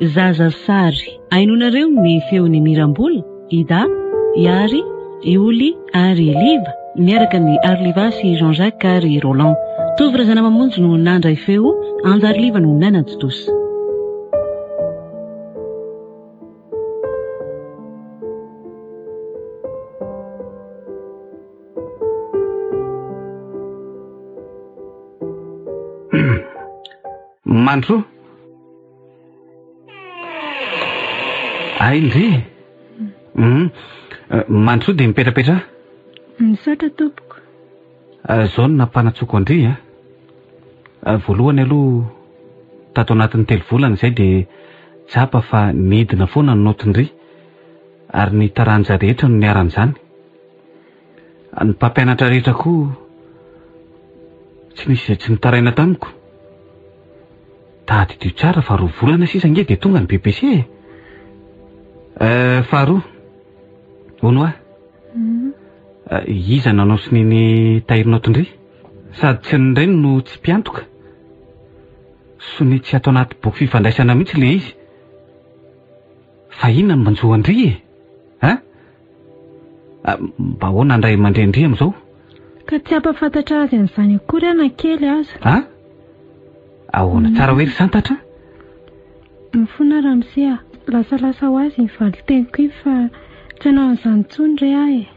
Zaza sary. Hainonareo ny feon'i Mirambola, Ida, Iary, Ioly ary Liva, miaraka amin'i Arliva sy Jean Jacques ary Roland. Tovo Razanamamonjy no nandray feo, Anja Arliva no nanatontosa. Mandroa. Ay ndry. Hum. Mandroa dia mipetrapetraha. Misaotra tompoko. Izao no nampanantsoiko an-dry a. Voalohany aloha, tato anatin'ny telo volana izay dia tsapa fa nidina foana ny naotin-dry ary ny taranja rehetra no niharan'izany. Ny mpampianatra rehetra koa tsy nisy izay tsy nitaraina tamiko. Tadidio tsara fa roa volana sisa ange dia tonga ny BEPC e. Faharoa, hono hoa, iza nanao sonia ny tahirinao-tondria? Sady tsy ny reny no tsy mpiantoka. Sonia tsy ato anaty boky fifandraisana mihitsy ilay izy. Fa inona no manjo an-dry e? Hein? Mba ahoana ny ray aman-drenin-dry amin'izao? Ka tsy hampahafantatra azy an'izany akory aho na kely aza. An? Ahoana tsara hoe ry Santatra? Mifona ramose a! Lasalasa ho azy iny valin-teniko iny fa tsy hanao an'izany intsony re aho e!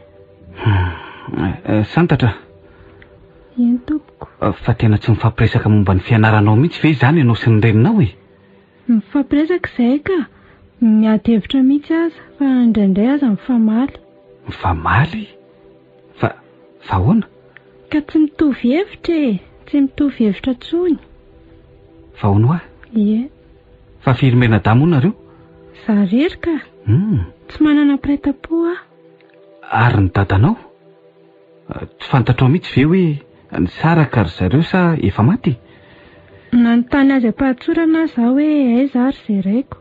Hum, Santatra. Eny tompoko. Fa tena tsy mifampiresaka momba ny fianaranao mihitsy ve izany ianao sy ny reninao e? Mifampiresaka izahay ka! Miady hevitra mihitsy aza, fa indraindray aza mifamaly. Mifamaly? Fa, fa ahoana? Ka tsy mitovy hevitra e! Tsy mitovy hevitra intsony. Fa ahoana hoa? Ie. Fa firy mianadahy moa nareo? Za irery ka! Hum. Tsy manana mpiray tampo aho. Ary ny dadanao? Tsy fantatrao mihitsy ve hoe nisaraka ry zareo sa efa maty? Nanontany azy am-pahatsorana aho za hoe aiza ary izay raiko.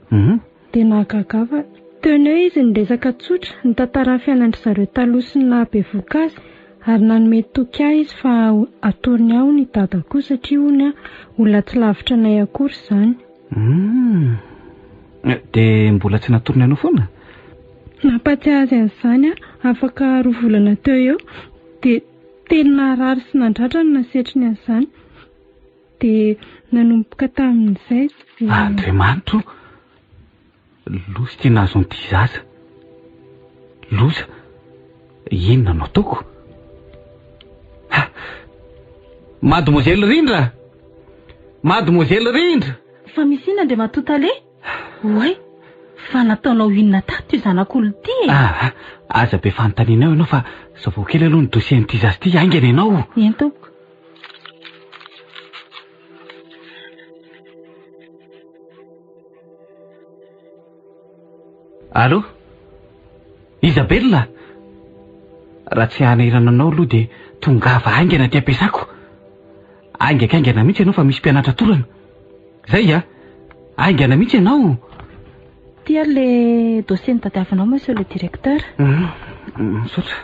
Dia nahagaga ahy fa teo no eo izy niresaka tsotra, nitantara ny fiainan-dry zareo taloha sy ny naha-bevohoka azy ary nanome toky ahy izy fa atorony ahy hono i Dada koa satria hono olona tsy lavitra anay akory izany. Humm. Dia mbola tsy natorony anao foana? Nampahatsiahy azy an'izany aho afaka roa volana teo eo dia teny naharary sy nandratra no nasetriny an'izany. Dia nanomboka tamin'izay dia. Andriamanitra o! Loza ity nahazo an'ity zaza. Loza! Inona no ataoko? Ha! Mademoiselle Rindra! Mademoiselle Rindra! Fa misy inona Andriamatoa Tale? Oay! Fa nataonao inona tato ity zanak'olona ity e? Ah, aza be fanontaniana eo ianao fa savao kely aloha ny dossier an'ity zaza ity, haingana ianao. Eny tompoko. Allô? Isabella? Raha tsy hanahirana anao aloha dia tongava haingana aty am-piasako. Haingakaingana mihitsy ianao fa misy mpianatra torana. Zay a! Haingana mihitsy ianao. Ity ary le dossier notadiavinao monsieur le directeur. Misaotra.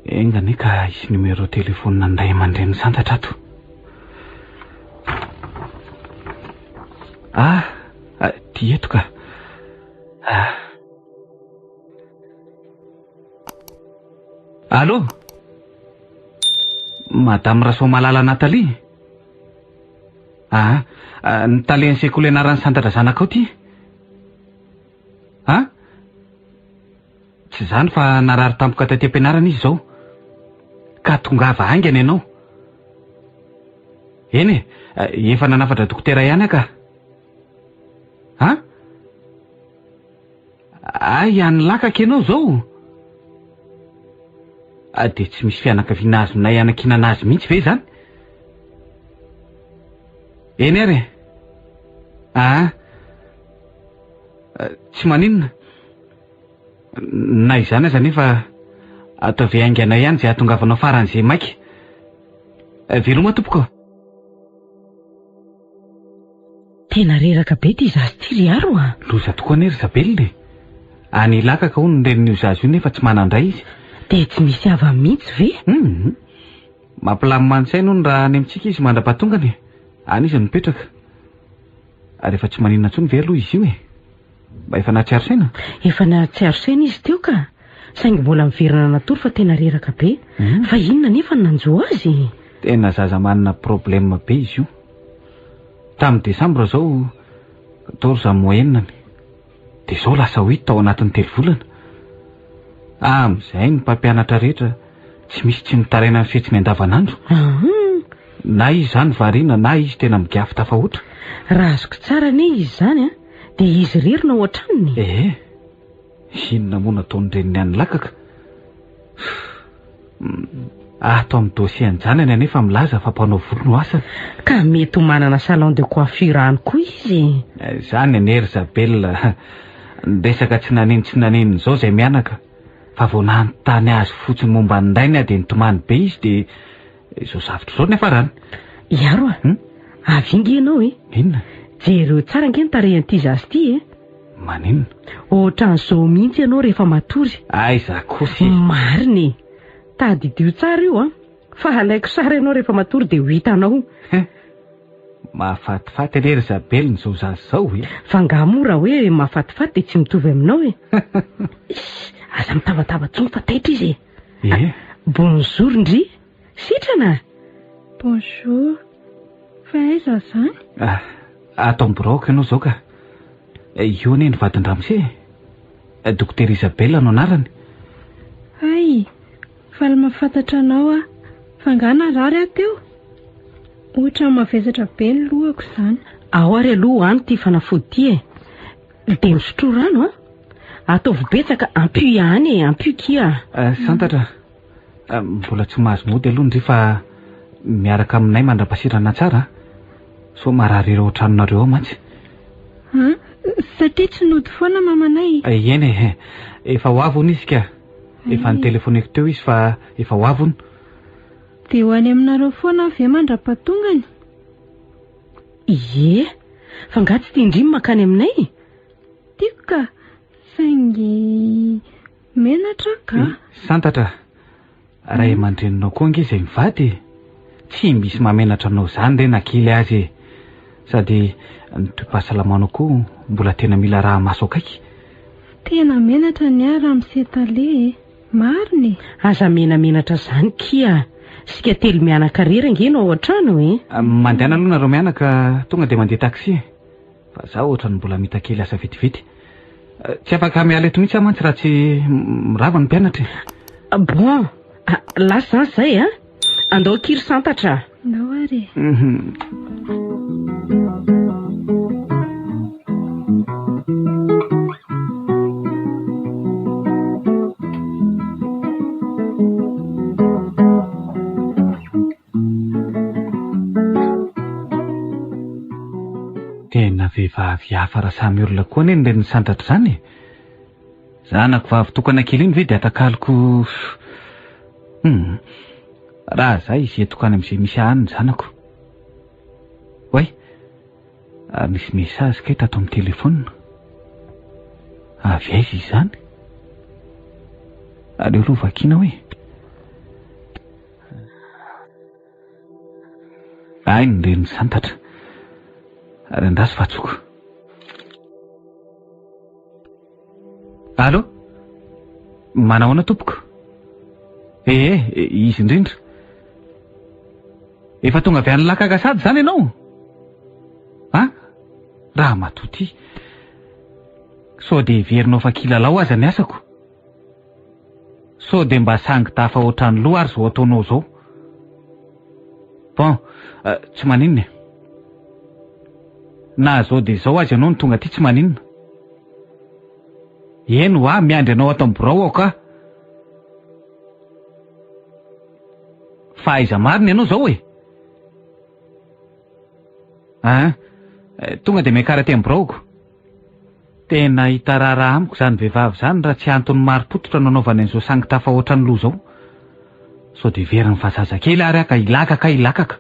Enga anie ka hisy numéro téléphone ny ray aman-dreny santatra ato. Ah, ty eto ka. Ah. Allô? Madame Rasoamalala Nathalie? Ah, ny talen'ny sekoly anaran'ny santatra zanakao ty? Ah? Tsy izany fa narary tampoka taty am-pianarana izy izao. Ka tongava haingana ianao. Eny e, efa nanafatra dokotera ihany aho ka. An? Hay any Lakaka ianao izao? Dia tsy misy fianakaviana azonay anankinana azy mihitsy ve izany? Eny ary e. Aa. Tsy maninona. Na izany aza anefa ataovy haingana ihany izay hahatongavanao faran'izay maika. Veloma tompoko. Tena reraka be ity zaza ity ry Aro a! Loza tokoa anie ry Isabelle e! Any Ilakaka hono ny renin'io zaza io nefa tsy manan-dray izy. Dia tsy misy havany mihitsy ve? Hum. Mampilamina ny sainy hono raha any amintsika izy mandra-pahatongany e. Any izy no mipetraka. Ary efa tsy maninona intsony ve aloha izy io e? Mba efa nahatsiaro saina? Efa nahatsiaro saina izy teo ka. Saingy mbola miverina natory fa tena reraka be. Fa inona anefa no nanjo azy? Tena zaza manana problème be izy io. Tamin'ny desambra izao, quatorze mois enina-ny. Dia izao lasa huit tao anatin'ny telo volana. Amin'izay ny mpampianatra rehetra tsy misy tsy mitaraina ny fihetsiny andavanandro. Na izy izany variana na izy tena migafy tafahoatra. Raha azoko tsara anie izy izany an, dia izy irery no ao an-tranony e. Ee. Inona moa no ataon'ny reniny any Lakaka? Ato amin'ny dossier an-janany anefa milaza fa mpanao volo no asany. Ka mety ho manana salon de coiffure any koa izy. Izany anie ry Zabel, ny resaka tsy nanino tsy naninona izao izay mianaka, fa vao nanontany azy fotsiny momba ny rainy aho dia nitomany be izy dia izao zavtra izao no niafarany. Iaro a! Avy inge ianao e! Inona? Jereo tsara ange ny tarehin'ity zaza ity e! Maninona? Ohatran'izao mihitsy ianao rehefa matory. Aiza kosa e! Marina e! Tadidio tsara io an! Fa halaiko sary ianao rehefa matory dia ho hitanao. Hein! Mahafatifaty anie ry Zabelina izao zaza izao e! Fa angaha moa raha hoe mahafatifaty dia tsy mitovy aminao e! Iss! Aza mitabataba intsony fa taitra izy e! Ee. Bonjour ndry! Sitrana? Bonjour! Fa aiza izany? Ah, ato amin'ny biraoko ianao izao ka. Io anie ny vadin-dramose e. Dokotera Isabella no anarany. Hay, faly mahafantatra anao aho. Fa angaha narary aho teo? Ohatran'ny mavesatra be ny lohako izany. Ao ary aloha hano ity fanafody ity e. Dia misotroa rano an. Ataovy betsaka, ampio ihany e, ampio kia. Santatra, Mbola tsy mahazo mody aloha ndry fa miaraka aminay mandra-pasirana tsara a! Sao marary ireo ao an-tranonareo ao mantsy. An! Satria tsy nody foana mamanay? Eny e! Efa ho avy hono izy ka! Efa nitelefoneko teo izy fa efa ho avy hono. Dia ho any aminareo foana aho ve mandra-pahatongany? Ie! Fa angaha tsy tian-dry ny mankany aminay? Tiako ka! Saingy Menatra aho ka. Santatra, ray aman-dreninao koa ange izay mivady e! Tsy misy mahamenatra anao izany re na kely aza e! Sady ny toe-pahasalamanao koa mbola tena mila araha-maso akaiky. Tena menatra ny ahy ramose tale e! Marina e! Aza menamenatra izany kia! Isika telo mianaka irery ange no ao an-trano e! Mandehana aloha nareo mianaka, tonga dia mandeha taxi e! Fa za ohatran'ny mbola mita kely asa vetivety. Tsy afaka miala eto mihitsy aho mantsy raha tsy mirava ny mpianatra e. Bon, lasa izany izay a. Andao akia ry Santatra a. Andao ary e. Tena vehivavy hafa raha samy olona koa anie ny renin'i Santatra izany e! Zanako vavy tokana kely iny ve dia atakaloko Hum. Raha za izy entiko any amin'izay misy ahy any ny zanako. Oay! Ary nisy message kay tato amin'ny telephone. Avy aiza izany? Aleo aloha vakiana hoe. Hay ny reny santatra. Ary andraso fa tsoko. Allô? Manahoana tompoko? Ee, izy indrindra. Efa tonga avy any Lakaka sady izany ianao? A? Ramatoa ity. Sao dia heverinao fa kilalao aza ny asako? Sao dia mba sangy tafa ohatran'ny loha ary izao ataonao izao? Bon, tsy maninona e. Na izao dia izao aza ianao no tonga aty tsy maninona. Eny hoa, miandry anao ato amin'ny birao aho ka. Fa aiza marina ianao izao e? An, tonga dia miakara aty amin'ny biraoko. Tena hitarara amiko izany vehivavy izany raha tsy antony marim-pototra no anaovany an'izao sangy tafahoatra ny loha izao. Sao dia heveriny fa zazakely ary aho ka hilakaka hilakaka.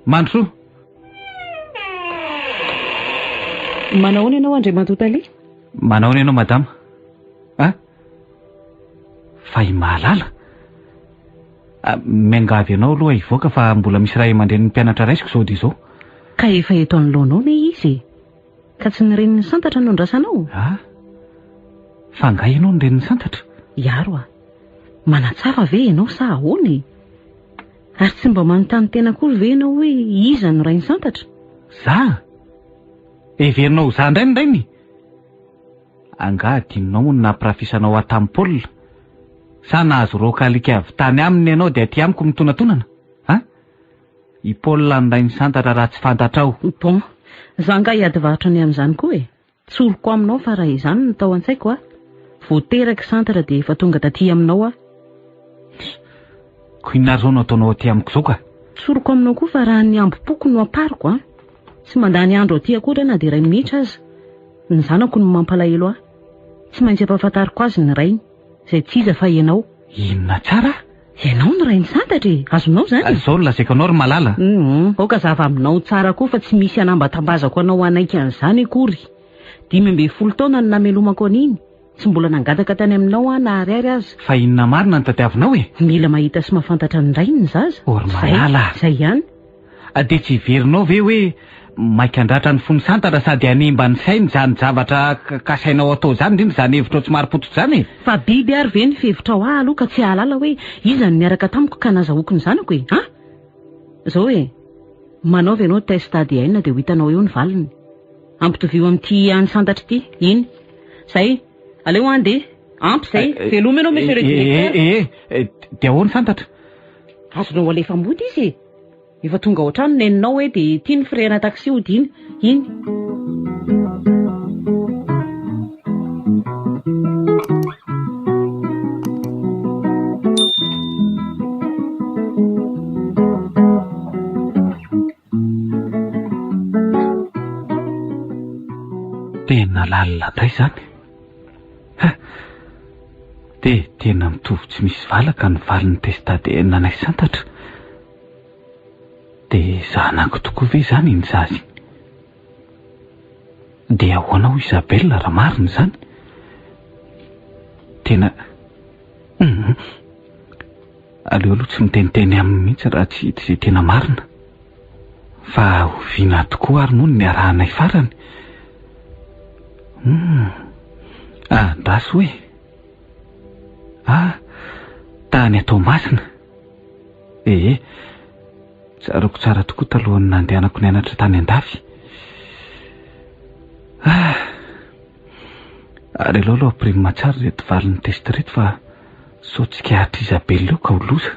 Mandrosoa! Manahoana ianao Andriamatoa Tale? Manahoana ianao madama? A? Fa i Mahalala? Miangavy anao aloha hivoaka fa mbola misy ray aman-drenin'ny mpianatra raisiko izao dia izao. Ka efa eto anoloanao anie izy e! Ka tsy ny renin'i Santatra no andrasanao? A! Fa angaha ianao no renin'i Santatra? Hiaro aho. Manatsafa ve ianao sa ahoana e? Ary tsy mba manontany tena akory ve ianao hoe iza no rain'i Santatra? Za? Heverinao ho za indray ny rainy? Angaha adinonao moa ny nampirafisanao ahy tamin'i Paul? Sa nahazo roaka alika avy tany aminy ianao dia aty amiko mitonatonana? A? I Paul no rain'i Santatra raha tsy fantatrao. Bon, za angaha hiady varotra ny amin'izany koa e! Tsoriko aminao fa raha izany no tao an-tsaiko a! Vao teraka i Santatra dia efa tonga taty aminao aho. Ko inona ary izao no ataonao aty amiko izao ka? Tsoriko aminao koa fa raha ny hambom-poko no ampariko a! Tsy mandany andro aty akory aho na dia iray minitra aza. Ny zanako no mampalahelo ahy. Tsy maintsy ampahafantariko azy ny rainy, izay tsy iza fa ianao. Inona tsara? Ianao no rain'i Santatra e! Azonao izany e! Izao no lazaiko anao ry Malala. Hum, aoka hazava aminao tsara koa fa tsy misy hanambatambazako anao hanaiky an'izany akory. 15 taona no namelomako an'iny. Tsy mbola nangataka tany aminao aho na ariary aza. Fa inona marina no tadiavinao e? Mila mahita sy mahafantatra ny rainy ny zaza. O ry Malala a! Izay ihany. Dia tsy heverinao ve hoe maika handratra ny fon'i Santatra sady hanimba ny sainy izany zavatra kasainao atao izany, indrindra izany hevitrao tsy marim-pototra izany e? Fa biby ary ve ny fihevitrao ahy aloha ka tsy hahalala hoe iza no niaraka tamiko ka nazahoako ny zanako e? An? Izao e! Manaova ianao test ADN dia ho hitanao eo ny valiny. Ampitovio amin'ity an'i Santatra ity. Iny. Zay. Aleo handeha. Ampy izay. Veloma ianao monsieur le directeur. Eh, eh, eh, dia ahoana Santatra? Azonao alefa mody izy e. Efa tonga ao an-trano neninao hoe dia ity ny frais-na taxi hodiana. Iny. Tena lalina indray izany. Ha! Dia tena mitovy tsy misy valaka ny valin'ny test ADN anay santatra. Dia zanako tokoa ve izany iny zaza iny? Dia ahoana hoy Isabelle raha marina izany? Tena... Hum. Aleo aloha tsy miteniteny aminy mihitsy raha tsy hita izay tena marina. Fa oviana tokoa ary moa no niarahanay farany? Hum. Andraso hoe. Ah, tany Toamasina. Ee, tsaroako tsara tokoa talohan'ny nandehanako nianatra tany an-dafy. Ah, ary aleo aloha ampirima tsara ireto valin'ny test ireto fa sao tsikaritr'i Isabelle eo ka ho loza.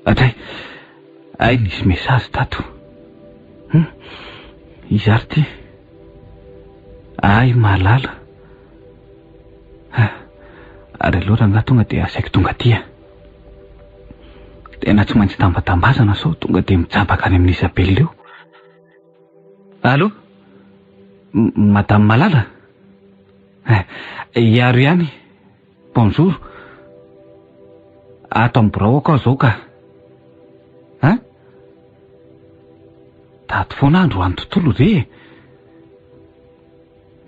Atray, hay nisy message tato. Hum, iza ary ity? Ay mahalala. Ha, ary aleo rangahy tonga dia asaiko tonga aty a. Tena tsy maintsy tambatambazana sao tonga dia mijabaka any amin'i Isabelle eo. Allô? Madame Malala? Eh, hiaro ihany. Bonjour. Ato amin'ny birao aho izao ka. Hein? Tato foana androany tontolo ve e?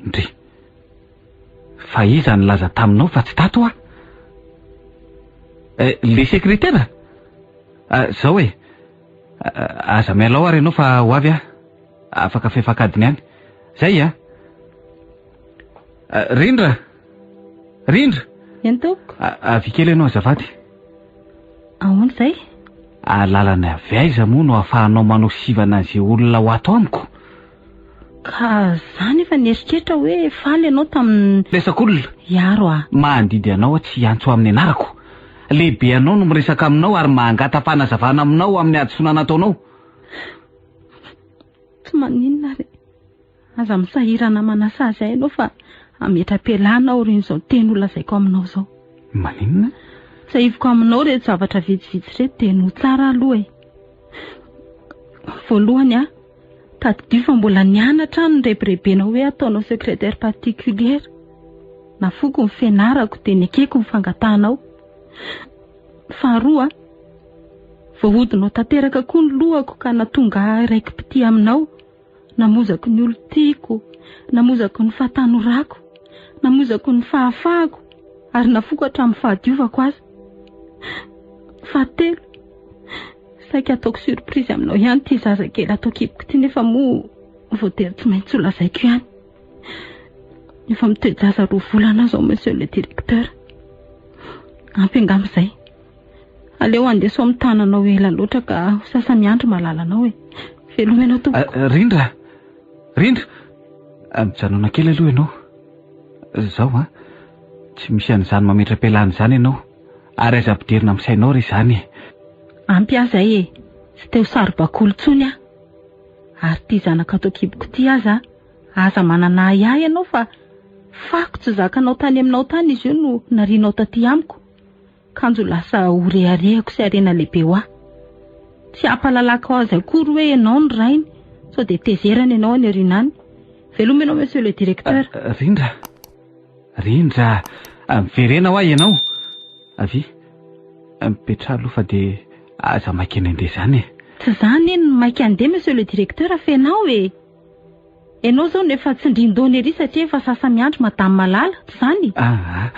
Ndry. Fa iza nilaza taminao fa tsy tato aho? Eh, le sekretera? Ah, zao e. Aza miala ao ary ianao fa ho avy aho. Afaka fefak'adiny any. Zay a. Rindra! Rindra! Eny tompoko. Avia kely ianao azafady. Ahoana izay? Alalana avy aiza moa no ahafahanao manao sivana an'izay olona ho ato amiko? Ka za nefa nieritreritra hoe faly ianao tamin'ny. Resak'olona. Hiaro ahy. Mandidy anao aho tsy hiantso amin'ny anarako. Lehibe anao no miresaka aminao ary mangata-panazavana aminao amin'ny hadisoana nataonao. Tsy maninona ary. Aza misahirana manasazy ahy ianao fa hametra-pialana aorian'izao teny holazaiko aminao izao. Maninona? Tsahiviko aminao ireto zavatra vitsivitsy ireto dia henoy tsara aloha e. Voalohany aho, tadidio fa mbola nianatra aho nirebirebenao hoe ataonao secrétaire particulière. Nafoiko ny fianarako dia nekeko ny fangatahanao. Faharoa, voahodinao tanteraka koa ny lohako ka nahatonga ahy raiki-pitia aminao. Namoizako ny olon-tiako, namoizako ny fahatanorako, namoizako ny fahafahako ary nafoiko hatramin'ny fahadiovako aza. Fahatelo, saika ataoko surprise aminao ihany ity zazakely ato an-kiboko ity nefa moa voatery tsy maintsy ho lazaiko ihany. Efa mitoe-jaza roa volana aho izao monsieur le directeur. Ampy angamba izay. Aleo handeha sao mitana anao ela loatra ka ho sasa-miandry malala anao e. Veloma ianao tompoko. Ah, Rindra! Rindra! Ah, mijanona kely aloha ianao. Izao an, tsy misy an'izany mametra-pialana izany ianao. Ary aza ampidirina amin'ny sainao re izany e. Ampy ahy izay e. Tsy te ho saribakoly intsony aho. Ary ity zanaka ato an-kiboko ity aza, aza manana ahiahy ianao fa fako tsy zakanao tany aminao tany izy io no narianao taty amiko. Kanjo lasa ho reharehako sy harena lehibe ho ahy. Tsy hampahalalako azy akory hoe ianao no rainy, sao dia tezerana ianao any aoriana any. Veloma ianao monsieur le directeur. Rindra! Rindra! Miverena hoa ianao! Avia, mipetraha aloha fa dia aza maika eny andeha izany e! Tsy za anie no maika andeha monsieur le directeur fa ianao e! Ianao izao no efa tsindrin-dohany ery satria efa sasa-miandry madame Malala, tsy izany? Aa,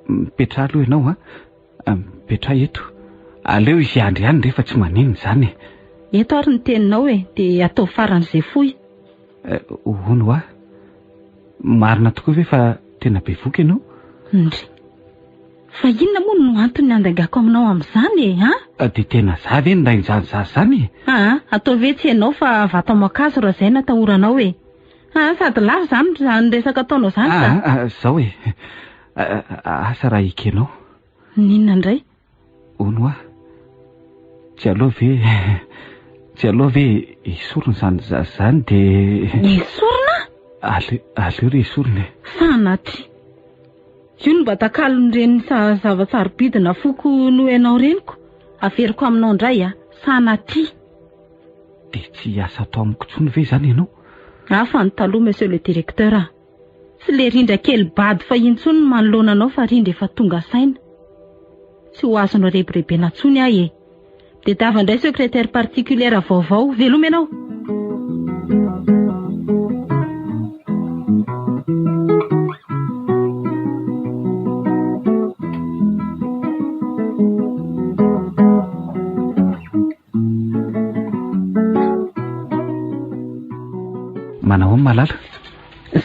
mipetraha aloha ianao a! Mipetraha eto. Aleo izy hiandry ihany re fa tsy maninona izany e! Eto ary ny teninao e, dia ataovy faran'izay fohy. Hono hoa, marina tokoa ve fa tena bevoka ianao? Ndry. Fa inona moa no antony handaingako aminao amin'izany e, an? Dia tena za ve no rain'izany zaza izany e? Aa, ataovy hoe tsy ianao fa vato aman-kazo raha izay no atahoranao e. Aa, sady lava izany izany resaka ataonao izany ka. Aa, izao e, asa raha ekenao. N'inona indray? Hono hoa, tsy aleo ve, tsy aleo ve esorina izany zaza izany dia. Esorina? Aleo, aleo re esorina e. Sanatria. Io no mba takalon'ireny zava-tsarobidy nafoiko noho ianao reniko. Averiko aminao indray a! Sanatria. Dia tsy hiasa ato amiko intsony ve izany ianao? Hafa ny taloha monsieur le directeur a! Tsy le rindra kely bado fahiny intsony no manoloana anao fa rindra efa tonga saina. Tsy ho azonao rebirebena intsony aho e! Tadiava indray secrétaire particulière vaovao. Veloma ianao. Manahoana Malala?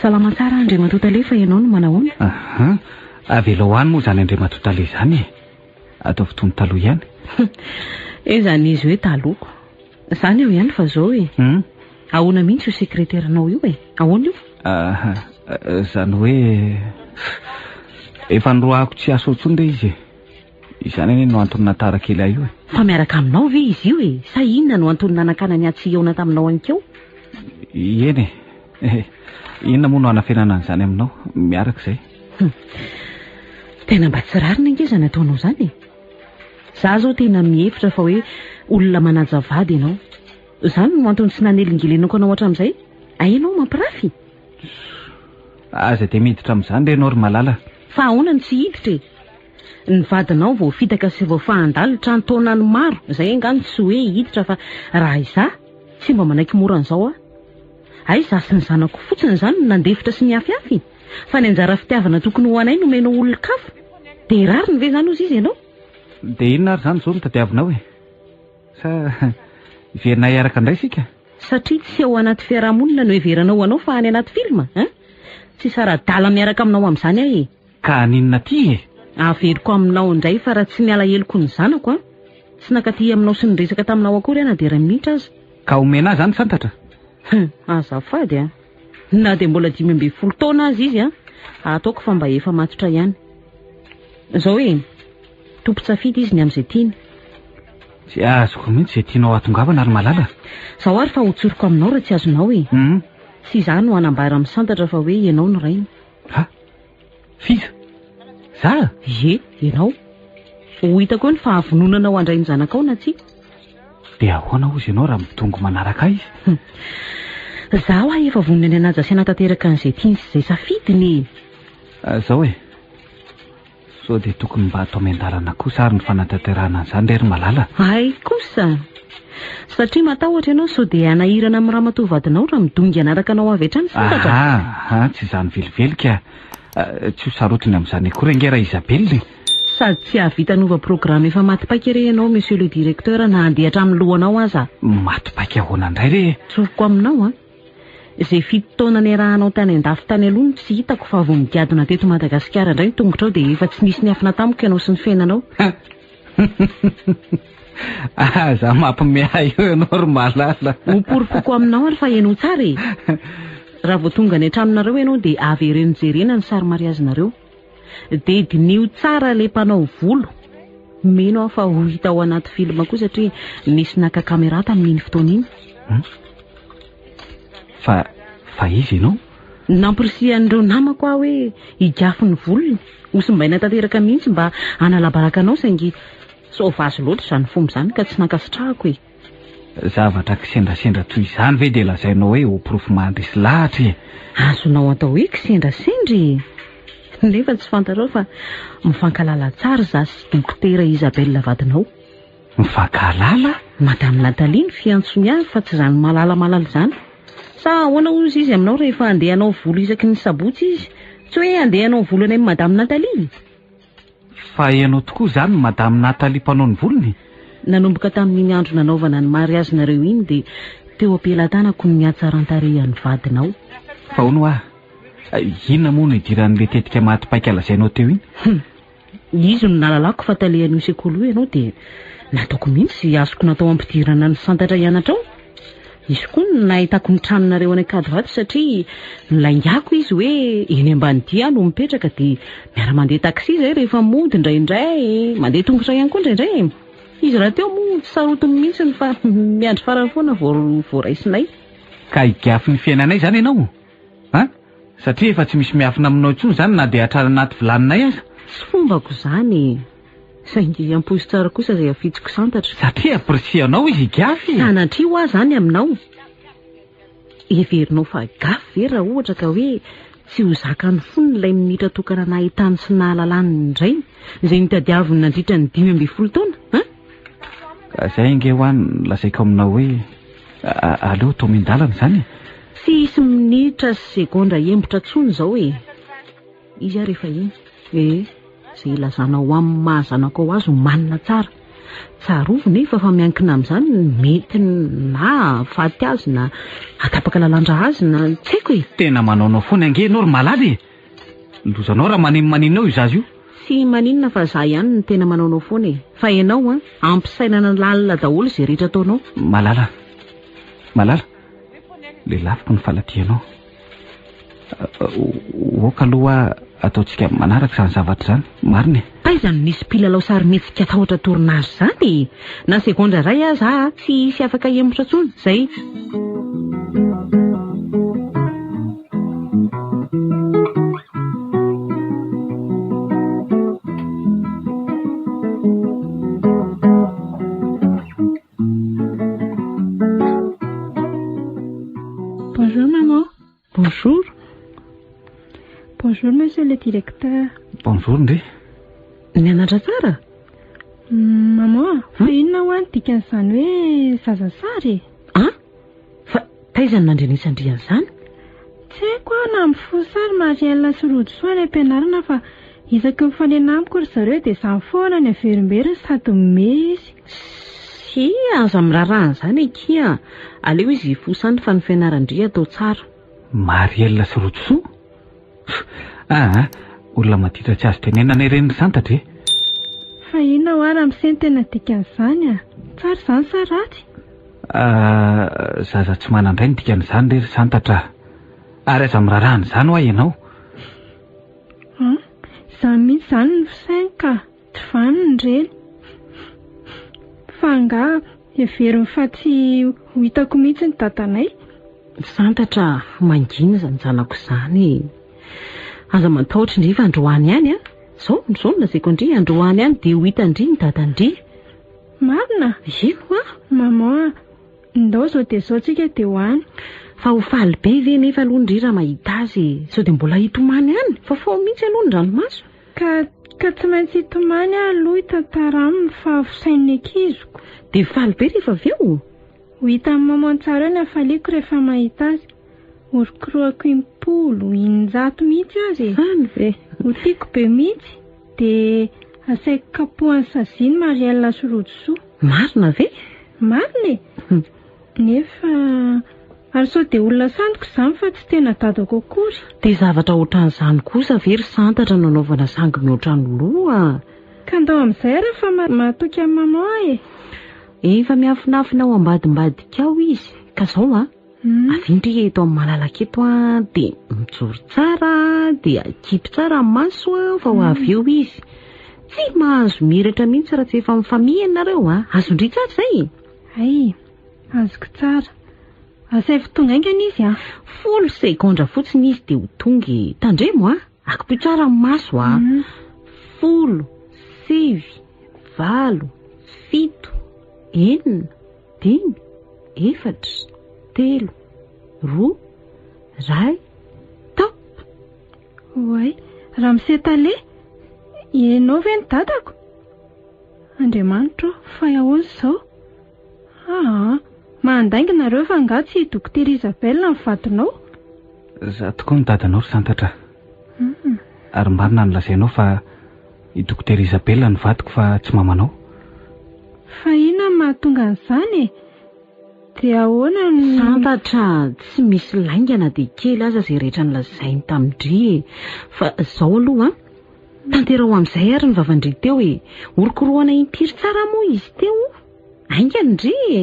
Salama tsara Andriamatoa Tale fa ianao no manahoana? Aha, avelao any moa izany Andriamatoa Tale izany e. Ataovy toy ny taloha ihany. Aiza ny izy hoe taloha? Zany eo ihany fa zao e. Hmm? Ahoana mihitsy io sekreteranao io e? Ahoana io? Ah, zany hoe efa noroahako tsy hiasa ao intsony re izy e. Izany anie no antony nahatara kely ahy io e. Fa miaraka aminao ve izy io e? Sa inona no antony nanakanany ahy tsy hihaona taminao anikeo? Eny e. Inona moa no hanafenana an'izany aminao? Miaraka izay. Hum. Tena mba tsy rariny ange izany ataonao izany e. Za zao tena mihevitra fa hoe olona manaja vady ianao. Izany no antony tsy nanelingelenako anao hatramin'izay. Hay ianao mampirafy? Aza dia miditra amin'izany re ianao ry Malala. Fa ahoana no tsy hiditra e? Ny vadinao voafitaka sy voafahan-dalitra an-taonany maro, izay angaha no tsy hoe hiditra fa raha izaho, tsy mba manaiky mora an'izao aho. Hay izaho sy ny zanako fotsiny izany no nandefitra sy niafiafy? Fa ny anjara fitiavana tokony ho anay nomenao olon-kafa? Dia rariny ve izany hozy izy ianao? Dia inona ary izany izao no tadiavinao e? Sa hiverina hiaraka indray isika? Satria tsy ao anaty fiarahamonina no heveranao ho anao fa any anaty film hein? Tsy sara-dala miaraka aminao amin'izany aho e! Ka haninona aty e? Averiko aminao indray fa raha tsy ny alaheloko ny zanako an! Tsy nankaty aminao sy niresaka taminao akory aho na dia iray minitra aza. Ka omena ahy izany santatra? Hum, azafady an! Na dia mbola 15 taona aza izy an, ataoko fa mba efa matotra ihany. Izao e, tompon-tsafidy izy ny amin'izay tiany. Tsy azoko mihitsy izay tianao hahatongavana ry Malala. Izao ary fa hotsoriko aminao raha tsy azonao e. Hum. Tsy izaho no hanambara amin'ny santatra fa hoe ianao no rainy. Ha? F'iza? Za? Ie, ianao. Ho hitako eo ny fahavononanao handray ny zanakao na tsia. Dia ahoana hozy ianao raha midongy manaraka ahy izy? Hum. Za hoa efa vonona ny hanaja sy hanatanteraka an'izay tiany sy izay safidiny e. Zao e. Sao dia tokony mba atao miandalana kosa ary ny fanatanterahana an'izany re ry Malala? Hay kosa! Satria matahotra ianao sao dia hanahirana amin'ny ramatoa vadinao raha midongy hanaraka anao avy hatrany santatra? Aha, aha, tsy izany velively ka. Tsy ho sarotiny amin'izany akory ange raha Isabelle e! Sady tsy hahavita hanova programme efa maty paika re ianao Monsieur le Directeur na handeha hatramin'ny lohanao aza. Maty paika ahoana indray re e? Tsoriko aminao an! Izay fito taona niarahanao tany andafy tany aloha no tsy hitako fa vao nigadona teto Madagasikara indray ny tongotrao dia efa tsy nisy niafina tamiko ianao sy ny fiainanao. Aza mampime ahy eo ianao ry Malala. Ho porofoko aminao ary fa henoy tsara e! Raha vao tonga any an-tranonareo ianao dia avereno jerena ny sary mariazinareo. Dia diniho tsara ilay mpanao volo. Mino aho fa ho hita ao anaty film koa satria nisy naka caméra tamin'iny fotoana iny. Fa, fa iza ianao? Nampirisihan'ireo namako aho hoe higafy ny volony, ho simbaina tanteraka mihitsy mba hanala-baraka anao saingy sauvage loatra izany fomba izany ka tsy nankasitrahako e. Zavatra kisendrasendra toy izany ve dia lazainao hoe ho porofo mahandresy lahatra e? Azonao atao hoe kisendrasendra e! Nefa tsy fantatrao fa mifankahalala tsara izaho sy Dokotera Isabelle vadinao. Mifankahalala? Madame Nathalie no fiantsony ahy fa tsy izany malala malala izany. Sa ahoana hozy izy aminao rehefa handeha hanao volo isaky ny sabotsy izy? Tsy hoe handeha hanao volo any amin'i Madame Nathalie? Fa ianao tokoa izany no Madame Nathalie mpanao ny volony? Nanomboka tamin'iny andro nanaovana ny mariazinareo iny dia teo am-pelatanako ny hatsaran-tarehan'ny vadinao. Fa hono hoa, inona moa no idiran'ilay tetika maty paika lazainao teo iny? Hum! Izy no nahalalako fa talehan'io sekoly io ianao dia nataoko mihitsy izay azoko natao hampidirana an'i Santatra hianatra ao. Izy koa no nahitako ny tranonareo any Ankadivato satria nilaingako izy hoe eny Ambanidia aho no mipetraka dia miara-mandeha taxi izahay rehefa mody indraindray, mandeha tongotra ihany koa indraindray e. Izy rahateo moa tsy sarotiny mihitsy fa miandry farany foana vao vao raisinay. Ka higafy ny fiainanay izany ianao? An? Satria efa tsy misy miafina aminao intsony izany na dia hatrany anaty vilaninay aza? Tsy fombako izany e! Saingy ampoizo tsara kosa izay afitsiko santatra. Satria ampirisihanao izy higafy e! Sanatria hoa izany aminao! Heverinao fa gafy ve raha ohatra ka hoe tsy ho zakan'ny fony ilay minitra tokana nahitany sy nahalalany ny rainy, izay notadiaviny nandritra ny 15 taona, an? Ka izay ange hoa no lazaiko aminao hoe aleo atao miandalana izany e! Tsy hisy minitra sy segondra hiembotra intsony izao e! Izy ary efa iny. Ee, izay ilazanao amin'ny maha zanakao azy omanina tsara. Tsarovy nefa fa miankina amin'izany ny mety na hahafaty azy na hahatapaka lalandra azy na tsy haiko e! Tena manaonao foana ange ianao ry Malala e! Lozanao raha maninomaninona eo io zaza io. Tsy maninona fa za ihany no tena manaonao foana e! Fa ianao an, ampisainana lalina daholo izay rehetra ataonao. Malala, Malala, lelafiko ny faladianao. Ok aloha ataontsika manaraka izany zavatra izany, marina e. Taiza no nisy mpilalao sarimihetsika tahotra tournage izany e? Na segondra iray aza aho tsy hisy afaka hihemotra intsony, izay. Bonjour maman. Bonjour. Bonjour monsieur le directeur. Bonjour ndry. Nianatra tsara? Maman, fa inona hoa ny dikan'izany hoe zaza sary e? An? Fa taiza no nandrenesan-dry an'izany? Tsy haiko aho na mifoha sary Marielle sy Rojosoa any am-pianarana fa isaky ny mifanena amiko ry zareo dia izany foana ny averimberiny sady mimehy izy. Tsia, aza miraharaha an'izany akia a! Aleo izy hifosa any fa ny fianaran-dry atao tsara. Marielle sy Rojosoa? Aa, olona maditra tsy azo tenenana ireny ry Santatra e! Fa inona hoa ramose no tena dikan'izany a? Tsara izany sa ratsy? Aa, zaza tsy manan-dray ny dikan'izany re ry Santatra a! Ary aza miraharaha an'izany hoa ianao. An, izany mihitsy izany no fisainiko ka! Tsy vanona ireny. Fa angaha heveriny fa tsy ho hitako mihitsy ny dadanay? Santatra a, mangina izany zanako izany e. Aza matahotra ndry fa androany ihany a. Izao, izao no lazaiko an-dry, androany ihany dia ho hitan-dry ny dadan-dry. Marina? Eny hoa. Maman a, ndao izao dia izao tsika dia ho any. Fa ho faly be ve nefa aloha ndry raha mahita azy e? Sao dia mbola hitomany ihany? Fafao mihitsy aloha ny ranomaso. Ka. Ka tsy maintsy hitomany aho aloha hitantara aminy fa vosain'ny ankiziko. Dia faly be rehefa avy eo? Ho hitan'i maman tsara eo ny hafaliako rehefa mahita azy. Orokorohako impolo, injato mihitsy aza e! Izany ve? Ho tiako be mihitsy. Dia asaiko kapohan'i Saziny Marielle sy Rojosoa. Marina ve? Marina e! Nefa ary sao dia olona sandoka izany fa tsy tena dadako akory. Dia zavatra ohatran'izany kosa ve ry Santatra no anaovana sangy mihoatra ny loha? Ka ndao amin'izay ary fa mahatoky an'i maman aho e! Efa miafinafina ao ambadimbadika ao izy ka zao an! Avia ndry eto amin'ny malalaka eto an, dia mijoro tsara dia akipy tsara ny maso an fa ho avy eo izy. Tsy mahazo miratra mihitsy raha tsy efa mifamia ianareo an! Azon-dry tsara izay? Hay, azoko tsara. Asaivo tonga haingana izy an! Folo segondra fotsiny izy dia ho tonga e! Tandremo an! Akipio tsara ny maso an! Folo, sivy, valo, fito, enina, dimy, efatra, telo, roa, iray, top! Oay, Ramose Tale, ianao ve ny dadako? Andriamanitra ô, fa ahoana izao? Aa, mandainga nareo fa angaha tsy i Dokotera Isabelle ny vadinao? Za tokoa ny dadanao ry Santatra. Ary marina ny lazainao fa i Dokotera Isabelle no vadiko fa tsy mamanao. Fa inona no mahatonga an'izany e? Dia ahoana no. Santatra, tsy misy lainga na dia kely aza izay rehetra nolazainy tamin-dry e! Fa izao aloha an! Tanteraho amin'izay ary ny vavan-dry teo e! Orokorohana impiry tsara moa izy teo? Haingana ndry e!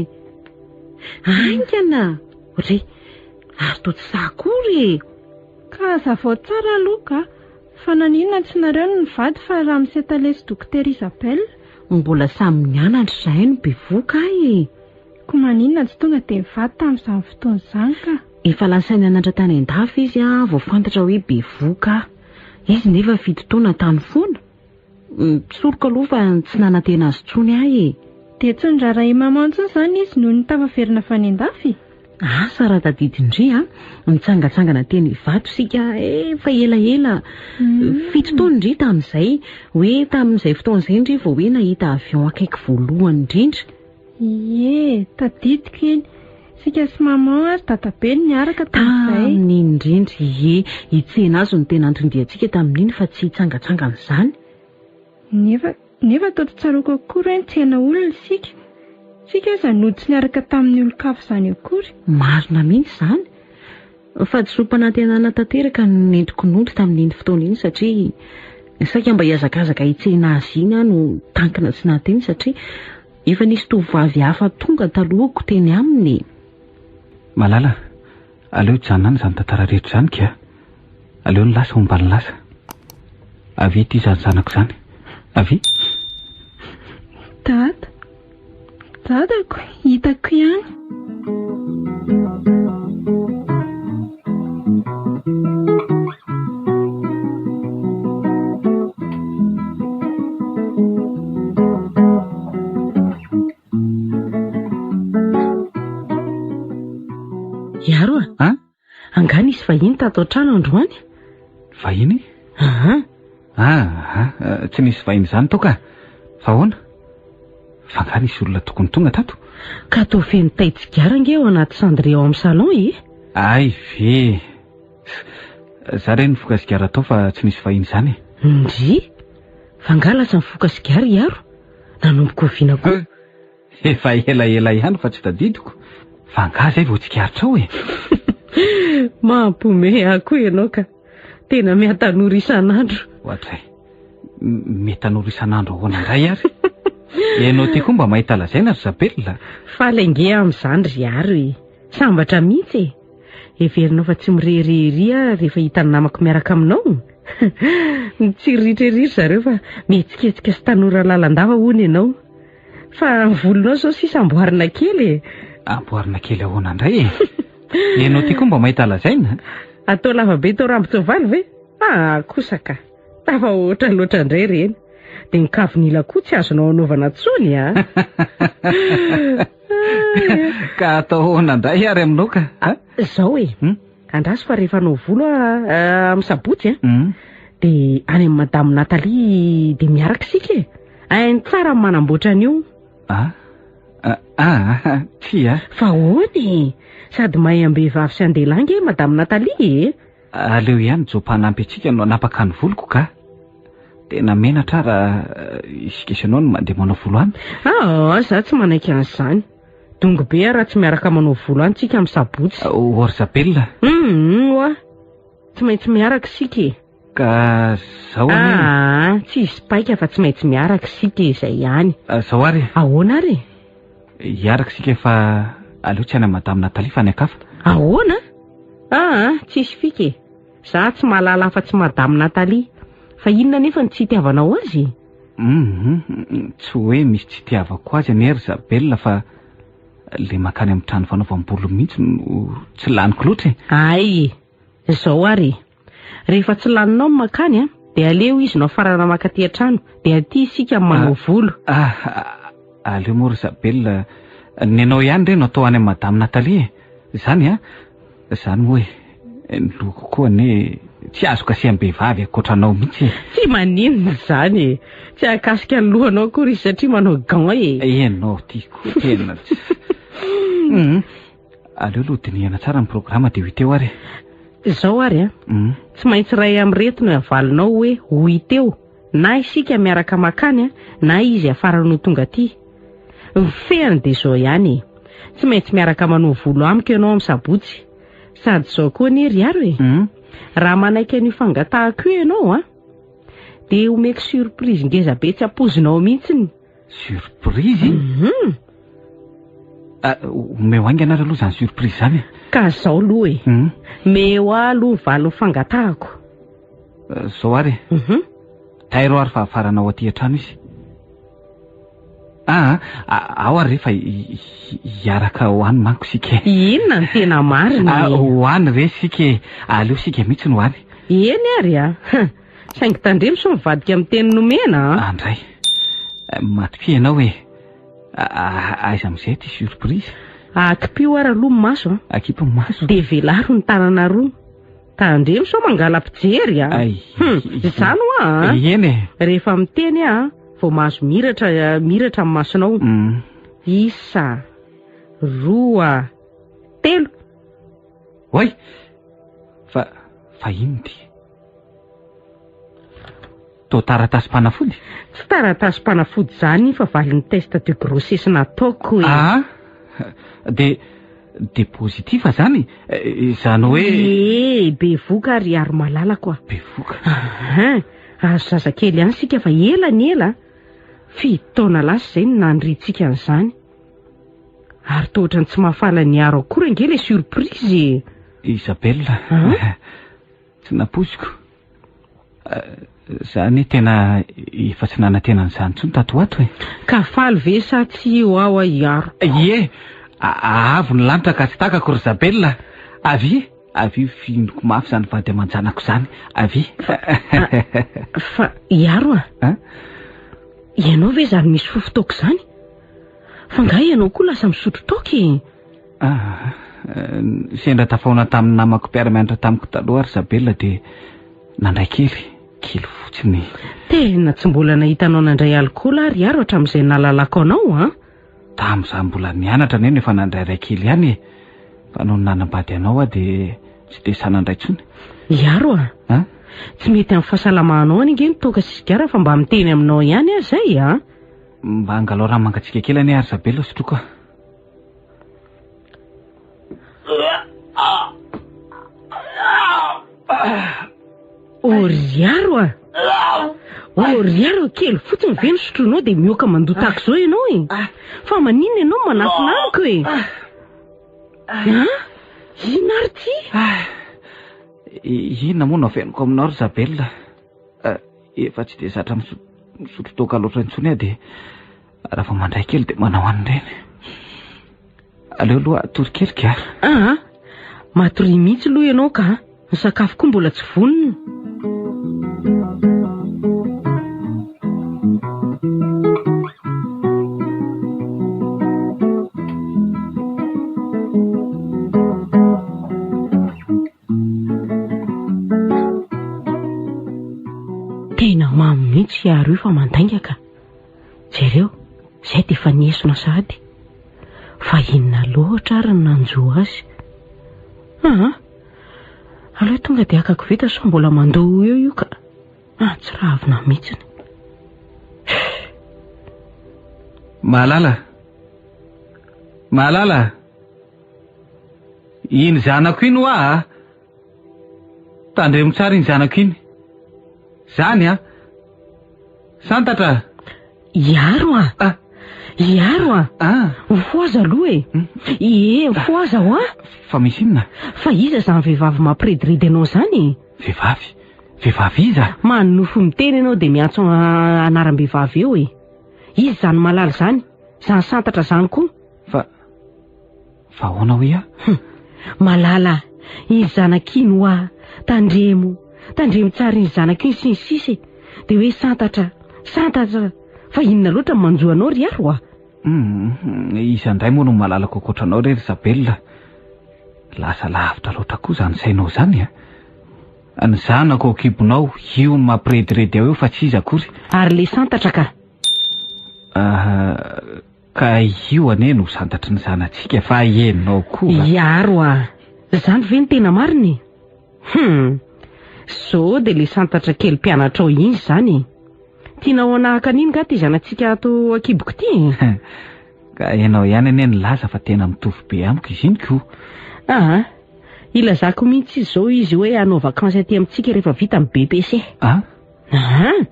Haingana! Re! Ary toa tsy sahy akory e! Ka hazavao tsara aloha ka! Fa naninona tsy nareo no nivady fa Ramose Tale sy Dokotera Isabelle? Mbola samy nianatra izahay no bevohoka e! Koa maninona tsy tonga dia nivady tamin'izany fotoana izany ka? Efa lasa nianatra tany an-dafy izy vao fantatra hoe bevohoka aho. Izy nefa fito taona tany foana. Tsoriko aloha fa tsy nanantena azy intsony aho e! Dia tsy noraharahian'i maman intsony izany izy nony tafaverina avy any an-dafy? Asa raha tadidin-dry a! Nitsangantsangana teny Ivato isika efa elaela. Fito taona ndry tamin'izay. Hoe tamin'izay fotoana izay ndry vao hoe nahita avion akaiky voalohany indrindra. Ie, tadidiko iny. Isika sy maman ary dadabe no niaraka tamin'izay. Tamin'iny indrindra, ie. Hitsena azy no tena anton-diantsika tamin'iny fa tsy hitsangantsangana izany. Nefa, nefa toa tsy tsaroako akory hoe nitsena olona isika. Isika aza nody tsy niaraka tamin'ny olon-kafa izany akory. Marina mihitsy izany. Fahadisoam-panantenana tanteraka no nentiko nody tamin'iny fotoana iny satria saika mba hihazakazaka hitsena azy iny aho no tankina tsy nahateny satria efa nisy tovovavy hafa tonga talohako teny aminy e. Malala, aleo hijanona any izany tantara rehetra izany ka. Aleo ny lasa homba ny lasa. Avia ity izany zanako izany. Avia. Dada. Dadako, hitako ihany. Hiaro a! An? Angaha nisy vahiny tato an-trano androany? Vahiny? Aha. Ah, ah, tsy nisy vahiny izany tao ka. Fa ahoana? Fa angaha nisy olona tokony tonga tato? Ka toa feno tain-tsigara ange ao anaty cendrier ao amin'ny salon e! Hay ve! Za re nifoka sigara tao fa tsy nisy vahiny izany e. Ndry! Fa angaha lasa nifoka sigara i Aro? Nanomboka oviana koa? Efa elaela ihany fa tsy tadidiko. Fa angaha izay vao tsikaritrao e? Mampihomehy ahy koa ianao ka. Tena mihatanora isan'andro. Ohatray. Mihatanora isan'andro ahoana indray ary? Ianao ity koa mba mahita lazaina ry Isabelle. Faly ange aho amin'izany ry Aro e. Sambatra mihitsy e. Heverinao fa tsy mirehareha ery aho rehefa hitan'ny namako miaraka aminao? Mitsiriritra ery ry zareo fa mihetsiketsika sy tanora lalandava hono ianao. Fa ny volonao izao sisa amboarina kely e. Amboarina kely ahoana indray e? Ianao ity koa mba mahita lazaina. Atao lava be toa rambon-tsoavaly ve? Ah, kosa ka. Tafahoatra loatra indray ireny. Dia ny kavin'ila koa tsy azonao anaovana intsony a. Ka atao ahoana indray ary aminao ka? Izao e. Andraso fa rehefa hanao volo aho amin'ny sabotsy a. Dia any amin'i Madame Nathalie dia miaraka isika e. Hainy tsara ny manamboatra an'io. Ah, ah, ah, tsia. Fa ahoana e? Sady mahay am-behivavy sy an-dehilahy ange Madame Nathalie e. Aleo ihany Jopa hanampy antsika no hanapaka ny voloko ka. Tena menatra aho raha isika sy ianao no mandeha manao volo any. Ah, za tsy manaiky an'izany. Dongy be aho raha tsy miaraka manao volo any tsika amin'ny sabotsy. Oh, Orzabella. Hum, oa. Tsy maintsy miaraka isika e. Ka zao anie. Ah, tsy hisy paika fa tsy maintsy miaraka isika e, izay ihany. Ah, zao ary e. Ahoana ary e? Hiaraka isika fa aleo tsy any amin'i Madame Nathalie fa any an-kafa. Ahoana? Ah, tsisy fika e. Za tsy mahalala afa-tsy Madame Nathalie. Fa inona anefa no tsy itiavanao azy e? Hum, tsy hoe misy tsy itiavako azy anie ry Isabelle fa le mankany amin'ny trano fanaovam-bolo mihitsy no tsy laniko loatra e. Hay e! Izao ary e! Rehefa tsy laninao ny mankany an, dia aleo izy no afarana maka aty an-trano, dia aty isika no manao volo. Ah, aleo moa ry Isabelle, ny anao ihany re no atao any amin'i Madame Nathalie e! Izany an, izany moa e, ny loko koa anie tsy azo kasiham-behivavy ankoatra anao mihitsy e. Tsy maninona izany e! Tsy hahakasika ny lohanao akory izy satria manao gants e! Ianao ity koa tena tsy. Hum, aleo aloha dinihana tsara ny programa dia ho hita eo ary e. Izao ary an, tsy maintsy iray amin'ireto no havalinao hoe ho hita eo, na isika miaraka makany na izy hafarany ho tonga aty. Ny fehiny dia izao ihany e, tsy maintsy miaraka manao volo amiko ianao amin'ny sabotsy. Sady izao koa anie ry Aro e, raha manaiky an'io fangatahako io ianao an, dia omeko surprise ngeza be tsy ampoizinao mihitsiny. Surprise? Mhm. Ah, omeo haingana ary aloha izany surprise izany e. Ka izao aloha e. Mhm. Meo ahy aloha ny valin'ny fangatahako. Eh, Izao ary e. Mhm. Tairo ary fa hafaranao aty an-trano izy. Ah, ah, ao ary re fa hiaraka ho any manko isika e. Inona no tena marina Ah, e? ho any re isika e. Aleo isika mihitsy no any. Eny ary a. Saingy tandremo sao mivadika amin'ny teny nomena a. Andray. Matokia ianao e. Aiza amin'izay ity surprise? Akipio ary aloha ny maso a. Akipy ny maso. Dia velaro ny tanana roa. Tandremo sao mangala-pijery a. Ay. Hum, izany hoa a. Eny e. Rehefa miteny aho vao mahazo miratra miratra ny masonao. Isa, roa, telo. Oay! Fa fa inona ity? Toa taratasim-panafody? Tsy taratasim-panafody izany fa valin'ny test de grossesse nataoko e. Ah! Dia dia positif izany? Izany hoe. Ie, bevoka ary ary malalako a. Bevoka. Ahan, azo zazakely ihany isika fa ela ny ela. Fito taona lasa izay no naniriantsika an'izany. Ary toa ohatran'ny tsy mahafaly an'i Aro akory ange ilay surprise e. Isabelle, tsy nampoiziko. Za anie tena efa tsy nanantena an'izany intsony tato ho ato e. Ka faly ve sa tsia eo aho i Aro? Ie, avo ny lanitra ka tsy takako ry Isabelle. Avia, avia fihiniko mafy izany vady aman-janako izany. Avia. Fa i Aro a, ianao ve izany misy fofon-toaka izany? Fa angaha ianao koa lasa misotro toaka e? Ah, sendra tafaona tamin'ny namako mpiara-mianatra tamiko taloha ry Isabella dia nandray kely, kely fotsiny. Tena tsy mbola nahita anao nandray alikaola aho ry Aro hatramin'izay nahalalako anao an! Tamin'izaho mbola nianatra anie no efa nandrairay kely ihany e! Fa nony nanambady anao aho dia tsy dia sahy nandray intsony. I Aro a! An? Tsy mety amin'ny fahasalamanao anie ny toaka sy sigara fa mba miteny aminao ihany aho izay an! Mba angalao rano mangatsiaka kely anie ary Isabella sotroiko a! Oh ry Aro a! Oh ry Aro kely fotsiny ve ny sotroinao dia mihoaka mandoa tahaka izao ianao e? Fa maninona ianao no manafina amiko e? An? Inona ary ity? Inona moa no afeniko aminao ry Isabella? Efa tsy dia zatra misotro toaka loatra intsony aho dia raha vao mandray kely dia manao an'ireny. Aleo aloha hatory kely ka. Aa, matoria mihitsy aloha ianao ka. Ny sakafo koa mbola tsy vonona. mihitsy hiaro io fa mandainga ka. Jereo, izay dia efa niesona sahady. Fa inona loatra ary no nanjo azy? Aa! Aleo tonga dia hakako vita sao mbola mandoa eo io ka. Ah, tsy ravina mihitsiny. Mahalala! Mahalala! Iny zanako iny hoa a! Tandremo tsara iny zanako iny. Zany a! Santatra! Hiaro a! Ah. Hiaro a! Ah. Mifohaza aloha e! Ie, mifohaza hoa! Fa misy inona? Fa iza izany vehivavy mampirediredy anao izany e? Vehivavy? Vehivavy iza? Manonofy miteny ianao dia miantso anaram-behivavy eo e! Iza izany malala izany? Izany santatra izany koa? Fa. Fa ahoana hoy aho? Hum! Malala, iny zanaka iny hoa, tandremo, tandremo tsara iny zanaka iny sy ny sisa e! Dia hoe santatra, santatra, fa inona loatra no manjo anao ry Aro a? Hum, iza indray moa no malalako ankoatra anao re ry Isabella? Lasa lavitra loatra koa izany sainao izany a! Ny zanako ao an-kibonao, io no mampirediredy ahy eo fa tsy iza akory. Ary ilay santatra ka? Ah, Ka io anie no santatry ny zanatsika fa henonao koa. Hiaro a! Zany ve no tena marina e? Hum! Zao dia le santatra kely mpianatrao iny izany e! Tianao hanahaka an'iny nga ty zanatsika ato an-kiboko ty e? Ka ianao ihany anie nilaza fa tena mitovy be amiko izy iny ko! Aa! Ilazako mihitsy izao izy hoe hanao vakansy aty amintsika rehefa vita ny BEPC. A! Aa!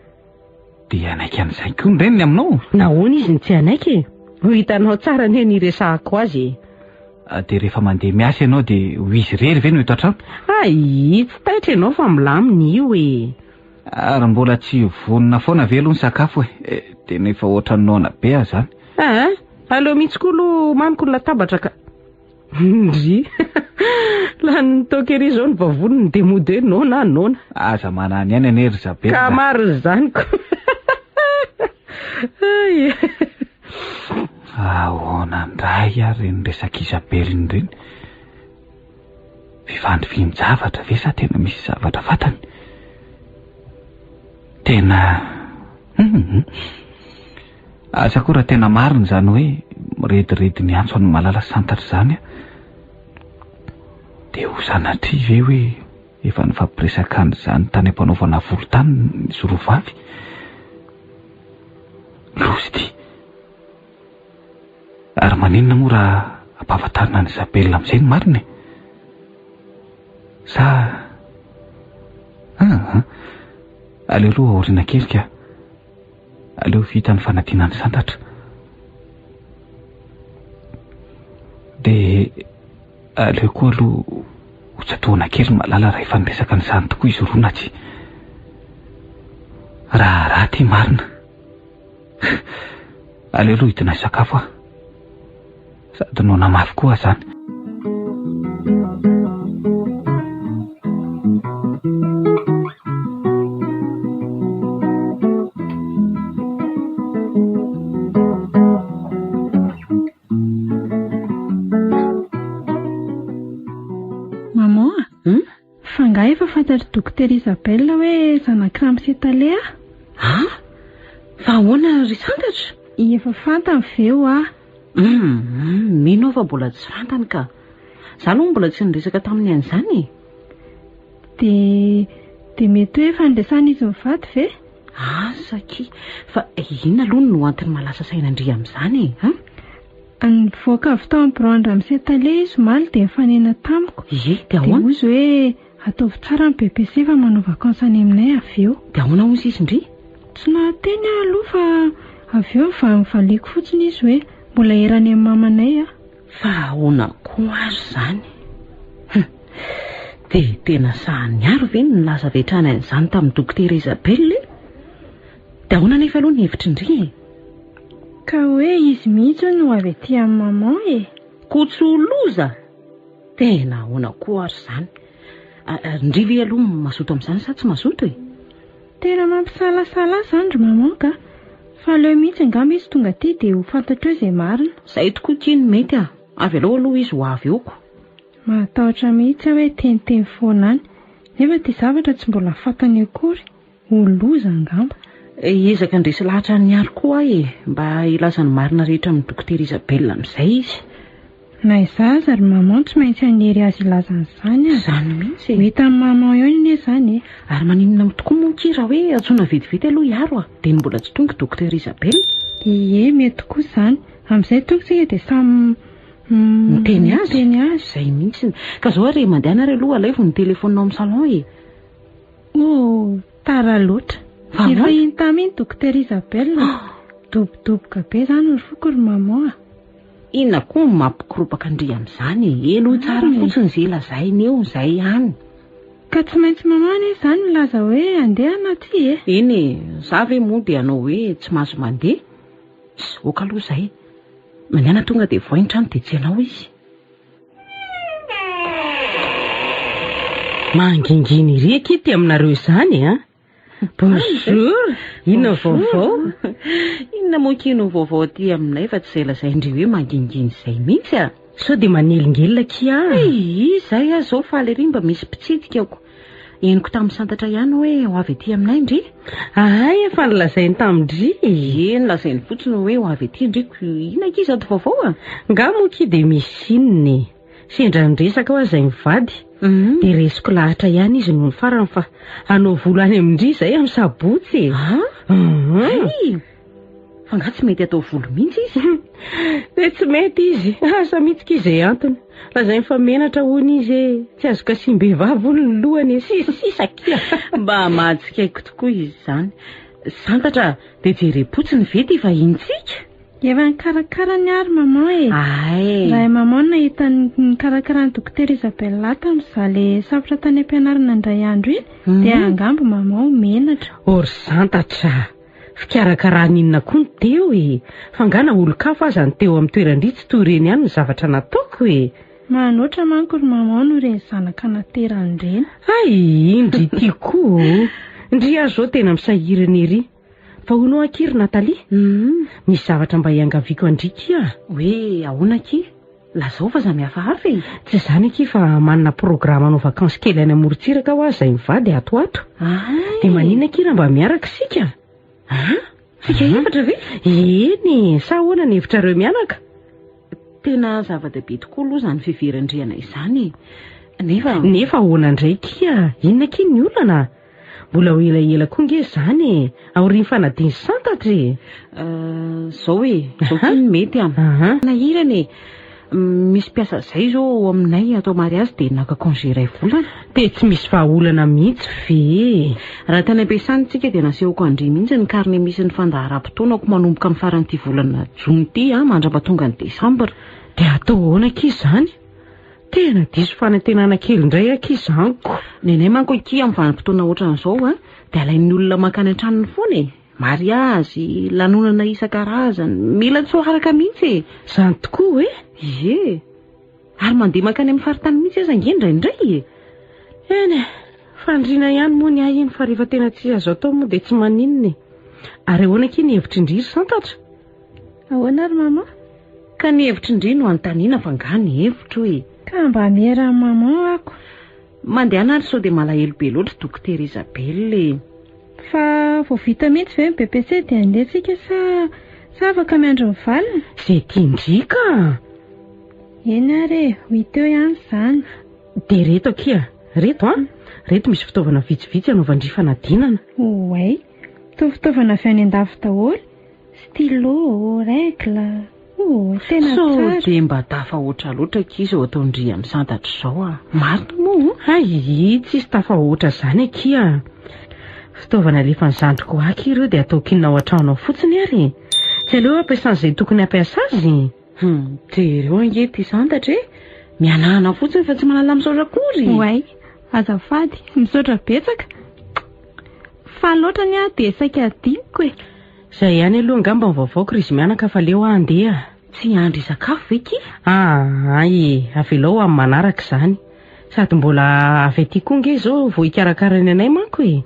Dia hanaiky an'izay koa ny reniny aminao? Nahoana izy no tsy hanaiky e? Ho hitanao tsara anie ny hiresahako azy e. Ah, dia rehefa mandeha miasa ianao dia ho izy irery ve no eto an-trano? Hay, tsy taitra ianao fa milamina io e. Ary mbola tsy vonona foana ve aloha ny sakafo e? Eh, tena efa ohatran'ny noana be aho izany. Ah, aleo mihitsy koa aloha homaniko ny latabatra ka. Ndry. Lanin'ny toaka ery izao ny vavoniny dia mody hoe noana aho noana. Aza manany ihany anie ry Zabela. Ka marina izany ko. Hay. Ahoana indray ary ireny resak'i Isabelle ireny? Fifandrifian-javatra ve sa tena misy zavatra fantany? Tena hum. Asa koa raha tena marina izany hoe mirediredy miantso an'i Malala santatra izany aho. Dia ho sanatria ve hoe efa nifampiresaka an'izany tany am-panaovana volo tany izy roa vavy? Loza ity. Ary maninona moa raha ampahafantarina an'i Isabelle amin'izay ny marina e? Sa... Aa, aleo aloha aoriana kely ka. Aleo vita ny fanadinan'i Santatra. Dia aleo koa aloha ho tsatohana kely Malala raha efa niresaka an'izany tokoa izy roa na tsia. Raharaha ity marina. Aleo aloha hidina hisakafo aho. Sady noana mafy koa aho izany. Maman a! Hum? Fa angaha efa fantatr'i Dokotera Isabelle hoe zanak'i Ramose Tale aho? Ah! Fa ahoana ry Santatra? Efa fantany ve hoa? Hum, mino aho fa mbola tsy fantany ka. Za aloha mbola tsy niresaka taminy an'izany e. Dia, dia mety hoe efa niresahana izy mivady ve? Asa akia. Fa inona aloha no antony mahalasa saina an-dry amin'izany e? An? Nivoaka avy tao amin'ny biraon-dRamose Tale izy omaly dia nifanena tamiko. Ie, dia ahoana? Dia hozy hoe ataovy tsara ny BEPC fa manao vacances any aminay avy eo. Dia ahoana hozy izy ndry? Tsy nahateny aho aloha fa avy eo nivaliako fotsiny izy hoe mbola eran'ny amin'ny mamanay aho. Fa ahoana koa ary izany? Hum! Dia tena sahy niaro ve ny nilaza avy hatrany an'izany tamin'i Dokotera Isabelle e? Dia ahoana anefa aloha ny hevitry ndry e? Ka hoe izy mihitsy hono no avy aty amin'i maman e! Koa tsy ho loza? Tena ahoana koa ary izany? Ary ndry ve aloha mazoto amin'izany sa tsy mazoto e? Tena mampisalasala ahy izany ry maman ka! Fa aleo mihitsy angamba izy tonga aty dia ho fantatreo izay marina. Izay tokoa ity no mety a! Avy aleo aloha izy ho avy eo ko! Mahatahotra mihitsy aho hoe teniteny foana any, nefa ity zavatra tsy mbola fantany akory. Ho loza angamba. Hiezaka handresy lahatra an'i Hary koa aho e, mba hilaza ny marina rehetra amin'i Dokotera Isabelle amin'izay izy. Na izaho aza ry maman tsy maintsy hanery azy hilaza an'izany a! Izany mihitsy e! Ho hitan'i maman eo anie izany e! Ary maninona tokoa moa akia raha hoe antsoina vetivety aloha i Haro a! Dia ny mbola tsy tonga i Dokotera Isabelle? Ie, mety tokoa izany. Amin'izay tonga isika dia samy miteny azy. Miteny azy. Izay mihitsy. Ka izao ary e, mandehana ary aloha alaivo ny telefaonina ao amin'ny salon e! Oh, tara loatra. Fa Efa ahoana? iny tamy iny Dokotera Isabelle. Dobodoboka be izany ny foko ry maman a! Inona koa no mampikoropaka an-dry amin'izany e? Henoy tsara Marina e. fotsiny izay lazainy eo, izay ihany. Ka tsy maintsy maman anie izany milaza hoe handeha na tsia e! Eny e, za ve moa dia hanao hoe tsy mahazo mandeha? Tss, ok aloha izay. Mandehana tonga dia vohay ny trano dia tsenao izy. Mangingina ery akia ity aminareo izany a! Bonjour! Inona ny vaovao? Inona moa akia no vaovao aty aminay fa tsy izay lazain-dry hoe mangingina izay mihitsy a! Sao dia manelingelina akia a! Ii, izay aho izao faly ery mba misy mpitsidika ko. Henoko tamin'ny santatra ihany hoe ho avy aty aminay ndry. Ahay efa nolazainy tamin-dry e! Ie, nolazainy fotsiny hoe ho avy aty ndry ko. Inona akia izato vaovao a? Nga moa akia dia misy inona e! Sendra niresaka aho izay mivady, dia resiko lahatra ihany izy nony farany fa hanao volo any amin-dry izay amin'ny sabotsy e! Hay! Fa nga tsy mety atao volo mihitsy izy? Dia tsy mety izy, asa mihitsy ki izay antony. Lazainy fa menatra hono izy e, tsy azo kasiam-behivavy hono ny lohany e, sy ny sisa akia. Mba mahatsikaiky tokoa izy izany. Santatra, dia jerem-potsiny ve ity vahinintsika? Efa nikarakara ny ahy ry maman e! Ay! Raha i maman no nahita ny nikarakaran'i Dokotera Isabella tamin'izaho le safotra tany am-pianarana indray andro iny dia angamba maman ho menatra. Ô ry Santatra! Fikarakarana inona koa no teo e! Fa angaha na olon-kafa aza no teo amin'ny toeran-dry tsy toy ireny ihany ny zavatra nataoko e! Manoatra manko ry maman no ireny zanaka naterany ireny. Hay! Ndry ity koa ô! Ndry aho izao tena misahirana ery. Fa hono hoa akia ry Nathalie? Misy zavatra mba iangaviako an-dry kia. Hoe ahoana akia? Lazao fa za mihafahafa e! Tsy izany akia fa manana programme hanao vacances kely any amorontsiraka hoa izay mivady ato ho ato. Ay! Dia maninona akia raha mba miaraka isika? An? Tsika efatra ve? Eny e! Sa ahoana ny hevitrareo mianaka? Tena zava-dehibe tokoa aloha izany fiverin-drihana izany e! Nefa. Nefa ahoana indray akia? Inona akia ny olana? Mbola ho elaela koa nge izany e! Aorian'ny fanadin'ny santatra e! Zao e! Zao koa no mety an! Nahirana e! Misy mpiasa zay zao ao aminay atao mariazy dia naka congé iray volana. Dia tsy misy vahaolana mihitsy ve e? Raha tany am-piasana isika dia nasehoko an-dry mihitsy ny carnet misy ny fandaharam-potoanako manomboka amin'ny faran'ity volana jona ity an, mandra-pahatonga ny desambra. Dia atao ahoana akia izany? Tena diso fanantenana kely indray akia izany ko! Ny anay manko akia amin'ny vanim-potoana ohatran'izao an, dia alain'ny olona mankany an-tranony foana e! Mariazy, lanonana isan-karazany, mila tsy ho araka mihitsy e! Izany tokoa e! Ie! Ary mandeha mankany amin'ny faritany mihitsy aza ange indraindray e! Eny e! Fandriana ihany moa ny ahy iny fa rehefa tena tsy azo atao moa dia tsy maninona e! Ary ahoana akia ny hevitr'i ndry ry Santatra? Ahoana ry maman? Ka ny hevitr'i ndry no anontaniana fa angaha ny hevitro e! Ka mba miera amin'i maman ako. Mandehana ary sao dia malahelo be loatra Dokotera Isabelle e! Fa vao vita mihitsy ve ny BEPC dia handeha tsika sa sa afaka miandry ny valiny? Izay tian-dry ka! Eny ary e, ho hita eo ihany izany. Dia reto akia, reto an! Reto misy fitaovana vitsivitsy hanaovan-dry fanadinana. Oay! Toa fitaovana avy any an-dafy daholo. Stylo, règle, oh, tena Sao tsara. dia mba tafahoatra loatra akia izao ataon-dry amin'ny santatra izao a! Marina moa o? Hay, tsisy tafahoatra izany akia. Fitaovana alefan'ny zandriko aky ireo dia ataoko inona ao an-trano ao fotsiny ary e! Tsy aleo ampiasana izay tokony hampiasa azy? Hum, jereo ange ity santatra e! Mihanahana fotsiny fa tsy mahalala misaotra akory! Oay, azafady, misaotra betsaka. Faly loatra ny ahy dia saika adinoko e! Izay ihany aloha angamba ny vaovaoko ry izy mianaka fa aleo aho handeha. Tsy hiandry hisakafo ve kia? Aa e, avelao ho amin'ny manaraka izany. Sady mbola avy aty koa nge izao vao hikarakara ny anay manko e.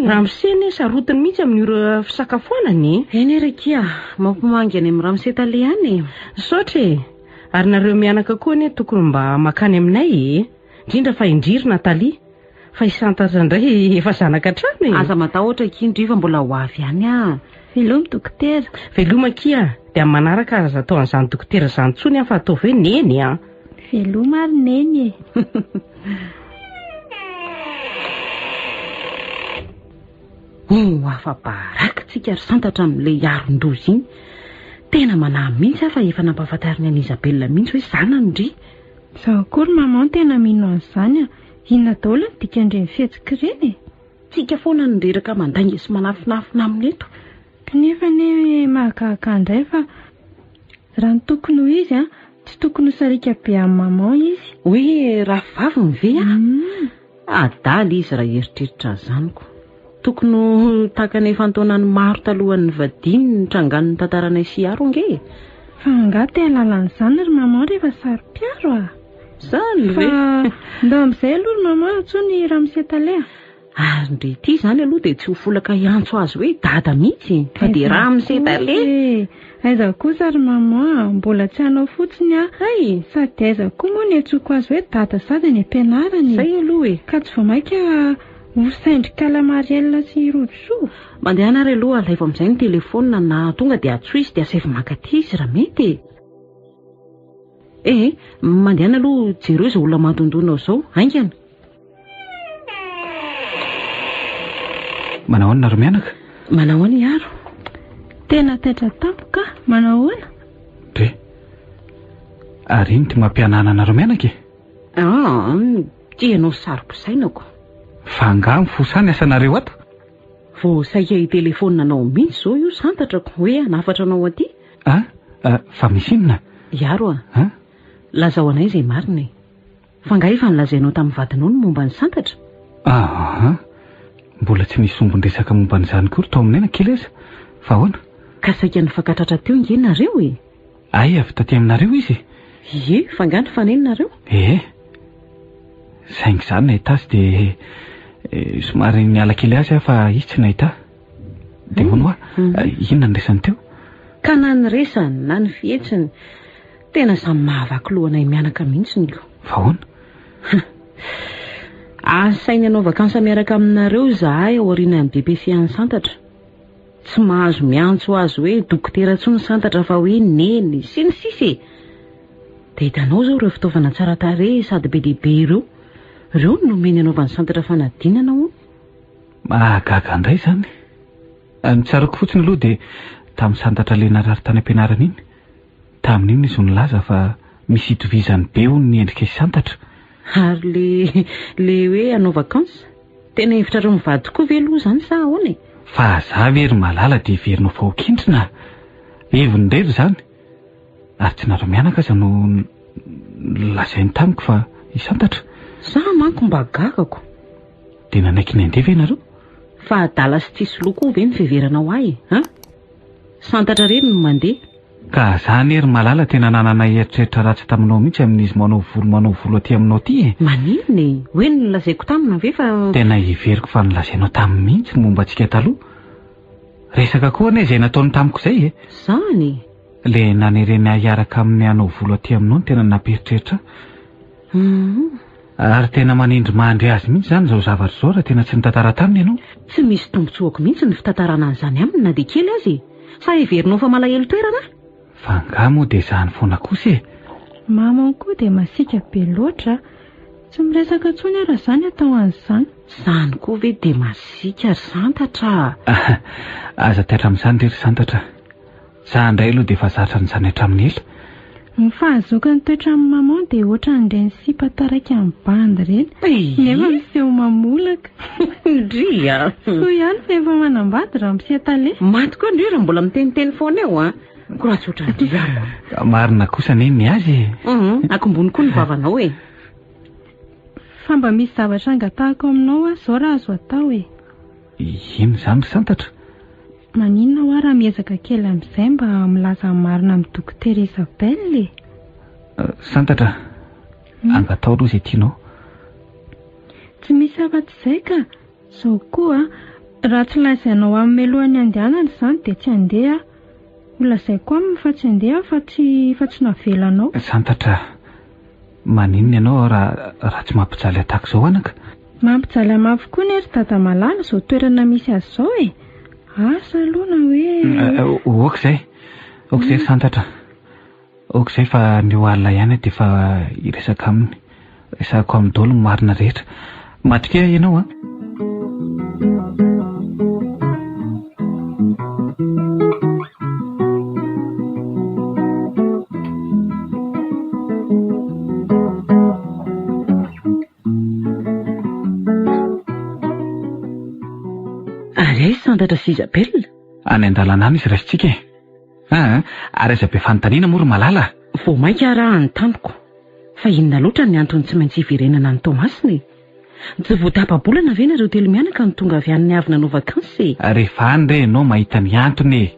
Ramose anie sarotiny mihitsy amin'ny ora fisakafoanana e. Eny ary akia, mampimangy any amin'ny ramose tale any e. Misaotra e. Ary nareo mianaka koa anie tokony mba makany aminay e. Indrindra fa indry ry Nathalie. Fa i Santatra indray efa zanaka hatrany e. Aza matahotra akia ndry fa mbola ho avy ihany ah. Veloma dokotera. Veloma akia, dia amin'ny manaraka aza atao an'izany dokotera izany intsony an fa ataovy hoe neny an. Veloma ary neny e. Ho afa-baraka tsika ry Santatra amin'ilay hiaron-doza iny. Tena manahy mihitsy aho fa efa nampahafantariny an'i Isabelle mihitsy hoe zanany ndry. Izaho koa ry maman tena mino an'izany a! Inona daholo ny dikan'ireny fihetsika ireny e? Tsika foana no reraka mandainga sy manafinafina aminy eto. Kanefa anie mahagaga indray fa raha ny tokony ho izy an, tsy tokony ho sariaka be amin'i maman izy. Hoe rafivaviny ve aho? Adala izy raha hieritreritra an'izany ko. Tokony ho takany efa an-taonany maro talohan'ny nivadiany ny nitrangan'ny tantaranay sy Aro ange e! Fa angaha te hahalala an'izany ry maman rehefa saro-piaro a! Izany ve? Fa ndao amin'izay aloha ry maman antsoy ny ramose tale a! Ary ndry ity izany aloha dia tsy ho folaka hiantso azy hoe dada mihitsy fa dia ramose tale! Aiza kosa ry maman a! Mbola tsy hanao fotsiny aho. Hay! Sady aiza koa moa ny antsoiko azy hoe dada sady any am-pianarana e! Izay aloha e! Ka tsy vao mainka ho sain-dry kala Marielle sy i Rojosoa? Mandehana ary aloha alaivo amin'izay ny telefaonina na tonga dia antsoy izy dia asaivo maka aty izy raha mety e! Eh eh! Mandehana aloha jereo izao olona mandondona ao izao, haingana! Manao ahoana nareo mianaka? Manao ahoana i Aro? Tena taitra tampoka aho. Manao ahoana? Dre. Ary ino ty mampihanahana anareo mianaka e? Ah, ty ianao saro-pisainako. Fa angaha mifosa ny asanareo ato? Vao saika hitelefaonina anao mihitsy izao io santatrako hoe hanafatra anao aty. Ah, fa misy inona? I Aro a. Ah? Lazao anay izay marina e. Fa angaha efa nolazainao tamin'ny vadinao ny momba an'i Santatra? Aa! Mbola tsy nisy sombin-dresaka momba an'izany akory tao aminay na kely aza. Fa ahoana? Ka saika nifankatratra teo ange nareo e! Hay avy taty aminareo izy e? Ie, fa angaha nifanena nareo? Ee. Saingy izaho nahita azy dia somary niala kely azy aho fa izy tsy nahita ahy. Dia hono hoa, inona ny resany teo? Ka na ny resany na ny fihetsiny, Tena samy mahavaky loha anay mianaka mihitsy ny ko. Fa ahoana? Asainy hanao vakansa miaraka aminareo izahay aorianan'ny BPC an'i Santatra. Tsy mahazo miantso azy hoe dokotera intsony Santatra fa hoe neny, sy ny sisa e! Dia hitanao izao ireo fitaovana tsara tarehy sady be dia be ireo. Ireo no nomeny hanaovan'i Santatra fanadinana hono. Mahagaga indray izany. Ny tsaroako fotsiny aloha dia tamin'i Santatra ilay narary tany am-pianarana iny. Tamin'iny izy no nilaza fa misy itovizany be hono ny endrika sy santatra. Ary le le hoe hanao vacances? Tena hevitrareo mivady tokoa ve aloha izany sa ahoana e? Fa za ve ry Malala dia heverinao fa ho kentrina a? Heviny irery izany. Ary tsy nareo mianaka aza no nolazainy tamiko fa i Santatra. Za manko mba gagako. Dia nanaiky ny handeha ve nareo? Fa adala sy tsisy loha koa ve ny fiheveranao ahy e? An? Santatra irery no mandeha. Ka za anie ry Malala tena nanana eritreritra ratsy taminao mihitsy amin'izy manao volo manao volo aty aminao aty e! Maninona e? Hoe nolazaiko taminy ve fa. Tena heveriko fa nolazainao taminy mihitsy ny momba antsika taloha. Resaka koa anie izay nataony tamiko izay e! Zany? Le nanereny ahy hiaraka aminy hanao volo aty aminao no tena nampieritreritra ahy. Hum. Ary tena manindry mandry azy mihitsy izany izao zavatra izao raha tena tsy nitantara taminy ianao. Tsy misy tombotsoako mihitsy ny fitantarana an'izany aminy na dia kely aza e! Sa heverinao fa malahelo toerana aho? Fa angaha moa dia izany foana kosa e! Maman koa dia masiaka be loatra a! Tsy miresaka intsony aho raha izaho ny atao an'izany. Izany koa ve dia masiaka ry Santatra a! Aza taitra amin'izany re ry Santatra a! Za indray aloha dia efa zatra an'izany hatramin'ny ela. Ny fahazoako ny toetran'i maman dia ohatran'ireny sipa taraiky amin'ny bandy ireny nefa miseho mamolaka. Ndry a! Soa ihany fa efa manambady ramose tale. Maty koa ndry raha mbola miteniteny foana eo a! Ko raha tsy ohatran-dry ako. Marina kosa anie ny azy e! Hum, akombony koa ny vavanao e! Fa mba misy zavatra angatahako aminao aho izao raha azo atao e! Inona izany ry Santatra? Maninona hoa raha miezaka kely amin'izay mba milaza ny marina amin'i Dokotera Isabelle e? Santatra, angataho aloha izay tianao. Tsy misy afa-tsy izay ka! Izao koa, raha tsy lazainao aminy mialohan'ny handehanana izany dia tsy handeha aho. Ho lazaiko aminy fa tsy handeha aho fa tsy fa tsy navelanao. Santatra, maninona ianao raha raha tsy mampijaly ahy tahaka izao anaka? Mampijaly ahy mafy koa anie ry dada malala izao toerana misy azy izao e! Asa aloha na hoe. Ok izay, ok izay ry Santatra. Ok izay fa anio alina ihany aho dia efa hiresaka aminy. Resahako aminy daholo ny marina rehetra. Matokia ianao an! Ary aiza Santatra sy Isabelle? Any an-dalana any izy raisintsika e. Aa, ary aza be fanontaniana moa ry Malala a! Vao mainka ary aho anontaniko, fa inona loatra ny antony tsy maintsy hiverenana any Toamasina e? Tsy vao tapa-bolana ve nareo telo mianaka no tonga avy any avy nanao vakansy e? Rehefa any re ianao mahita ny antony e!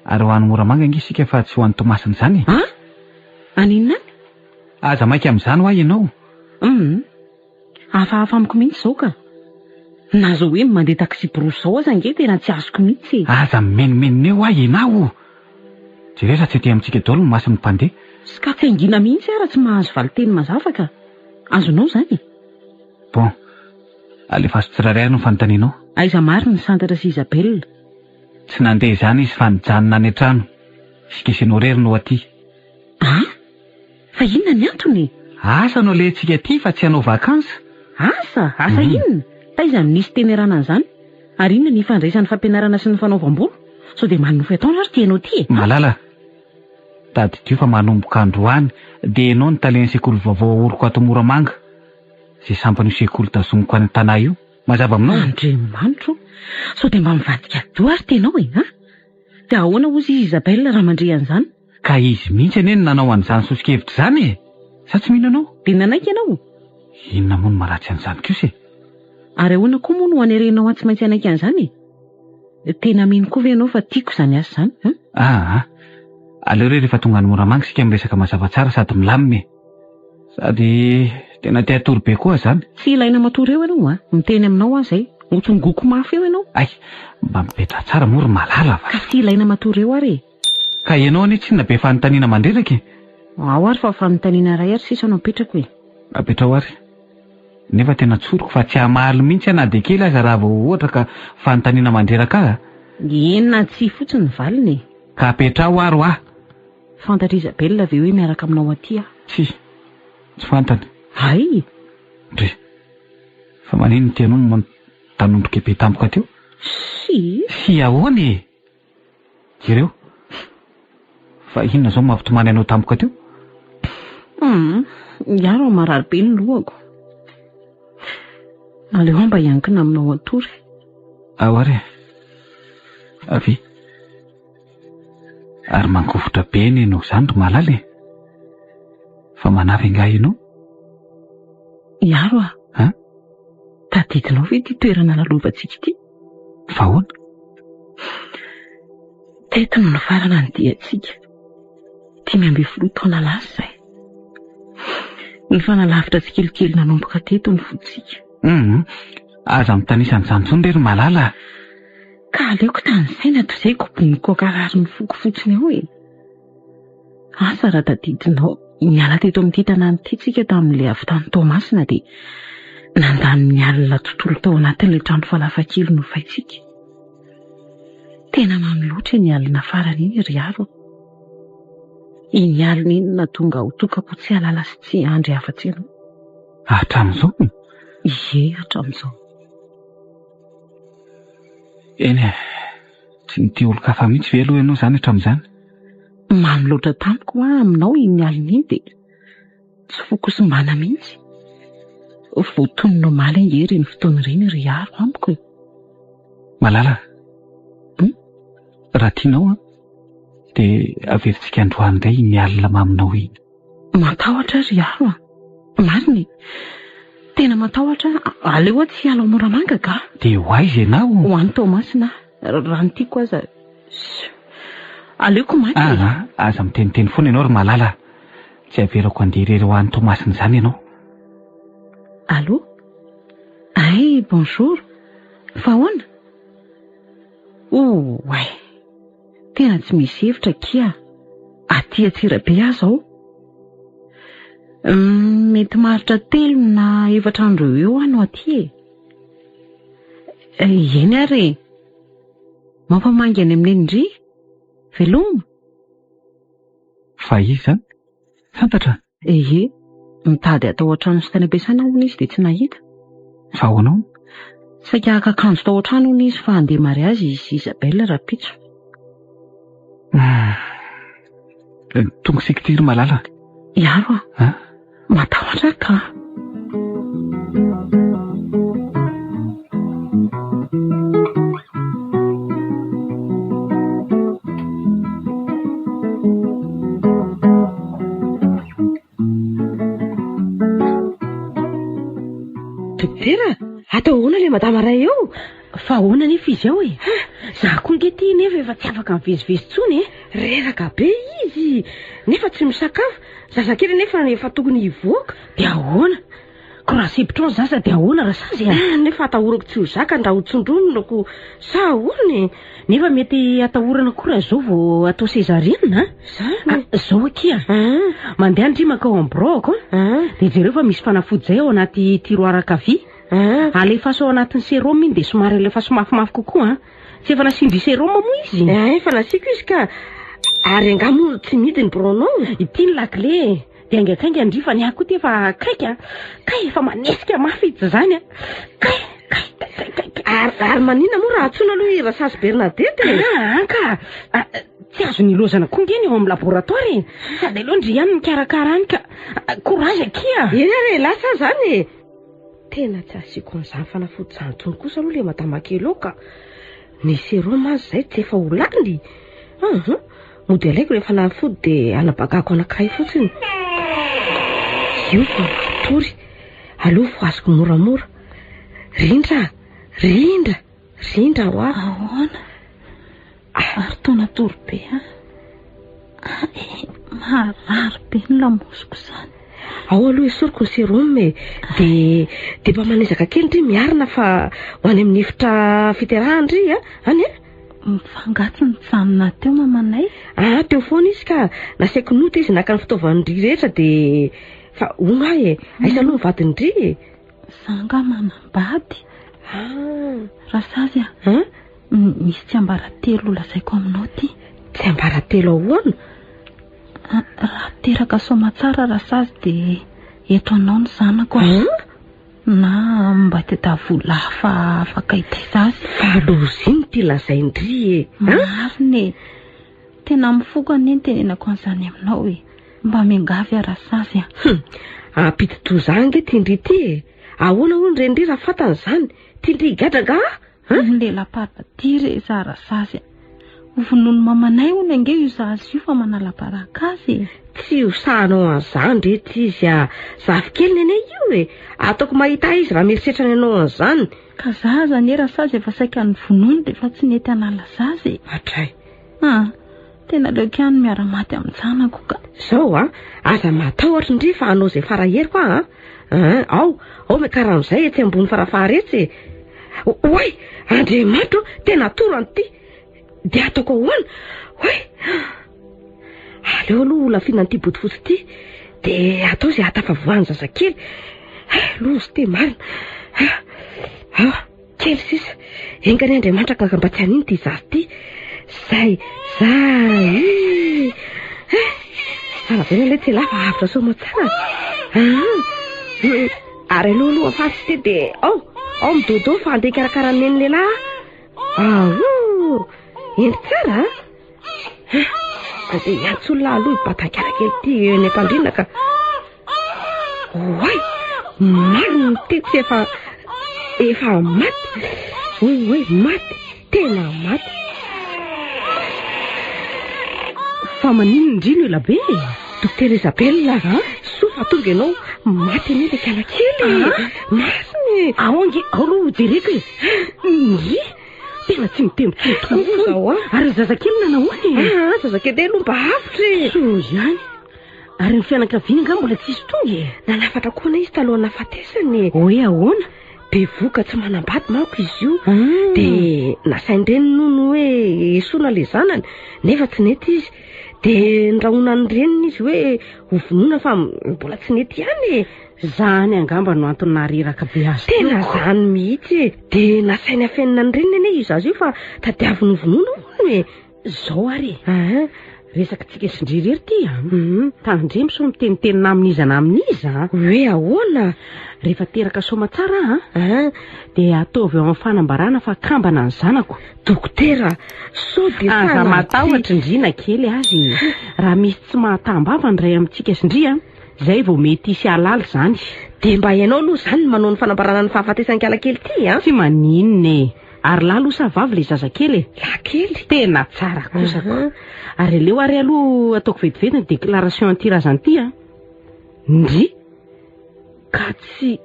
Ary ho any Moramanga ange isika fa tsy ho any Toamasina izany e! An? Any inona any? Aza maika amin'izany hoa ianao! Hum! Hafahafa amiko mihitsy izao ka! Na izao hoe mandeha taxi-brousse izao aza ange tena tsy azoko mihitsy e! Aza mimenomenona eo hoa ianao! Jereo raha tsy aty amintsika daholo ny mason'ny mpandeha. Ska tsy hangina mihitsy aho raha tsy mahazo valinteny mazava ka! Azonao izany e! Bon, alefaso tsirairay ary ny fanontanianao. Aiza marina i Santatra sy Isabelle? Tsy nandeha izany izy fa nijanona any an-trano. Isika sy ianao irery no aty. An? Fa inona ny antony e? Asa no alehantsika aty fa tsy hanao vacances. Asa? Asa inona? Taiza no nisy teny erana an'izany? Ary inona ny ifandraisan'ny fampianarana sy ny fanaovam-bolo? Sao dia manonofy ataona ary ity ianao ity e? Malala, tadidio fa manomboka androany dia ianao no talen'ny sekoly vaovao ahoriko ato Moramanga, izay sampan'io sekoly tazomiko any an-tanà io. Mazava aminao? Andriamanitro o! Sao dia mba mivadika doha ary ity ianao e? An? Dia ahoana hozy izy Isabelle raha mandre an'izany? Ka izy mihitsy anie no nanao an'izany soso-kevitra izany e! Sa tsy mino ianao? Dia nanaiky ianao? Inona moa no maharatsy an'izany kosa e? Ary ahoana koa moa no hanerenao ahy tsy maintsy hanaiky an'izany e? Tena mino koa ve ianao fa tiako izany asa izany an? Aa! Aleo re rehefa tonga any Moramanga isika miresaka mazava tsara sady milamina e! Sady tena te hatory be koa izany. Tsy ilaina matory eo ianao a! Miteny aminao aho izay. Hotsongoko mafy eo ianao. Hay! Mba mipetraha tsara moa ry Malala fa. Ka tsy ilaina matory eo ary e! Ka ianao anie tsinona be fanontaniana mandreraka e! Ao ary fa fanontaniana iray ary sisa no apetrako e! Apetraho ary. Nefa tena tsoriko fa tsy hamaly mihitsy aho na dia kely aza raha vao ohatra ka fanontaniana mandreraka ahy a! Eny na tsia fotsiny ny valiny e! Ka apetraho ary hoa! Fantatr'i Isabelle ve hoe miaraka aminao aty aho? Tsia, tsy fantany. Hay! Ndry! Fa maninona ity ianao no mitanondrika be tampoka teo? Sy? Sy ahoana e? Jereo. Fa inona izao no mampitomany anao tampoka teo? Hum, iaro marary be ny lohako. Aleo aho mba hiankina aminao hatory. Ao ary e. Avia. Ary mangovitra be anie ianao izany ry Malala e! Fa manavy angaha ianao? Iaro a! An? Tadidinao ve ity toerana lalovantsika ity? Fa ahoana? Teto no nifarana ny diantsika. 15 taona lasa izay. Nifanalavitra tsikelikely nanomboka teto ny fontsika. Hum, aza mitanisa an'izany intsony re ry Malala a! Ka aleoko tanisaina toy izay koboniko hankarary ny foko fotsiny ao e! Asa raha tadidinao, niala teto amin'ity tanàna ity tsika tamin'ilay avy tany Toamasina dia nandany ny alina tontolo tao anatin'ilay trano falafa kely nofaintsika. Tena mamy loatra iny alina farany iny ry Aro a! Iny alina iny no nahatonga ahy ho tokako tsy hahalala sy tsy hiandry afa-tsy ianao. Hatramin'izao? Ie, hatramin'izao. Eny e, tsy nitia olon-kafa mihitsy ve aloha ianao izany hatramin'izany? Mamy loatra tamiko hoa aminao iny alina iny dia tsy foko simbana mihitsy. Voatonona omaly ange ireny fotoana ireny ry Aro amiko e. Malala, Hum? raha tianao an, dia averintsika androany indray iny alina maminao iny. Matahotra aho ry Aro a! Marina e! Tena matahotra aho. Aleo aho tsy hiala ao Moramanga ka! Dia ho aiza ianao? Ho any Toamasina aho. Raha ny tiako aza. Aleoko maty e! Aa, aza miteniteny foana ianao ry Malala a! Tsy avelako handeha irery ho any Toamasina izany ianao. Allô? Hay, bonjour! Fa ahoana? Oay! Tena tsy misy hevitra akia! Aty Antsirabe aho izao. Mety maharitra telo na efatra andro eo eo aho no aty e. Eny ary e. Mampamangy any amin'ny nenin-dry. Veloma. Fa iza izany? Fantatra? Ehe. Mitady atao an-trano sy tany am-piasana hono izy dia tsy nahita. Fa ahoana hono? Saika haka akanjo tao an-trano hono izy fa handeha mariazy izy sy Isabelle rahampitso. Tonga isika ity ry Malala. Iaro a! Matahotra aho ka. Dokotera, atao ahoana ilay madama iray eo? Fa ahoana anefa izy ao e? Za koa nge ty nefa efa tsy afaka mivezivezy intsony e. Reraka be izy, nefa tsy misakafo. Zazakely nefa efa tokony hivoaka. Dia ahoana? Ko raha sempotra ao ny zaza dia ahoana Rasazy a? Ah, nefa atahorako tsy ho zakany raha ho tsindronina ko sa ahoana e? Nefa mety atahorana koa raha izao vao atao césarienne a. Zany? Ah, izao akia. Ah. Mandeha ndry mankao amin'ny birao-ko a. Ah. Dia jereo fa misy fanafody izay ao anaty tiroir ankavia. Ah. Alefaso ao anatin'ny sérum iny dia somary alefaso mafimafy kokoa a. Tsy efa nasian-dry sérum moa izy? Eh, efa nasiako izy ka. Ary angaha moa tsy mihidy ny biraonao? Ity ny lakile e. Dia haingankaingana ndry fa ny ahy koa ity efa akaiky a. Kay efa manesika mafy izy izany a. Kay, kay, kay, kay, kay, kay. Ary, ary maninona moa raha antsoina aloha i Rasazy Bernadette e? Ah, anka. Ah, tsy azony ilozana koa nge ny ao amin'ny laboratoire e. Sady aleo ndry ihany mikarakara any ka. Ah, Courage akia. Eny ary e, lasa aho izany e. Tena tsy asiako an'izany fanafody izany intsony kosa aloha ilay madama kely ao ka. Ny sérum aza izay tsy efa ho lany. Hum, mody alaiko ilay fanafody dia anabakako anankiray fotsiny. Io fa matory. Aleo fohaziko moramora. Rindra, Rindra, Rindra hoa. Ahoana? Ary toa natory be aho. Hay, marary be ny lamosiko izany. Ao aloha esoriko ny sérum e. Dia dia mba manezaka kely ndry miarina fa ho any amin'ny efitra fiterahana ndry a. Any a. Fa angaha tsy nijanona teo mamanay? Ah, teo foana izy ka. Nasaiko nody izy naka ny fitaovan-dry rehetra dia fa hono aho e. Aiza aloha ny vadin-dry e? Za angaha manambady? Ah. Rasazy a. Hein? Misy tsiambaratelo holazaiko aminao ity. Tsiambaratelo ahoana? Raha teraka soamatsara Rasazy dia eto anao ny zanako a. Na mba tadiavo olona hafa afaka hitaiza azy. Fa loza ino ity lazain-dry e? Marina e. Tena amin'ny foko anie ny tenenako an'izany aminao e. Mba miangavy aho Rasazy a. Hum, hampidi-doza ahy ange ity ndry ity e. Ahoana hono re ndry raha fantany izany? Tian-dry higadra angaha aho? Ny lela-paradis re za Rasazy a. Ho vonoin'i mamanay hono ange io zaza io fa manala baraka azy e. Tsy ho sahanao an'izany re ty izy a. Zafikeliny anie io e. Ataoko mahita ahy izy raha mieritreritra ny hanao an'izany. Ka zaza anie Rasazy efa saika novonoiny dia efa tsy nety hanala zaza e. Hatray. Ah, tena aleoko ihany miara-maty amin-janako ka. Zao a, aza matahotra ndry fa hanao izay fara-heriko aho a. An, ao, ao miakara amin'izay etsy ambony farafahara etsy e. Oay, Andriamanitra ô, tena atoro an'ity. Dia ataoko ahoana? Oay! Aleo aloha holafiana an'ity bodofotsy ity, dia atao izay hahatafavoahan'ny zazakely. Eh, loza ity marina. Ah, kely sisa. Enga anie Andriamanitra ka mba tsy hanino ity zaza ity. Zay, zay. Eh, Saravena ilay tsy lava avotra soamantsara. Ah, ary aloha aloha afatsy ity dia ao, ao midodo fa andeha hikarakara ny neny lehilahy. Aoh, hendry tsara a. Andeha hiantso olona aloha hibata kely ity eny am-pandriana ka. Oay, marina ny tetsy efa efa maty. Oay, maty, tena maty. Fa maninona indry no ela be e? Dokotera Isabelle, soa fa tonga ianao. Maty anie ilay kala kely e. Marina e. Ao ange, ao aloha ho jereko e. Ie, tena tsy mitempotempo tokoa Izao fony. a. Ary ny zazakely nanahoana e? Ah, zazakely aloha mba avotra e. Soa ihany. Ary ny fianakaviana angaha mbola tsisy tonga e? Nanafatra koa anie izy talohan'ny nahafatesany e. Hoe ahoana? Bevohoka tsy manambady manko izy io. Ah. Dia nasain-dreniny hono hoe esoina ilay zanany, nefa tsy nety izy. Dia nirahonan'ny reniny izy hoe ho vonoina fa mbola tsy nety ihany e. Zany angamba no antony nahareraka be azy teo. Tena zany mihitsy e. Dia nasainy afenina ny reniny anie io zaza io fa tadiaviny ho vonoina hono e. Zao ary e. Resaka tsika sy ndry irery ty a. Tandremo sao miteniteny na amin'iza na amin'iza a. Hoe ahoana? Rehefa teraka soamatsara aho a, dia ataovy ao amin'ny fanambarana fa kambana ny zanako. Dokotera, sao dia Aza sanatria. matahotra ndry na kely aza e. Raha misy tsy mahataham-bava ny iray amintsika sy ndry a, izay vao mety hisy hahalala izany. Dia mba ianao aloha izany no manao ny fanambarana ny fahafatesan'i Kalakely ity a. Tsy maninona e. Ary lahy aloha sa vavy ilay zazakely e? Lahy kely. Tena tsara kosa ko. Ary aleo ary aloha ataoko vetivety ny déclaration an'ity razana ity a. Ndry. Ka tsy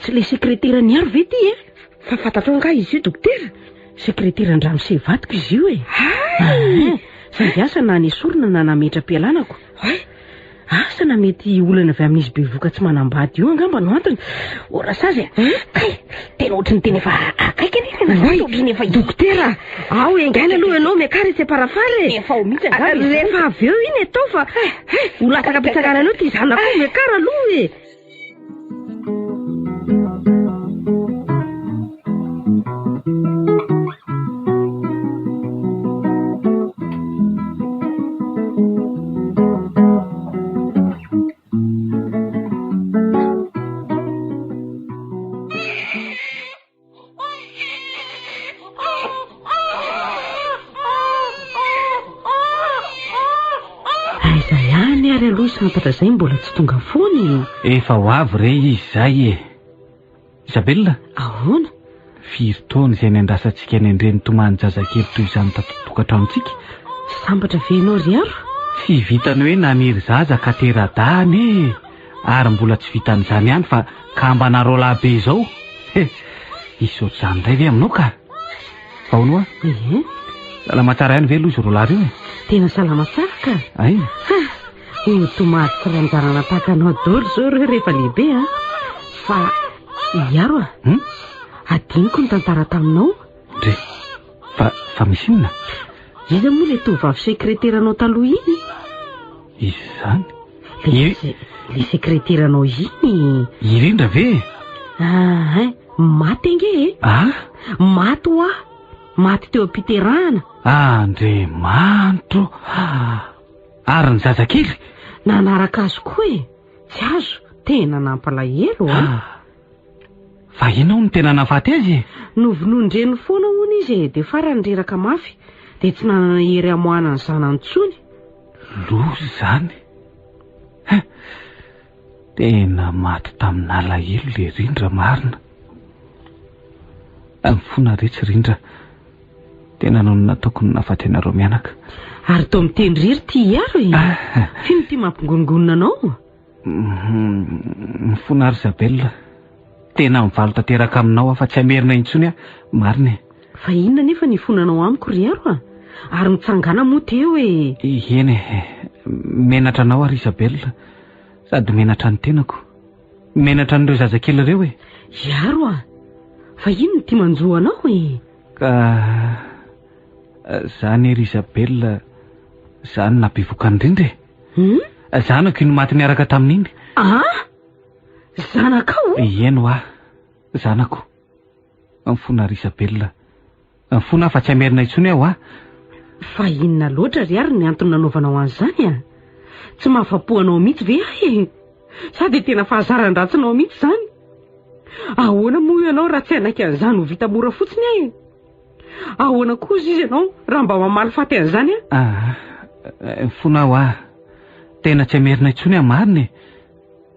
tsy ilay sekretera niaro ve ity e? Fa fantatrao angaha izy io dokotera? Sekreteran-dramose vadiko izy io e. Hay! Saingy asa na nesorina na nametra-pialana ko. Hay! Asa na mety olana avy amin'izy bevoka tsy manambady io angamba no antony. O Rasazy a! Kay! Tena ohatry ny tena efa akaiky anie ny Oay! ohatry ny efa Dokotera! Ao engaina aloha ianao miakara etsy am-parafara e! Efa ao mihitsy angamba izy. Rehefa avy eo iny atao fa ho latsaka am-pitsanganana eo ity zanako miakara aloha e! Aiza ihany ary aloha i Santatra izay mbola tsy tonga foana e? Efa ho avy re izy izay e. Isabella? Ahoana? Firy taona izay niandrasantsika ny handre ny tomanin-jazakely toy izany tato an-tokantranontsika? Sambatra ve ianao ry Aro? Tsy vitan'ny hoe naniry zaza ka tera-dahy anie e! Ary mbola tsy vitan'izany ihany fa kambana roalahy be izao. He! Hisy ohatr'izany indray ve aminao ka? Fa hono hoa? Ie. Salama tsara ihany ve aloha izy roalahy ireo e? Tena salama tsara ka. Ay. Ha! Ho tomady sy ranjanana tahaka anao daholo izao ireo rehefa lehibe a. Fa Iaro a. Hmm? Adinoko ny tantara taminao. Ndry. Fa fa misy inona? Iza moa ilay tovovavy sekreteranao taloha iny? Iza izany? Le, le sekreteranao iny. I Rindra ve? Ah, hein, maty ange e. Ah? Maty hoa. Maty teo am-piterahana. Andriamanitro. Ary ny zazakely? Nanaraka azy koa e. Tsy azo. Tena nampalahelo a. Ah. Fa inona hono no tena nahafaty azy e? Novonoin-dreniny foana hono izy e, dia farany reraka mafy, dia tsy nanana hery hamoahana ny zanany intsony. Loza izany. Hein! Tena maty tamin'alahelo le Rindra marina. Mifona re tsy Rindra. Tena noho ny nataoko no nahafaty anareo mianaka. Ary toa miteny irery ity Iaro e. F'ino ity mampigonongonona anao? Mifona ary Isabelle. Tena mivalo tanteraka aminao aho fa tsy hamerina intsony aho. Marina e. Fa inona anefa ny ifonanao amiko ry Aro a? Ary mitsangàna moa teo e. Eny e. Menatra anao aho ry Isabelle. Sady menatra ny tenako. Menatra an'ireo zazakely ireo e. I Aro a! Fa inona ity manjo anao e? Ka zany ry Isabelle, zany nabevoka indrindra e. Hum? Zanako iny maty niaraka tamin'iny. Ah! Zanakao? Eny hoa, zanako. Mifona ry Isabelle. Mifona aho fa tsy hamerina intsony aho ah. Fa inona loatra ry ary ny antony nanaovanao an'izany ah? Tsy mahafa-po anao mihitsy ve ahy e? Sa dia tena fahazaran-dratsinao mihitsy izany? Ahoana moa ianao raha tsy hanaiky an'izany ho vita mora fotsiny ahy e? Ahoana kosa izy ianao raha mba mamaly faty an'izany aho? Ah, mifona aho ah. Tena tsy hamerina intsony aho marina e.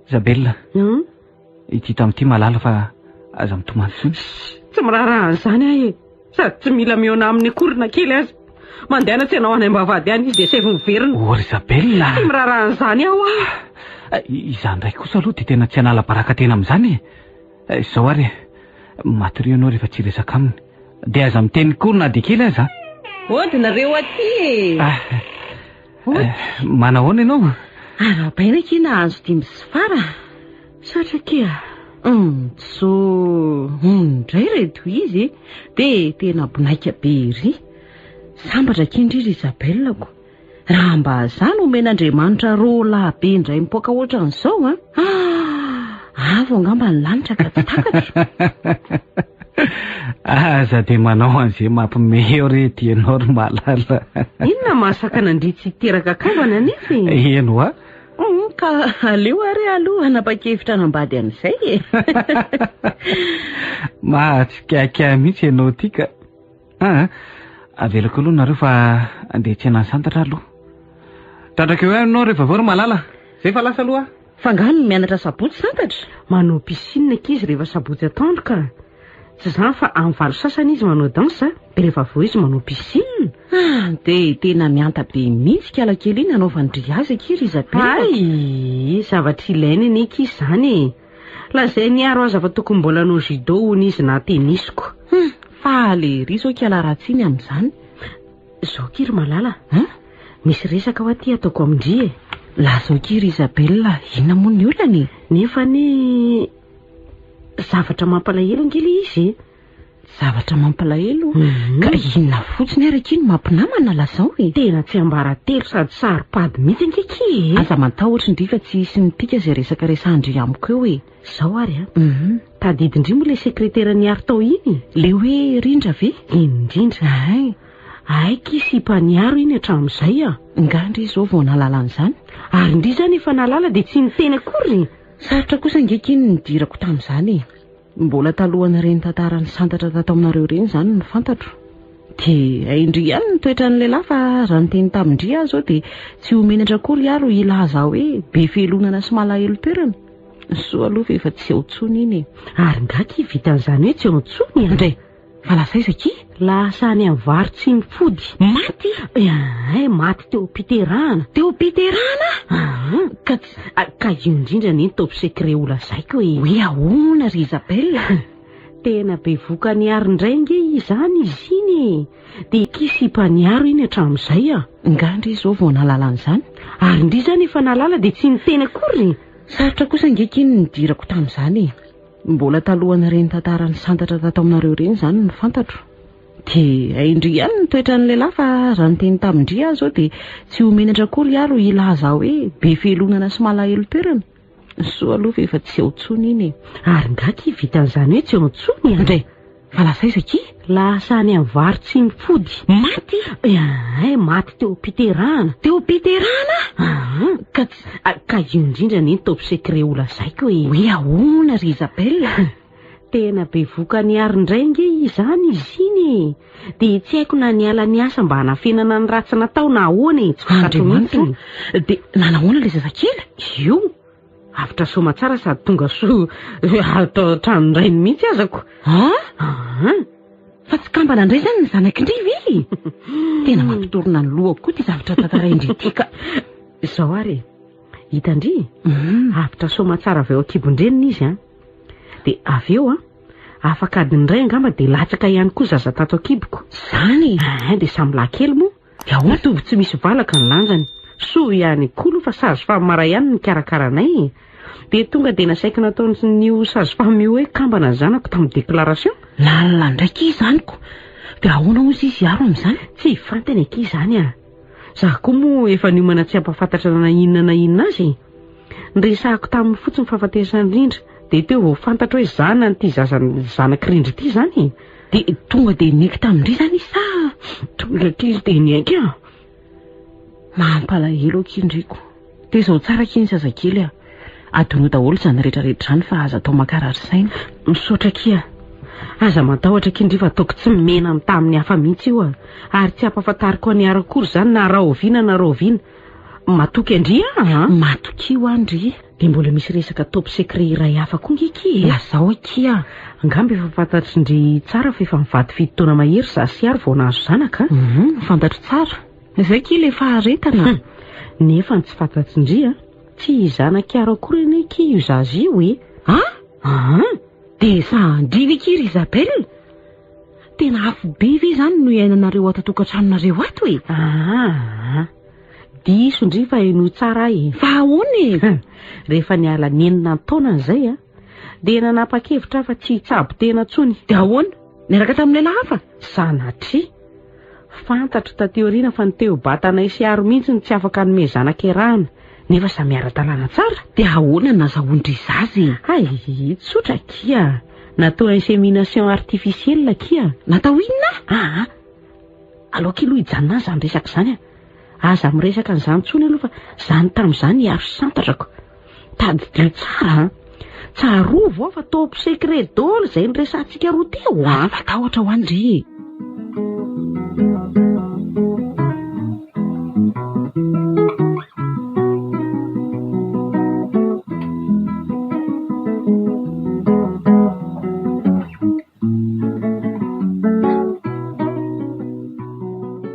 Isabelle. Hum? Ity tamin'ity malala fa aza mitomany intsony. Tsy miraharaha an'izany aho e. Sady tsy mila mihaona aminy akory na kely aza. Mandehana tsy ianao any am-bavahady any izy dia saivo miverina. Oh ry Isabelle a! Tsy miraharaha an'izany aho ah! Izaho indray kosa aloha dia tena tsy hanala baraka tena amin'izany e. Izao ary e, matoria ianao rehefa tsy hiresaka aminy. Dia aza miteny koa na dia kely aza. Ody nareo aty e! Ah, manahoana ianao? Arahabaina akia nahazo dimby sy fara. Misaotra akia. Hum, so hono indray ireto izy e. Dia tena bonaika be ery. Sambatra akia ndry ry Isabelle-ko. Raha mba za no omen'Andriamanitra roalahy be indray mipoaka ohatran'izao an! Ah! Avo angamba ny lanitra ka tsy takatro. Aza dia manao an'izay mampime eo re ity ianao ry Malala. Inona mahasakana an-dry tsy hiteraka kambana anefa e? Eny hoa. Ka aleo ary aloha hanapa-kevitra hanambady amin'izay e. Mahatsikaiky ahy mihitsy ianao ity ka. Aa, avelako aloha nareo fa andeha hitsena an'i Santatra aloha. Trandraka eo ihany ianao rehefa avy eo ry Malala. Zay fa lasa aloha aho. Fa angaha no mianatra sabotsy Santatra? Manao piscine ankizy rehefa sabotsy atoandro ka. Tsy izany fa amin'ny valo sasany izy manao danse dia rehefa avy eo izy manao piscine. Ah, dia tena mihanta be mihitsy kala kely iny anaovan-dry azy akia ry Isabelle. Hay, zavatra ilaina anie akia izany e. Lazain'i Haro aza fa tokony mbola hanao judo hono izy na tennis-ko. Hum, faly ery izao kala ratsy iny amin'izany. Izao akia ry Malala, Hum? Misy resaka hoa aty ataoko amin-dry e. Lazao akia ry Isabelle, inona moa ny olana e? Nefa anie zavatra mampalahelo ange ilay izy e. Zavatra mampalahelo? Ka inona fotsiny ary akia no mampinamana, lazao e. Tena tsiambaratelo sady saro-pady mihitsy ange akia e. Aza matahotra ndry fa tsy hisy mipika izay resaka resahan-dry amiko eo e. Izao ary an. Tadidin-dry moa ilay sekretera niaro tao iny? Ilay hoe Rindra ve? Iny indrindra. Hay. Hay akia sipa niaro iny hatramin'izay a. Nga ndry izao vao nahalala an'izany? Ary ndry izany efa nahalala dia tsy niteny akory? Sarotra kosa ange akia ny nidirako tamin'izany e. Mbola talohan'ireny tantaran'i Santatra tato aminareo ireny izany no fantatro. Dia hain-dry ihany ny toetran'ny lehilahy fa raha niteny tamin-dry aho izao dia tsy ho menatra akory aho hilaza hoe be fialonana sy malahelo toerana. Soa aloha fa efa tsy eo intsony iny e. Ary nga akia vitan'izany hoe tsy eo intsony a? Ndray! Fa lasa aiza akia? Lasa any amin'ny vary tsy mifody. Maty? Ay, maty teo am-piterahana. Teo am-piterahana? Aa, ka tsy, ka io indrindra anie ny top secret ho lazaiko e. Hoe ahoana ry Isabelle? Tena bevoka niaro indray ange izany izy iny e. Dia akia sipa niaro iny hatramin'izay a. Nga ndry izao vao nahalala an'izany? Ary ndry izany efa nahalala dia tsy niteny akory? Sarotra kosa ange akia ny nidirako tamin'izany e. Mbola talohan'ireny tantaran'i Santatra tato aminareo ireny izany no fantatro. Dia hain-dry ihany ny toetran'ny lehilahy fa raha niteny tamin-dry aho izao dia tsy ho menatra akory aho hilaza hoe be fialonana sy malahelo toerana. Soa aloha fa efa tsy eo intsony iny e. Ary nga akia vitan'izany hoe tsy eo intsony a? Ndray! Fa lasa aiza akia? Lasa any amin'ny vary tsy mifody. Maty? Ay, maty teo am-piterahana. Teo am-piterahana? Aa, ka tsy, ka io indrindra anie ny top secret ho lazaiko e. Hoe ahoana ry Isabelle? Tena bevoka niaro indray ange izany izy iny e. Dia tsy haiko na niala niasa mba hanafenana ny ratsy natao na ahoana e, tsy fantatro mihitsy. Andriamanitra, dia nanahoana ilay zazakely? Io. Avotra soamatsara sady tonga soa ato an-tranon-drainy mihitsy aza ko. An? Fa tsy kambana indray izany ny zanak'indry ve e? Tena mampitorona ny lohako koa ity zavatra tantarain-dry ity ka. Izao ary e, hitan-dry e, avotra soamatsara avy ao an-kibon-dreniny izy an. Dia avy eo an, afaka adiny iray angamba dia latsaka ihany koa zaza tato an-kiboko. Izany e? Ein, dia samy lahy kely moa. Dia ahoana? Mitovy tsy misy valaka ny lanjany. Soa ihany koa aloha fa sage femme iray ihany no nikarakara anay e. Dia tonga dia nasaiko nataon'io sage femme io hoe kambana ny zanako tamin'ny déclaration. Lalina indray akia izany ko! Dia ahoana hozy izy hiaro amin'izany? Tsy fantany akia izany a! Za koa moa efa niomana tsy hampahafantatra na inona na inona azy e! Niresahako taminy fotsiny fahafatesan'i Rindra dia teo vao fantatro hoe zanany ity zaza zanak'i Rindra ity izany e! Dia tonga dia niaiky tamin-dry izany izy sa? Tonga aty izy dia niaiky ah! Mampalahelo akia ndriko. Tezao tsara akia ny zazakely ah! Adinoy daholo izany rehetra rehetra izany fa aza atao mankarary saina. Misaotra akia. Aza matahotra akia ndry fa ataoko tsy mena mitaha amin'ny hafa mihitsy io ah! Ary tsy hampahafantariko an'i Hary akory izany na rahoviana na rahoviana. Matoky an-dry aho an! Matokia hoa ndry. Dia mbola misy resaka top secret iray hafa koa nge akia e! Lazao akia! Angamba efa fantatry ndry tsara fa efa mivady fito taona mahery za sy Hary vao nahazo zanaka an! Hum, fantatro tsara. Izay akia ilay faharetana. Hum, nefa ny tsy fantatry ndry an, tsy zanak'i Hary akory anie akia io zaza io e! An? An! Dia sahan-dry ve akia ry Isabelle? Tena afo be ve izany no iainanareo ato an-tokantranonareo ato e? Aa! Diso ndry fa henoy tsara ahy e! Fa ahoana e? Rehefa niala nenina an-taonany izay an, dia nanapa-kevitra aho fa tsy hitsabo tena intsony. Dia ahoana? Niaraka tamin'ny lehilahy hafa? Sanatria! Fantatro taty aoriana fa ny teo-batanay sy Aro mihitsy no tsy afaka hanome zanaka iarahana, nefa samy ara-dalàna tsara. Dia ahoana no nazahoan-dry zaza e? Hay, tsotra akia. Natao insémination artificielle akia. Natao inona? Aa, aleo akia aloha hijanona any izany resaka izany a. Aza miresaka an'izany intsony aloha fa izany tamin'izany i Aro santatrako. Tadidio tsara an! Tsarovy ao fa top secret daholo izay niresahantsika roa teo an! Aza matahotra ho an-dry e!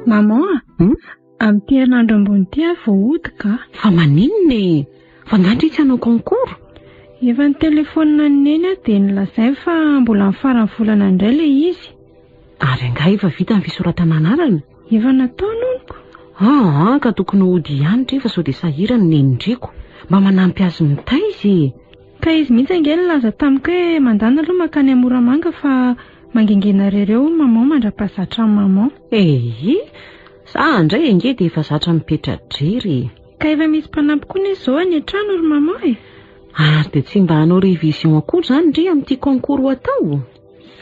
Maman a! Amin'ity herinandro ambony ity aho vao hody ka. Fa maninona e? Fa angaha ndry tsy hanao concours? Efa nitelefaonina an'i Neny aho dia nolazainy fa mbola amin'ny faran'ny volana indray ilay izy. Ary angaha efa vita ny fisoratana anarana? Efa natao nonoko. Aa ka tokony hody ihany ndry fa sao dia sahirana i Nenindriko. Mba manampy azy mitaiza e! Ka izy mihitsy ange nilaza tamiko hoe mandana aloha mankany Moramanga fa mangingina irery eo maman mandra-pahazatra an'i maman. Eii! Za ndray ange dia efa zatra mipetra-drery e! Ka efa misy mpanampy koa ne zao any an-trano ry maman e! Ary dia tsy mba hanao révision akory izany ndry amin'ity concours ho atao?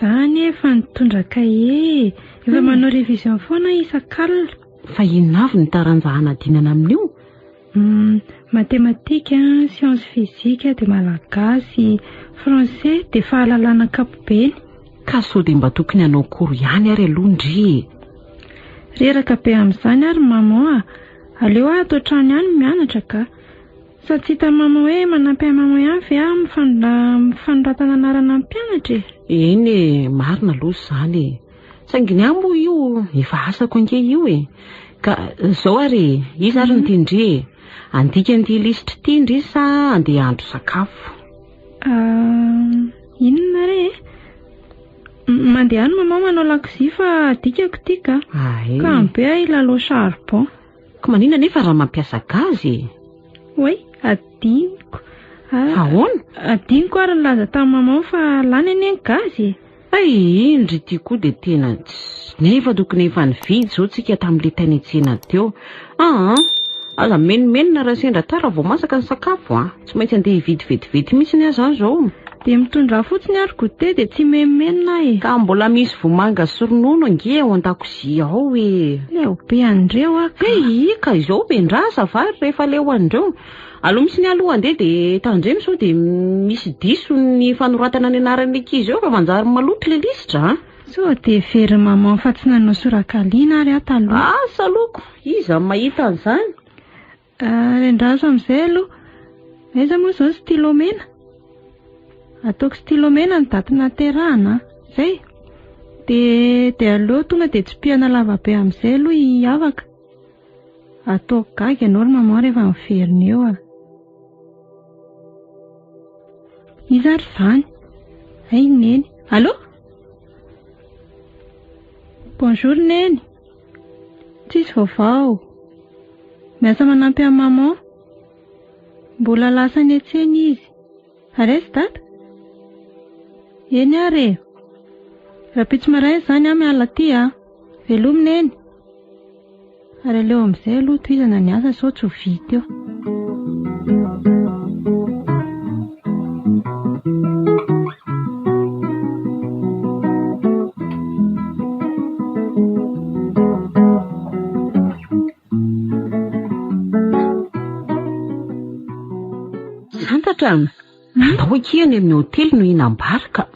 Za anie efa nitondra cahier e! Efa manao révision foana aho isak'alina. Fa inona avy ny taranja hanadinana amin'io? Matematika, science physique, dia malagasy, français, dia fahalalana ankapobeny. Ka sao dia mba tokony hanao cours ihany ary aloha ndry e! Reraka be amin'izany ary maman a! Aleo aho ato an-trano ihany mianatra ka! Sa tsy hitan'i maman hoe manampy an'i maman ihany ve aho amin'ny fanoratana anarana ny mpianatra e? Eny e, marina aloha izany e! Saingy ny ahy moa io efa asako ange io e! Ka izao ary e, iza ary no tian-dry e? Handika an'ity lisitra ity ndry sa handeha hahandro sakafo? Inona re e? Mandehana maman manao lakozia fa adikako ity ka. Ay. Kamo be aho hilalao charbon. Ko maninona nefa raha mampiasa gaz e? Oay, adinoko. Ahoana? Adinoko ary nilaza tamin'i maman fa lany anie ny gaz e. Hay, indry ity koa dia tena tsy. Nefa tokony efa nividy izao tsika tamin'ilay tany an-tsena teo. Aa, aza mimenomenona raha sendra tara vao masaka ny sakafo a. Tsy maintsy andeha hividy vetivety mihitsy aho izany izao. Dia mitondrà fotsiny ary goûter dia tsy mimenomenona aho e. Ka mbola misy vomanga sy ronono ange ao an-dakozia ao e. Leo be an'ireo aho ka. He, ka izao mendrasa va ry rehefa leo an'ireo. Aleo mihitsy ny aloha andeha dia tandremo sao dia misy diso ny fanoratana ny anaran'ny ankizy eo fa manjary maloto ilay lisitra a. Sao dia heverin'i maman fa tsy nanao sorakaliana ary aho taloha. Asa aloko, iza no mahita an'izany? Rendraso amin'izay aloha. Aiza moa izao ny stylo mena? Ataoko stylo mena ny daty nahaterahana an. Izay? Dia dia aleo tonga dia tsipihana lavabe amin'izay aloha hiavaka. Ataoko gaga ianao ry maman rehefa miverina eo a. Iza ary izany? Hay Neny. Allô? Bonjour Neny. Tsisy vaovao. Miasa manampy an'i maman. Mbola lasa any an-tsena izy. Ary aiza dada? Eny ary e. Rahampitso maraina izany aho miala aty a. Velomy Neny. Ary aleo amin'izay aloha tohizana ny asa sao tsy ho vita eo. Santatra, andao akia any amin'ny hotely no hihinam-bary ka.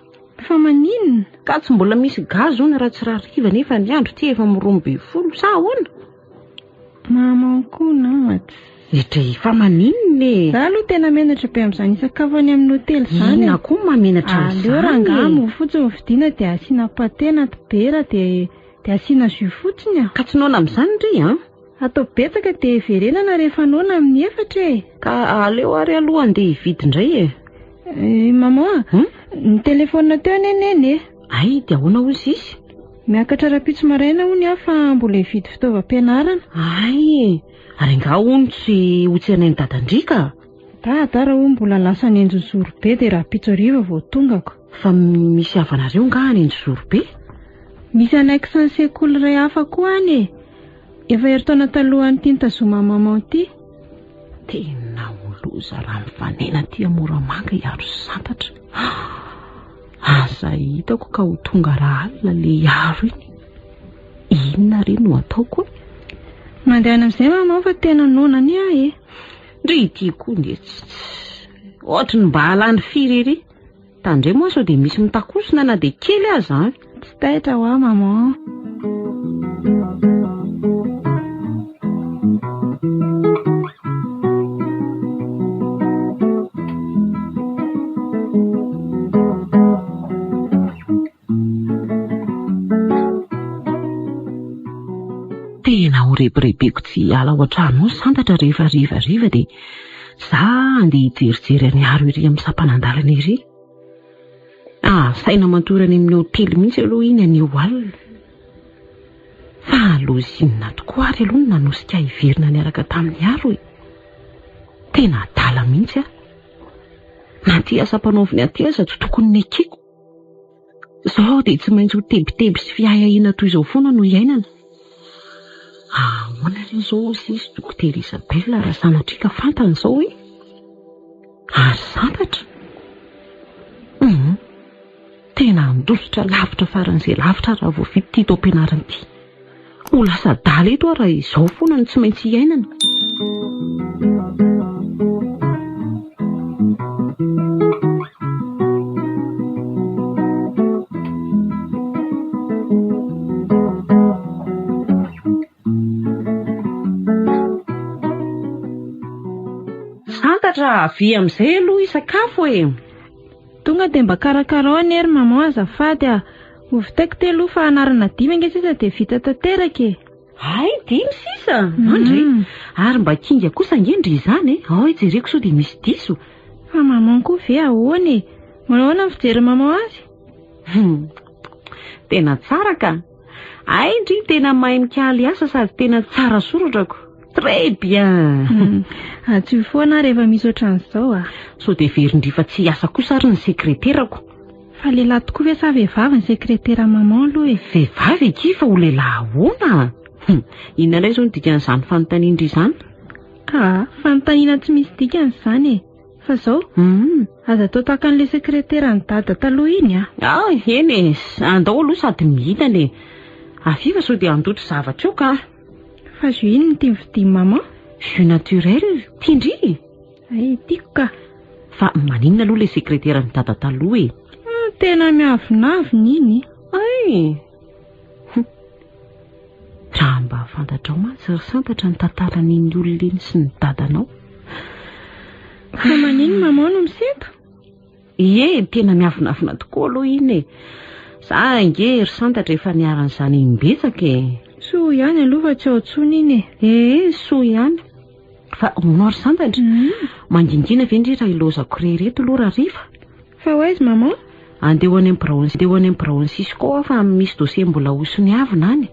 Fa maninona? Ka tsy mbola misy gaz hono raha tsy rahariva nefa ny andro ity efa amin'ny 12 sa ahoana? Maman koa nama tsy. Edrey, fa maninona e? Za aloha tena menatra be amin'izany hisakafo any amin'ny hotely izany e. Inona koa mahamenatra amin'izany e? Aleo rangaha mofo fotsiny no vidiana dia asiana pâté anaty bera dia dia asiana jus fotsiny a. Ka tsy noana amin'izany ndry an? Atao betsaka dia heverenana rehefa noana amin'ny efatra e. Ka aleo ary aloha andeha hividy indray e. Eh, maman a, nitelefaonina teo anie Neny e. Hay, dia ahoana hozy izy? Miakatra rahampitso maraina hono aho fa mbola hividy fitaovam-pianarana. Hay e, ary angaha hono tsy ho tsenain'i Dadandria ka? Dada raha hono mbola lasa any Anjozorobe dia rahampitso hariva vao tongako. Fa misy havanareo angaha any Anjozorobe? Misy annexe ny sekoly iray hafa koa any e. Efa herintaona talohan'ity nitazoman'i maman ity. Tena ho loza raha mifanena aty Moramanga i Aro sy Santatra. Aza hitako ka ho tonga rahalina le Aro iny. Inona re no ataoko e? Mandehana amin'izay maman fa tena noana anie aho e. Ndry ity koa nge tsy ohatry ny mba halany firy ery. Tandremo aho sao dia misy mitakosona na dia kely aza an. Tsy taitra hoa maman. Tena ho rebirebeko tsy hiala ao an-trano ao Santatra rehefa harivariva dia za andeha hijerijery an'i Aro ery amin'ny sampanan-dalana ery. Ah, saina matory any amin'ny hotely mihitsy aloha iny anio alina. Fa loza inona tokoa ary aloha no nanosika ahy hiverina niaraka tamin'i Aro e. Tena adala mihitsy aho. Na ity asa ampanaoviny aty aza tsy tokony nekeko. Izao dia tsy maintsy ho tebiteby sy fiahiahiana toy izao foana no iainana. Ahoana re izao hozy izy Dokotera Isabella raha sanatria ka fantany izao hoe ary santatra? Hum, tena handositra lavitra faran'izay lavitra aho raha vao vita ity taom-pianarana ity. Ho lasa adala eto aho raha izao foana no tsy maintsy iainana. Santatra, avia amin'izay aloha hisakafo e! Tonga dia mba karakarao anie ry maman azafady a! Ho vitaiko ty aloha fa anarana dimy ange sisa dia vita tanteraka e! Hay, dimy sisa? Andry! Ary mba kinga kosa ange ndry izany e! Ao jereko sao dia misy diso. Fa maman koa ve ahoana e? Manao ahoana ny fijerin'i maman azy? Hum! Tena tsara ka! Hay ndry tena mahay mikaly asa sady tena tsara soratra ko! Très bien! Antsoy foana aho rehefa misy ohatran'izao a! Sao dia heverin-dry fa tsy hiasa kosa ary ny sekreterako? Fa lehilahy tokoa ve sa vehivavy ny sekretera maman aloha e? Vehivavy akia fa ho lehilahy ahoana? Hum! Inona indray izao no dikan'izany fanontanian-dry izany? Aa! Fanontaniana tsy misy dikany izany e! Fa izao, aza atao tahaka an'ilay sekreteran'i dada taloha iny a! Ah, eny e! Andao aloha sady mihinana e! Avia fa sao dia handoto zavatra eo ka! Fa jus inona no tian'i vidian'i maman? Jus naturel, tian-dry? Hay, tiako ka! Fa maninona aloha ilay sekreteran'i dada taloha e? Tena miavonavona iny. Hay! Hum. Raha mba fantatrao mantsy ry Santatra ny tantaran'iny olona iny sy ny dadanao. Fa maninona maman no misento? Ie, tena miavonavona tokoa aloha iny e. Za ange ry Santatra efa niharan'izany imbetsaka e. Soa ihany aloha fa tsy ao intsony iny e. Ee, soa ihany. Fa hono aho ry Santatra, mangingina ve ndry raha ilaozako irery eto aloha rahariva? Fa ho aiza maman? Andeha ho any amin'ny biraon'ny andeha ho any amin'ny biraon'ny Cisco aho fa misy dossier mbola hosoniavina any.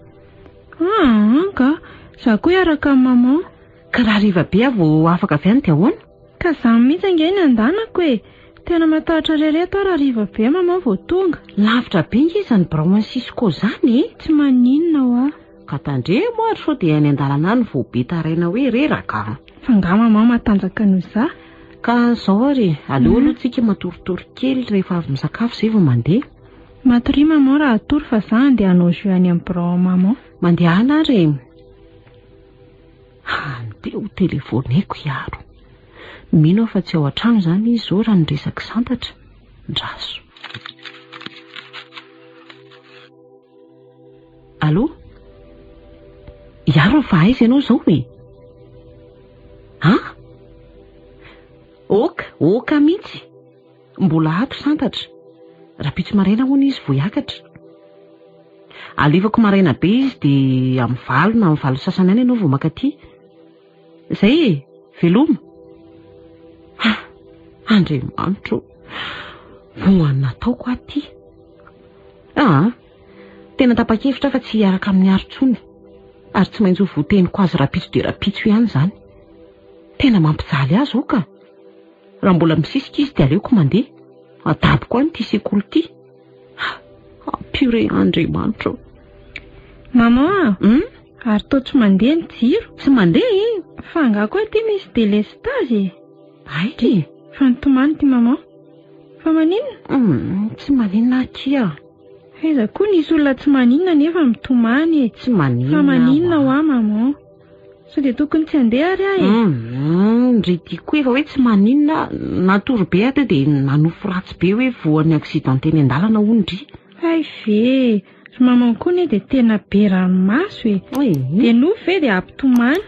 Aa, ka. Za koa hiaraka amin'i maman. Ka raha hariva be aho vao afaka avy any dia ahoana? Ka za mihitsy ange ny andanako e! Tena matahotra irery eto aho raha hariva be maman vao tonga. Lavitra be ange izany biraon'ny Cisco izany e! Tsy maninona hoa. Ka tandremo ary sao dia any an-dalana any vao be taraina hoe reraka a! Fa angaha maman matanjaka noho za? Ka zao ary e, aleo aloha tsika matoritory kely rehefa avy misakafo zay vao mandeha. Matoria maman raha hatory fa za andeha hanao jus any amin'ny birao an'i maman. Mandehana ary e. Andeha ho telefoneko i Aro. Mino aho fa tsy ao an-trano izany izy izao raha ny resak'i Santatra. Ndraso. Allô? Iaro fa aiza ianao izao e? An? Ok, ok mihitsy. Mbola ato Santatra. Rahampitso maraina hono izy vao hiakatra. Alefako maraina be izy dia amin'ny valo na amin'ny valo sasany any ianao vao mankaty. Izay e! Veloma! Ha! Andriamanitro ô! Voa nataoko aty. Aa! Tena tapa-kevitra aho fa tsy hiaraka amin'i Aro intsony. Ary tsy maintsy ho voateniko azy rahampitso dia rahampitso ihany izany. Tena mampijaly ahy izao ka! Raha mbola misisika izy dia aleoko mandeha. Adaboko any ity sekoly ity. Ha! Ampio re Andriamanitra ô! Maman a! Hum? Ary toa tsy mandeha ny jiro. Tsy mandeha e? Fa angaha koa ity misy délestage e? Hay e! Fa nitomany ity maman. Fa maninona? Hum, tsy maninona akia. Aiza koa nisy olona tsy maninona nefa mitomany e. Tsy maninona Fa maninona hoa maman? Sao dia tokony tsy handeha ary aho e? Hum, ndry ity koa efa hoe tsy maninona, natory be aho teo dia nanofy ratsy be hoe voan'ny accident teny an-dalana hono ndry. Hay ve e! Ry maman koa anie dia tena be ranomaso e! Dia nofy ve dia hampitomany?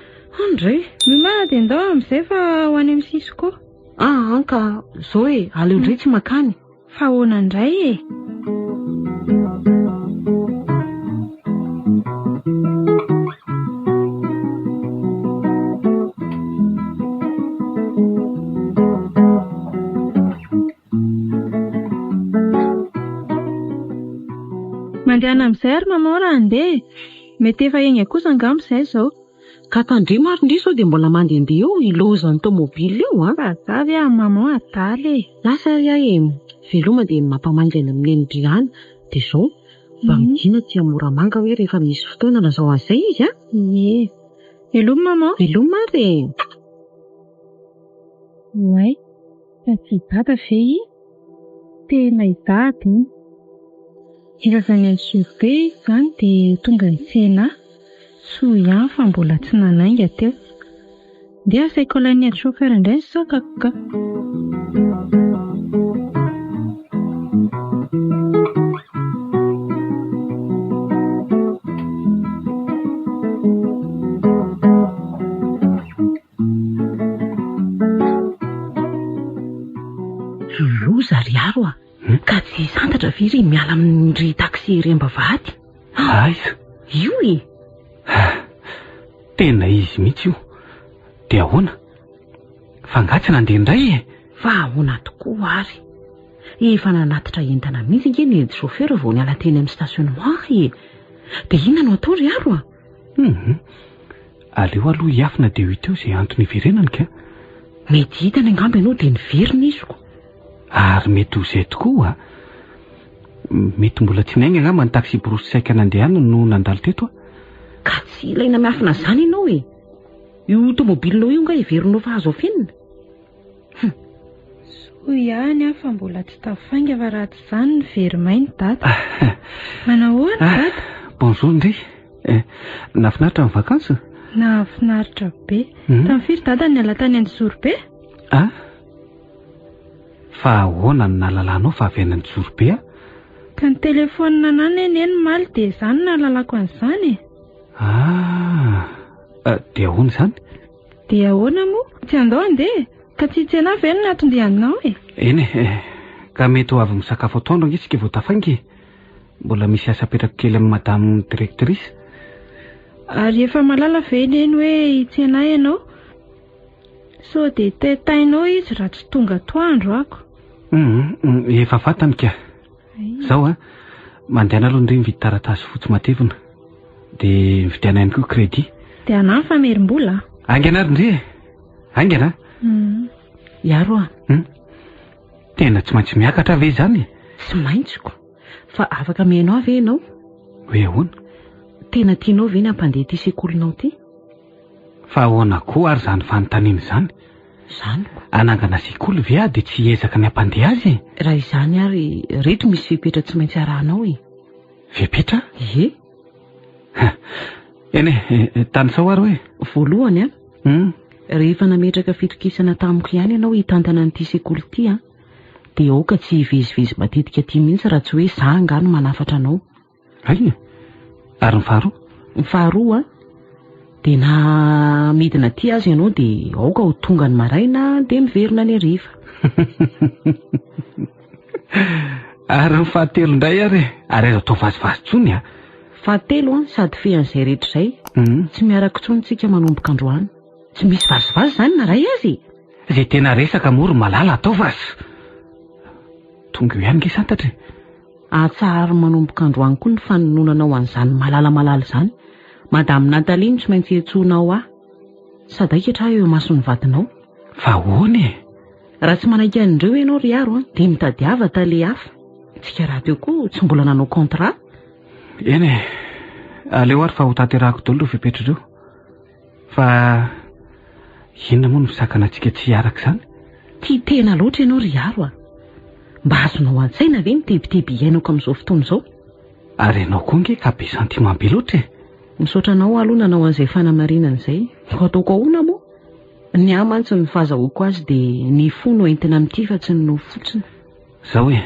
Andre! Miomàna dia ndao amin'izay fa ho any amin'ny Cisco. Ah ka, zao e, aleo indray tsy mankany. Fa ahoana indray e? Mandehana amin'izay ary maman raha handeha e! Mety efa enga kosa angamba izay izao. Ka tandremo ary ndry sao dia mbola mandehandeha eo ilaozan'ny tomobile io an! Fa za ve any maman adala e! Lasa ary aho e! Veloma dia mampamangy any amin'ny nenin-dry any. Dia izao, mba midina aty Moramanga hoe rehefa misy fotoana lazao an'izay izy an! Ie. Veloma maman! Veloma ary e! Oay! Fa tsy i Dada ve iny? Tena i Dada iny. Efa avy any Anjozorobe izy izany dia tonga nitsena ahy. Soa ihany fa mbola tsy nanainga teo. Ndeha asaiko alain'ny aide chauffeur indray ny sakako ka. Loza ry Aro a! Ka tsy santatra ve ry miala amin-dry taxi ery am-bavahady? Aiza? Io e! Tena izy mihitsy io. Dia ahoana? Fa angaha tsy nandeha indray e? Fa ahoana tokoa ary? Efa nanatitra entana mihitsy ange ny aide chauffeur vao niala teny amin'ny stationnement e! Dia inona no atao ry Aro a? Hum. Aleo aloha hiafina dia ho hita eo izay antony hiverenany ka. Mety hitany angamba ianao dia niverina izy ko. Ary mety ho izay tokoa a. Mety mbola tsy niainga angamba ny taxi-brousse saika nandehanany no nandalo teto a. Ka tsy ilaina miafina izany ianao e. Io tomobilinao io nga heverinao fa azo afenina? Hum. Soa ihany aho fa mbola tsy tafainga fa raha tsy izany ny very may ny dada. Manahoana dada? Bonjour ndry. Eh, nahafinaritra ny vacances? Nahafinaritra be. Tamin'ny firy dada no niala tany Anjozorobe? Ah? Fa ahoana no nahalalanao fa avy any Anjozorobe aho? Ka ny telefaonina anah anie neny omaly dia izany no nahalalako an'izany e. Ah, dia ahoana izany? Dia ahoana moa? Tsy handao handeha e? Ka tsy hitsena ahy ve no nahatondianao e? Eny e, ka mety ho avy misakafo atoandro ange isika vao tafainga e. Mbola misy asa apetrako kely amin'i madame directrice. Ary efa mahalala ve neny hoe hitsena ahy ianao? Sao dia taitainao izy raha tsy tonga atoandro ako. Hum, efa fantany ka. Zao an, mandehana aloha ndry mividy taratasy fotsy matevina. Dia mividiana ihany koa crédit. Dia anà ny famerim-bola a. Haingana ary ndry e! Haingana a! Hum. Iaro a! Hum. Tena tsy maintsy miakatra ve izany e? Tsy maintsy ko. Fa afaka mihaino ahy ve ianao? Hoe ahoana? Tena tianao ve ny hampandeha ity sekolinao ity? Fa ahoana koa ary izany fanontaniana izany? Izany ko. Hanangana sekoly ve aho dia tsy hiezaka ny hampandeha azy e? Raha izany ary, ireto misy fepetra tsy maintsy arahanao e. Fepetra? Ie. Eny e, tanisao ary hoe. Voalohany an, hmm? rehefa nametraka fitokisana tamiko ihany ianao hitantana an'ity sekoly ity an, dia aoka tsy hivezivezy matetika aty mihitsy raha tsy hoe za angaha no manafatra anao. Hay e! Ary ny faharoa? Ny faharoa an, dia na midina aty aza ianao dia aoka ho tonga ny maraina dia miverina ny hariva. Ary ny fahatelo indray ary e! Ary aza atao vazivazy intsony a! Fahatelo an, sady fehan'izay rehetra izay, tsy miaraka intsony tsika manomboka androany. Tsy misy vazivazy izany na iray aza e! Izay tena resaka moa ry Malala atao vazy. Tonga eo ihany nge santatra e! Atsaharo manomboka androany koa ny fanononanao an'izany Malala Malala izany. Madame Nathalie no tsy maintsy iantsoanao ahy. Sadaikatra aho eo imason'ny vadinao. Fa ahoana e? Raha tsy manaiky an'ireo ianao ry Aro an, dia mitadiava tale hafa. Tsika rahateo koa tsy mbola nanao contrat. Eny e. Aleo ary fa ho tanterahako daholo ireo fepetra ireo. Fa inona moa no misakana antsika tsy hiaraka izany? Tia tena loatra ianao ry Aro a! Mba azonao an-tsaina ve ny tebiteby iainako amin'izao fotoana izao? Ary ianao koa ange ka be sentiment be loatra e! Misaotra anao aloha nanao an'izay fanamarinana izay. Ko ataoko ahoana moa? Ny ahy mantsy ny fahazahoako azy dia ny fo no entina mitia fa tsy ny nofo fotsiny. Zao e!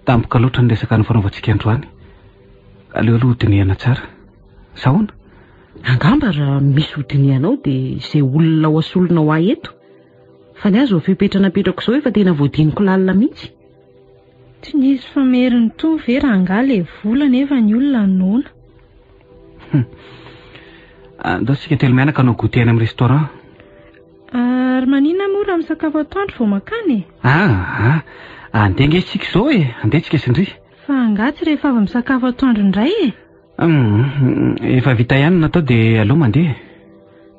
Tampoka loatra ny resaka nifanaovantsika androany. Aleo aloha hodinihana tsara. Sa ahoana? Angamba raha misy hodinihanao dia izay olona ho asolonao ahy eto. Fa ny ahy izao fepetra napetrako izao efa tena voadiniko lalina mihitsy. Tsy nisy fameriny tony ve rangaha le vola nefa ny olona noana. Hum. Andao tsika telo mianaka hanao goûter any amin'ny restaurant. Ary maninona moa raha misakafo atoandro vao makany e? Ah, ah, andeha ange isika izao e, andeha tsika sy ndry. Fa angaha tsy rehefa avy misakafo atoandro indray e? Hum, efa vita ihany ny natao dia aleo mandeha.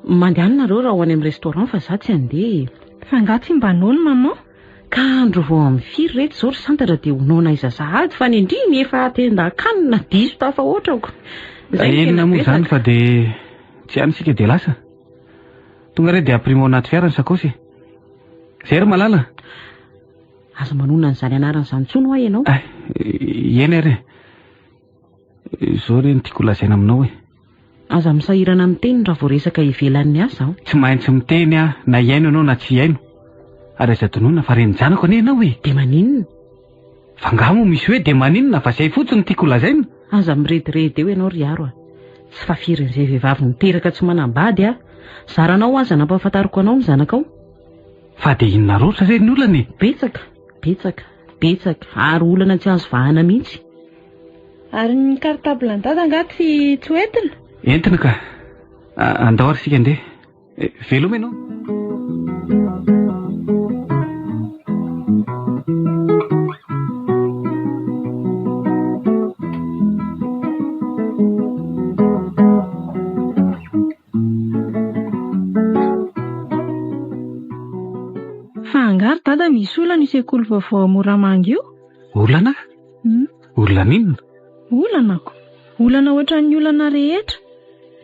Mandehana nareo raha ho any amin'ny restaurant fa za tsy handeha e. Fa angaha tsy mba noana maman? Ka andro vao amin'ny firy reto izao ry santatra dia ho noana aiza sahady fa ny ndry ny efa atendan-kanina diso tafahoatra ko. Izay no tena Inona moa izany fa dia tsy any isika dia lasa. Tonga re dia ampirimo ao anaty fiara ny sakaosy e. Izay ry malala. Aza manonona an'izany anarana izany intsony hoa ianao. Eh, eny ary e. Izao re no tiako holazaina aminao e. Aza misahirana miteny raha vao resaka ivelan'ny asa an. Tsy maintsy miteny aho na hihaino ianao na tsy hihaino. Ary aza adinoina fa renin-janako anie ianao e. Dia maninona? Fa angaha moa misy hoe dia maninona fa izay fotsiny no tiako holazaina. Aza mirediredy eo ianao ry Aro a. Tsy fafirin'izay vehivavy miteraka tsy manambady aho. Zaranao aza nampahafantariko anao ny zanakao. Fa dia inona loatra re ny olana e? Betsaka, betsaka, betsaka ary olana tsy azo vahana mihitsy. Ary ny cartable an'i Dada angaha tsy tsy ho entina? Entina ka. Andao ary isika andeha. Veloma ianao. Fa angaha ry Dada misy olana io sekoly vaovao ao Moramanga io? Olana? Olana inona? Olana ko! Olana ohatran'ny olana rehetra.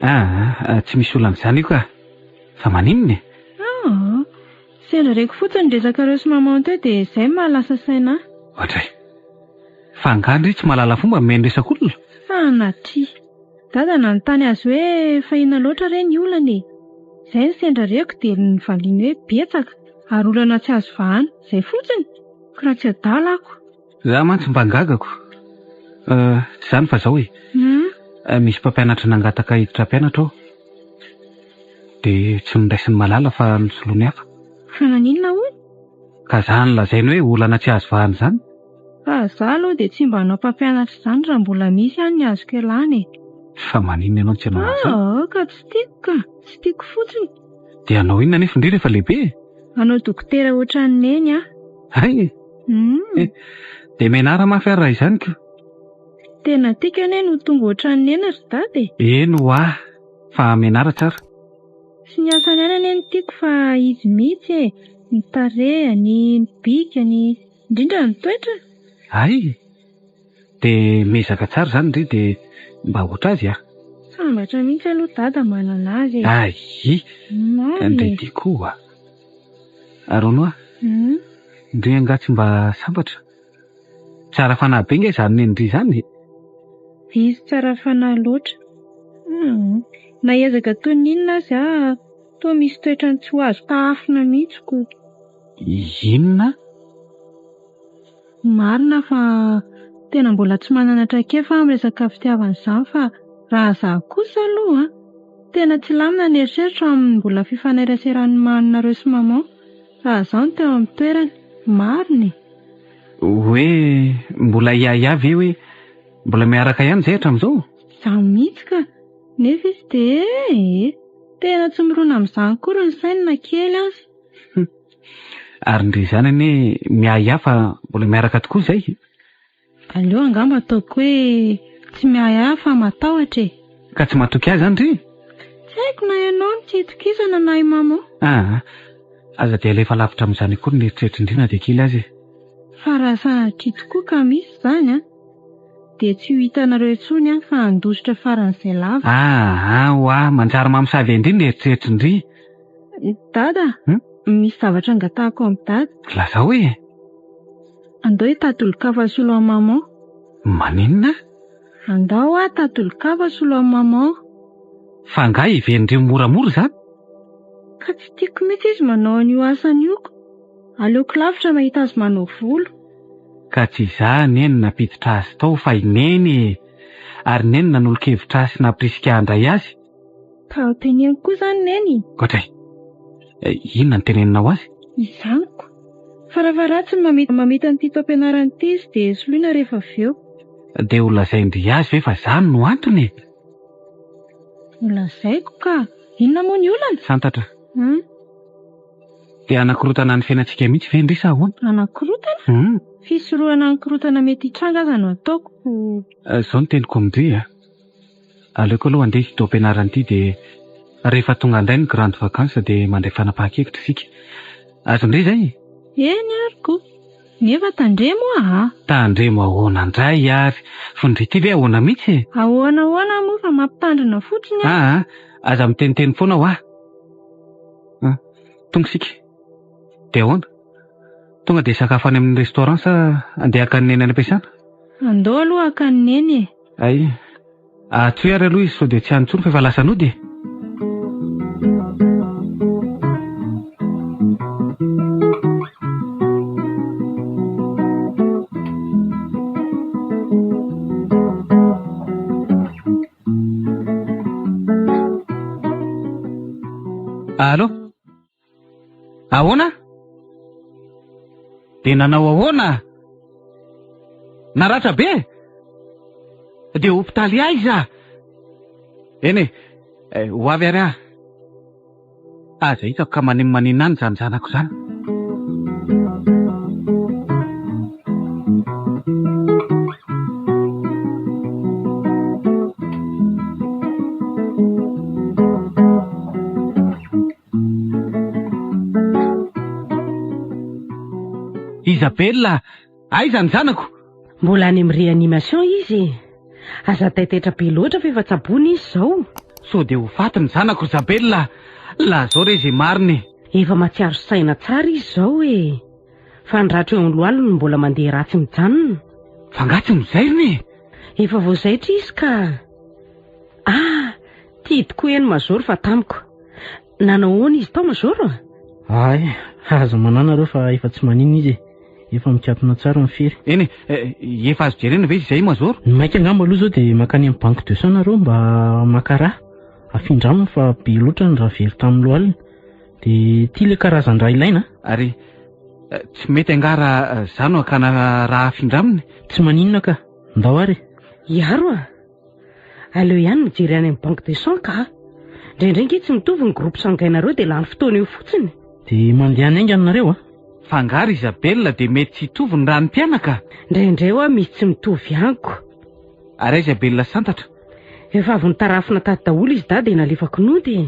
Aa, tsy misy olana izany io ka! Fa maninona e? Aa, sendra reko fotsiny ny resakareo sy maman teo dia izay no mahalasa saina ahy. Oadray! Fa angaha ndry tsy mahalala fomba mihaino resak'olona? Sanatria! Dada nanontany azy hoe fa inona loatra re ny olana e? Izay no sendra reko dia novaliany hoe betsaka ary olana tsy azo vahana. Izay fotsiny! Ko raha tsy adala ako. Za mantsy mba gagako. Tsy izany fa zao e. Misy mpampianatra nangataka hiditra mpianatra ao. Dia tsy noraisin'i Malala fa nosoloiny hafa. Fa naninona hono? Ka zany lazainy hoe olana tsy azo vahana izany. Fa za aloha dia tsy mba hanao mpampianatra izany raha mbola misy any ny azoko ialana e. Fa maninona ianao no tsy hanao an'izany? Aa ka tsy tiako ka. Tsy tiako fotsiny. Dia hanao inona anefa ndry rehefa lehibe e? Hanao dokotera ohatran'i Neny aho. Hay e! Dia mianara mafy ary raha izany ko. Tena tiako anie ny ho tonga ohatran'i Neny ry Dada e. Eny ho'a, fa mianara tsara. Tsy ny asany ihany anie no tiako fa izy mihitsy e, ny tarehiny, ny bikany, indrindra ny toetrany. Hay e! Dia miezaka tsara izany ndry dia mba hoatr'azy a! Sambatra mihitsy aloha Dada manana azy e! Hay! Marina e! Ndry ty koa! Ary hono hoa, ndry angaha tsy mba sambatra? Tsara fanahy be nge izany neny-dry izany e! Izy tsara fanahy loatra. Hum, na hiezaka toy ny inona aza aho, toa misy toetrany tsy ho azo tahafina mihitsy ko. Inona? Marina fa tena mbola tsy manana traikefa aho amin'ny resaka fitiavana izany fa raha izaho kosa aloha an, tena tsy lamina ny eritreritro amin'ny mbola fifaneraseran'ny maninareo sy maman raha izaho no teo amin'ny toerany. Marina e! Hoe mbola hiahiahy ve hoe mbola miaraka ihany izay hatramin'izao? Izaho mihitsy ka! Nefa izy dia ee! Tena tsy mirona amin'izany akory ny sainy na kely aza. Ary ndry izany anie miahiahy fa mbola miaraka tokoa izay. Aleo angamba ataoko hoe tsy miahiahy fa matahotra e. Ka tsy matoky ahy izany ndry? Tsy haiko na ianao no tsy itokisana na i maman. Aa, aza dia alefa lavitra amin'izany akory ny eritreritry ndry na dia kely aza e. Fa raha sanatria tokoa ka misy izany an! Dia tsy ho hitanareo intsony aho fa handositra faran'izay lava. Aa hoa, manjary mamosavy an-dry ny eritreritrin-dry. Dada, misy zavatra angatahako amin'i Dada. Lazao e! Andao hitady olon-kafa hasolo an'i Maman. Maninona? Andao aho hitady olon-kafa hasolo an'i Maman. Fa angaha heverin-dry ho moramora izany? Ka tsy tiako mihitsy izy manao an'io asany io ko. Aleoko lavitra mahita azy manao volo. Ka tsy izaho anie no nampiditra azy tao fa i Neny e! Ary Neny nanolo-kevitra ahy sy nampirisika ahy handray azy. Ka ho teneniko koa izany Neny? Goatray! Inona no teneninao azy? Izany ko. Farafaharatsiny mamita mamita an'ity taom-pianarana ity izy dia soloina rehefa avy eo. Dia ho lazain-dry azy ve fa izany no antony e? Ho lazaiko ka. Inona moa ny olana? Santatra. Hum. Dia hanakorotana ny fiainantsika mihitsy ve ndry sa ahoana? Hanakorotana? Hum. Fisorohana ny korotana mety hitranga aza no ataoko. Izao no teniko amin-dry a. Aleoko aloha handeha ity taom-pianarana ity dia rehefa tonga indray ny grande vacances dia mandray fanapahan-kevitra isika. Azon-dry izay? Eny ary ko. Nefa tandremo aa! Tandremo ahoana indray ary? F'ndry ity ve ahoana mihitsy e? Ahoana ahoana moa fa mampitandrina fotsiny aho. Aa! Aza miteniteny foana hoa! Ah, tonga isika. Dia ahoana? Tonga dia hisakafo any amin'ny restaurant sa handeha haka an'i Neny any am-piasana? Andao aloha haka an'i Neny e! Ay, Antsoy ary aloha izy sao dia tsy any intsony fa efa lasa nody e! Allô? Ahoana? Dia nanao ahoana? Naratra be? Dia hopitaly aiza? Eny e, eh, ho avy ary aho. Aza hitako ka maninomanina any izany zanako izany. Isabella, aiza ny zanako? Mbola any amin'ny réanimation izy e. Aza taitaitra be loatra fa efa tsaboina izy izao. Sao dia ho faty ny zanako Isabella, lazao re izay marina e. Efa mahatsiaro saina tsara izy izao e. Fa ny ratra eo amin'ny lohaliny no mbola mandeha ratsy mijanona. Fa angaha tsy nozairina e? Efa voazaitra izy ka. Ah! Tia tokoa eny Major fa tamiko. Nanao ahoana izy tao Major a? Hay, aza manahy nareo fa efa tsy maninona izy e. Efa mikatona tsara ny fery. Eny e, efa azo jerena ve izy izay Major? Ny maika angamba aloha izao dia mankany amin'ny banque de sang nareo mba maka rà. Afindra aminy fa be loatra ny rà very tamin'ny lohaliny. Dia ity ilay karazan-drà ilaina a. Ary tsy mety angaha raha izaho no hakana rà afindra aminy? Tsy maninona ka. Ndao ary e. Hiaro a! Aleo ihany mijery any amin'ny banque de sang ka! Indraindray ange tsy mitovy ny groupe sanguin-nareo dia lany fotoana eo fotsiny. Dia mandehana haingana nareo a! Fa angaha ry Isabelle dia mety tsy hitovy ny ràn'ny mpianaka? Indraindray hoa misy tsy mitovy ihany ko. Ary aiza Bella santatra? Efa avy nitarafina tato daholo izy dahy dia nalefako nody e.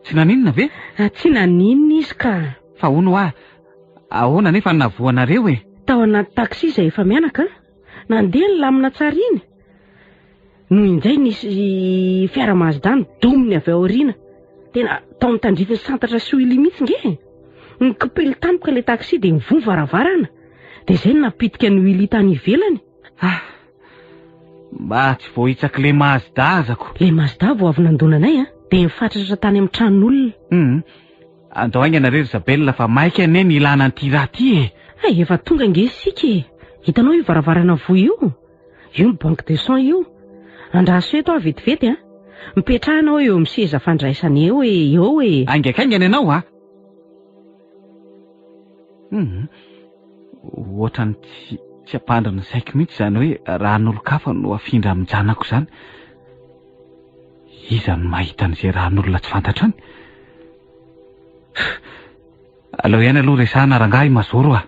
Tsy naninona ve? Tsy naninona izy ka. Fa hono hoa, ahoana anefa ny nahavoanareo e? Tao anaty taxi izay efa mianaka an! Nandeha ny lamina tsara iny no injay nisy fiara Mazda nidominy avy ao aoriana. Tena tao amin'ny tandrifin'ny Santatra sy Willy mihitsy nge e. Nikopily tampoka ilay taxi dia nivoha ny varavarana. Dia izay no nampitika an'i Willy tany ivelany. Ah! Mba tsy voahitsak'ilay Mazda azako. Ilay Mazda vao avy nandona anay an, dia nifatratra tany amin'ny tranon'olona. Hum. Andao haingana re ry Isabelle fa maika anie ny ilana an'ity raha ity e! Hay, efa tonga ange isika e! Hitanao io varavarana voa io? Io ny banque de sang io. Andraso eto aho vetivety an! Mipetraha ianao eo amin'ny seza fandraisana eo e, eo e! Haingankaingana ianao a! Hum, ohatran'ny tsy tsy ampandry ny saiko mihitsy izany hoe raha an'olon-kafa no afindra amin-janako izany. Iza no mahita an'izay rahan'olona tsy fantatra any? Aleo ihany aloha resahana rangahy Mazoro a!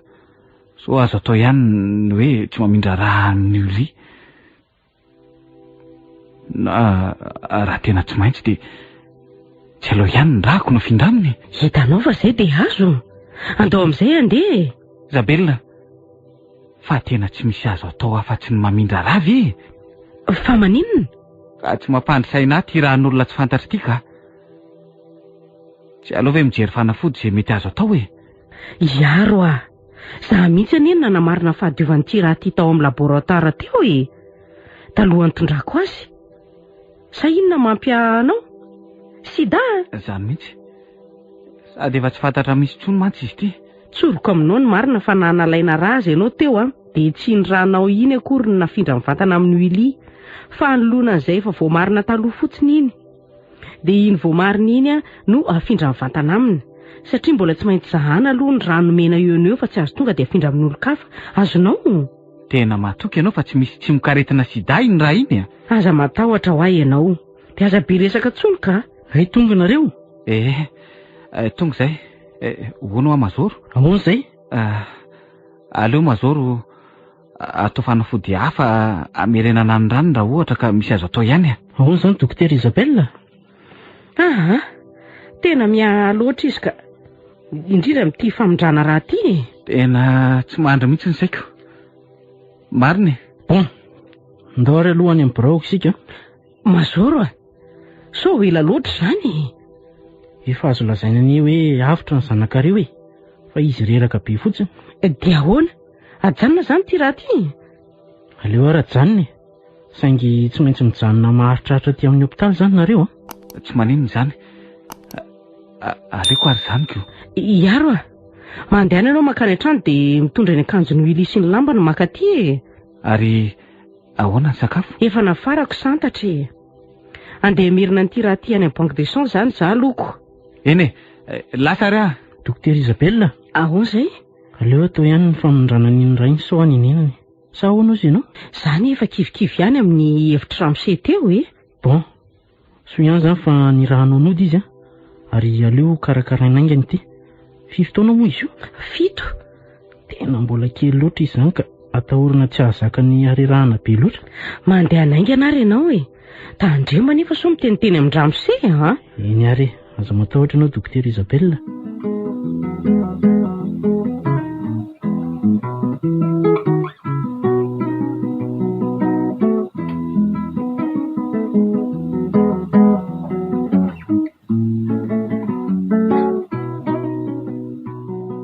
Sao azo atao ihany ny hoe tsy mamindra raha amin'i Uli. Na raha tena tsy maintsy dia tsy aleo ihany ny rahako no afindra aminy e! Hitanao fa izay dia azo. Andao amin'izay handeha e! Isabella, fa tena tsy misy azo atao afa-tsy ny mamindra raha ve e? Fa maninona? Ka tsy mampandry saina ahy ity rahan'olona tsy fantatro ity ka. Tsy aleo ve mijery fanafody izay mety azo atao e? Hiaro ah! Za mihitsy anie no nanamarina ny fahadiovan'ity raha ity tao amin'ny laboratoire teo e! Talohan'ny nitondrako azy. Sa inona mampiahy anao? Sida a! Izany mihitsy. Sady efa tsy fantatra mihitsy intsony mantsy izy ity. Tsoriko aminao ny marina fa na nalaina rà aza ianao teo an, dia tsy iny rànao iny akory no nafindra mivantana amin'i Willy, fa anoloana an'izay efa voamarina taloha fotsiny iny. Dia iny voamarina iny no afindra mivantana aminy. Satria mbola tsy maintsy zahana aloha ny rà nomena eo no eo fa tsy azo tonga dia afindra amin'olon-kafa. Azonao? Tena matoky ianao fa tsy misy tsimokaretina sida iny rà iny a? Aza matahotra hoa ianao. Dia aza be resaka intsony ka! Hay tonga nareo? Eh, tonga izay. Hono hoa Mazoro? Ahoana izay? Aleo Mazoro atao fanafody hafa hamerenana ny rano raha ohatra ka misy azo atao ihany e. Ahoana izany Dokotera Isabelle? Aa, tena miaha loatra izy ka. Indrindra amin'ity famindrana rà ity e. Tena tsy mandry mihitsy ny saiko. Marina e. Bon, ndao ary aloha any amin'ny biraoko isika. Mazoro a! Sao ho ela loatra izany e! Efa azo lazaina anie hoe avotra ny zanakareo e! Fa izy reraka be fotsiny. Dia ahoana? Ajanona izany ity raha ity? Aleo ary ajanona e! Saingy tsy maintsy mijanona maharitraritra aty amin'ny hopitaly izany nareo an! Tsy maninona izany. Aleoko ary izany ko. Hiaro a! Mandehana ianao mankany an-trano dia mitondra ny akanjon'i Willy sy ny lambany maka aty e! Ary Ahoana ny sakafo? Efa nafarako santatra e! Andeha hamerina an'ity raha ity any amin'ny banque de sang izany za loko. Eny e! Lasa ary aho. Dokotera Isabelle? Ahoana izay? Aleo atao ihany ny famindrana an'iny rainy sao hanenenany. Sa ahoana hozy ianao? Za anie efa kivikivy ihany amin'ny hevitr'i ramose teo e! Bon, soa ihany izany fa nirahanao nody izy an! Ary aleo karakaraina haingana ity. Firy taona moa izy io? Fito. Tena mbola kely loatra izy izany ka atahorana tsy hahazaka ny harerahana be loatra. Mandehana haingana ary ianao e! Tandremo anefa sao miteniteny amin-dramose an! Eny ary e! Aza matahotra ianao Dokotera Isabelle.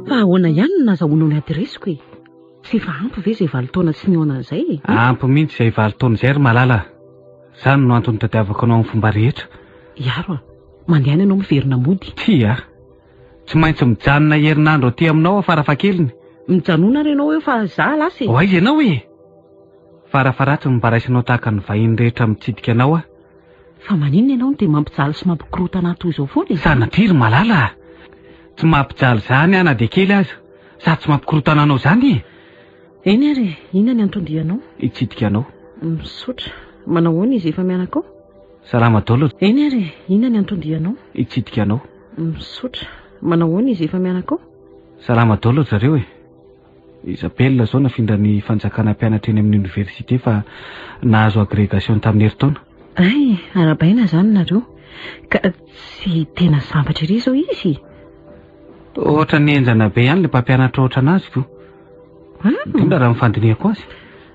Fa ahoana ihany no nazahoanao ny adiresiko e? Tsy efa ampy ve izay valo taona tsy nihaonana izay e? Ampy mihitsy izay valo taona izay ry Malala a! Izany no antony tadiavako anao amin'ny fomba rehetra. Hiaro a! Mandehana ianao miverina mody. Tsia! Tsy maintsy mijanona herinandro aty aminao aho farafahakeliny. Mijanona ary ianao eo fa za lasa e! Ho aiza ianao e? Farafaharatsiny mba raisinao tahaka ny vahiny rehetra mitsidika anao aho. Fa maninona ianao no dia mampijaly sy mampikorontana ahy toy izao foana e? Sanatria ry Malala a! Tsy mampijaly izany aho na dia kely aza, sady tsy mampikorontana anao izany e! Eny ary e, inona ny anton-dianao? Hitsidika anao. Misaotra. Manao ahoana izy efa mianaka ao? Salama daholo. Eny ary e, inona ny anton-dianao? Hitsidika anao. Misaotra. Manao ahoana izy efa mianaka ao? Salama daholo ry zareo e! Isabelle izao nafindran'ny fanjakana mpianatra eny amin'ny oniversite fa nahazo agrégation tamin'ny herintaona. Hay, arahabaina izany nareo. Ka tsy tena sambatra ery izao izy? Ohatran'ny henjana be ihany ilay mpampianatra ohatran'azy ko. Indrindra raha ny fandinihako azy.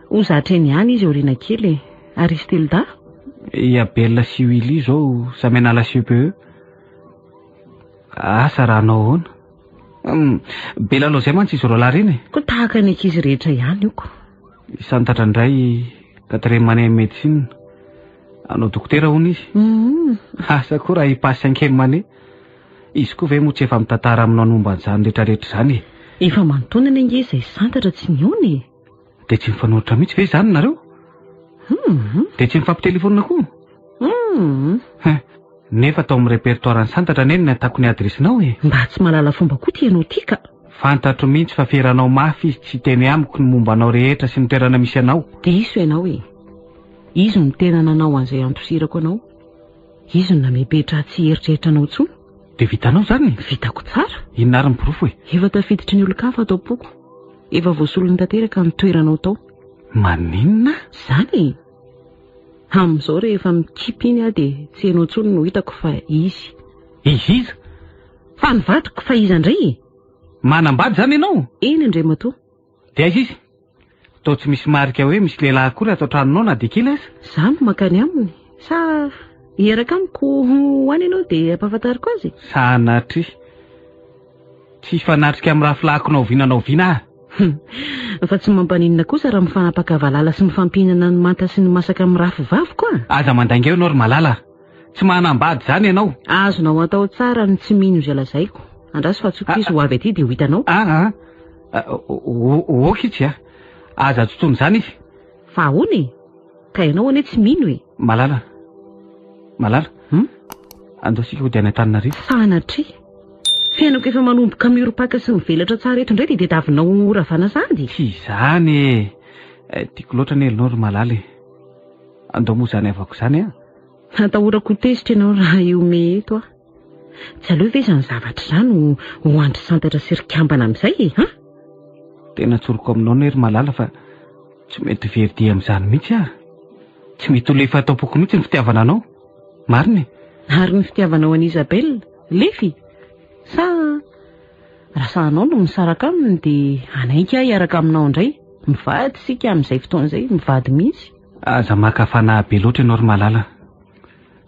Ho zatra eny ihany izy aoriana kely e. Ary izy telo dahy? I Abel sy Willy izao samy hanala CEPE. Asa raha hanao ahoana. Be lalao izay mantsy izy roalahy ireny e. Koa tahaka ny ankizy rehetra ihany io ko. I Santatra indray quatrième année médecine. Hanao dokotera hono izy. Asa koa raha hi-passe cinquième année. Izy koa ve moa tsy efa mitantara aminao ny momba an'izany rehetrarehetra izany e? Efa aman-taonany ange izay Santatra tsy nihaona e. Dia tsy mifanohitra mihitsy ve izany nareo? Dia tsy mifampitelefaonina koa? Hein, nefa tao amin'ny répertoire-n'i Santatra anie no nahitako ny adiresinao e! Mba tsy mahalala fomba koa ity ianao ity ka! Fantatro mihitsy fa feranao mafy izy tsy hiteny amiko ny momba anao rehetra sy ny toerana misy anao. Diso ianao e! Izy no tena nanao an'izay andosirako anao. Izy no namepetra ahy tsy hieritreritra anao intsony. Dia vitanao izany e? Vitako tsara. Inona ary ny porofo e? Efa tafiditry ny olon-kafa ato am-poko. Efa voasolony tanteraka ny toeranao tao. Maninona? Izany e! Amin'izao rehefa mikipy iny aho dia tsy ianao intsony no hitako fa izy. Izy iza? Fa ny vadiko fa iza indray e? Manambady izany ianao? Eny Andriamatoa. Dia aiza izy? Toa tsy misy marika hoe misy lehilahy akory ato an-tranonao na dia kely aza. Izaho no mankany aminy. Sa hiaraka amiko ho any ianao dia ampahafantariko azy? Sanatria. Tsy hifanatrika amin'ny rafilahiko na oviana na oviana aho. Fa tsy mampaninona kosa raha mifanapaka valala sy mifampihinana ny manta sy ny masaka amin'ny rafivaviko a! Aza mandainga eo ianao ry Malala a! Tsy manambady izany ianao. Azonao atao tsara ny tsy mino izay lazaiko. Andraso fa antsoiko izy ho avy aty dia ho hitanao. Aa! Ok izy a! Aza antsotsony izany izy. Fa ahoana e? Ka ianao anie tsy mino e! Malala! Malala! Hum? Andao isika hody any Antananarivo. Sanatria! Fiainako efa manomboka miorim-paka sy mivelatra tsara eto indray dia tadiavinao ho ravana sahady? Tsy izany e! Tiako loatra anie ianao ry Malala e! Andao moa izany havako izany an! Atahorako ho tezitra ianao raha hihomehy eto aho. Tsy aleo ve izany zavatra izany ho ho andry santatra sy ry kambana amin'izay e? An? Tena tsoriko aminao anie ry Malala fa tsy mety very dia amin'izany mihitsy aho. Tsy mety ho lefy ato am-poko mihitsy ny fitiavana anao. Marina e? Ary ny fitiavanao an'i Isabelle, lefy? Sa raha sahanao no misaraka aminy dia hanaiky aho hiaraka aminao indray? Mivady isika amin'izay fotoana izay, mivady mihitsy. Aza maka fanahy be loatra ianao ry Malala.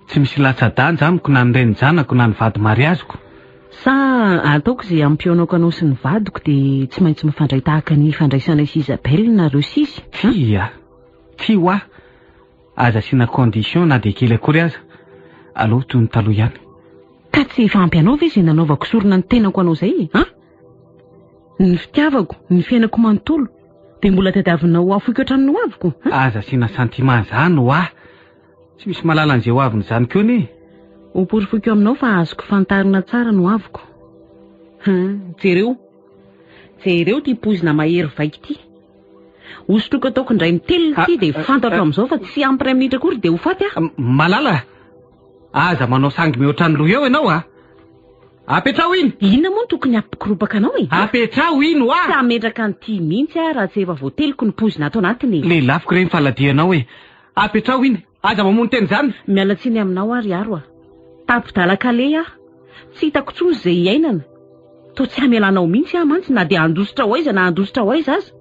Tsy misy latsa-danja amiko na ny renin-janako na ny vady mariaziko. Sa ataoko izay hampionako anao sy ny vadiko dia tsy maintsy mifandray tahaka ny ifandraisanay sy Isabelle nareo sy izy? Tsia, tsy ho ahy. Aza asiana condition na dia kely akory aza. Aleo toy ny taloha ihany. Ka tsy efa ampy anao ve izay nanaovako sorona ny tenako anao izay e? An? Ny fitiavako, ny fiainako manontolo, dia mbola tadiavinao ho afoiko hatramin'ny hoaviko? An? Aza asiana sentiment izany ho ahy. Tsy misy mahalala an'izay ho aviny izany koa anie. Ho porofoiko aminao fa azoko fantarina tsara ny hoaviko. Hum, jereo. Jereo ity poizina mahery vaika ity. Hosotroiko ataoko indray mitelina ity dia fantatro amin'izao fa tsy ampy iray minitra akory dia ho faty aho. Malala, aza manao sangy mihoatra ny loha eo ianao a! Apetraho iny! Inona moa no tokony hampikoropaka anao e? Apetraho iny hoa! Tsy hametraka an'ity mihitsy aho raha tsy efa voateliko ny poizina ato anatiny e! Lelafiko re ny faladianao e! Apetraho iny! Aza mamono tena izany! Miala tsiny aminao aho ry Aro a! Tapi-dalan-kaleha aho. Tsy hitako intsony izay hiainana. Toa tsy hamelanao mihitsy aho mantsy na dia handositra ho aiza na handositra ho aiza aza.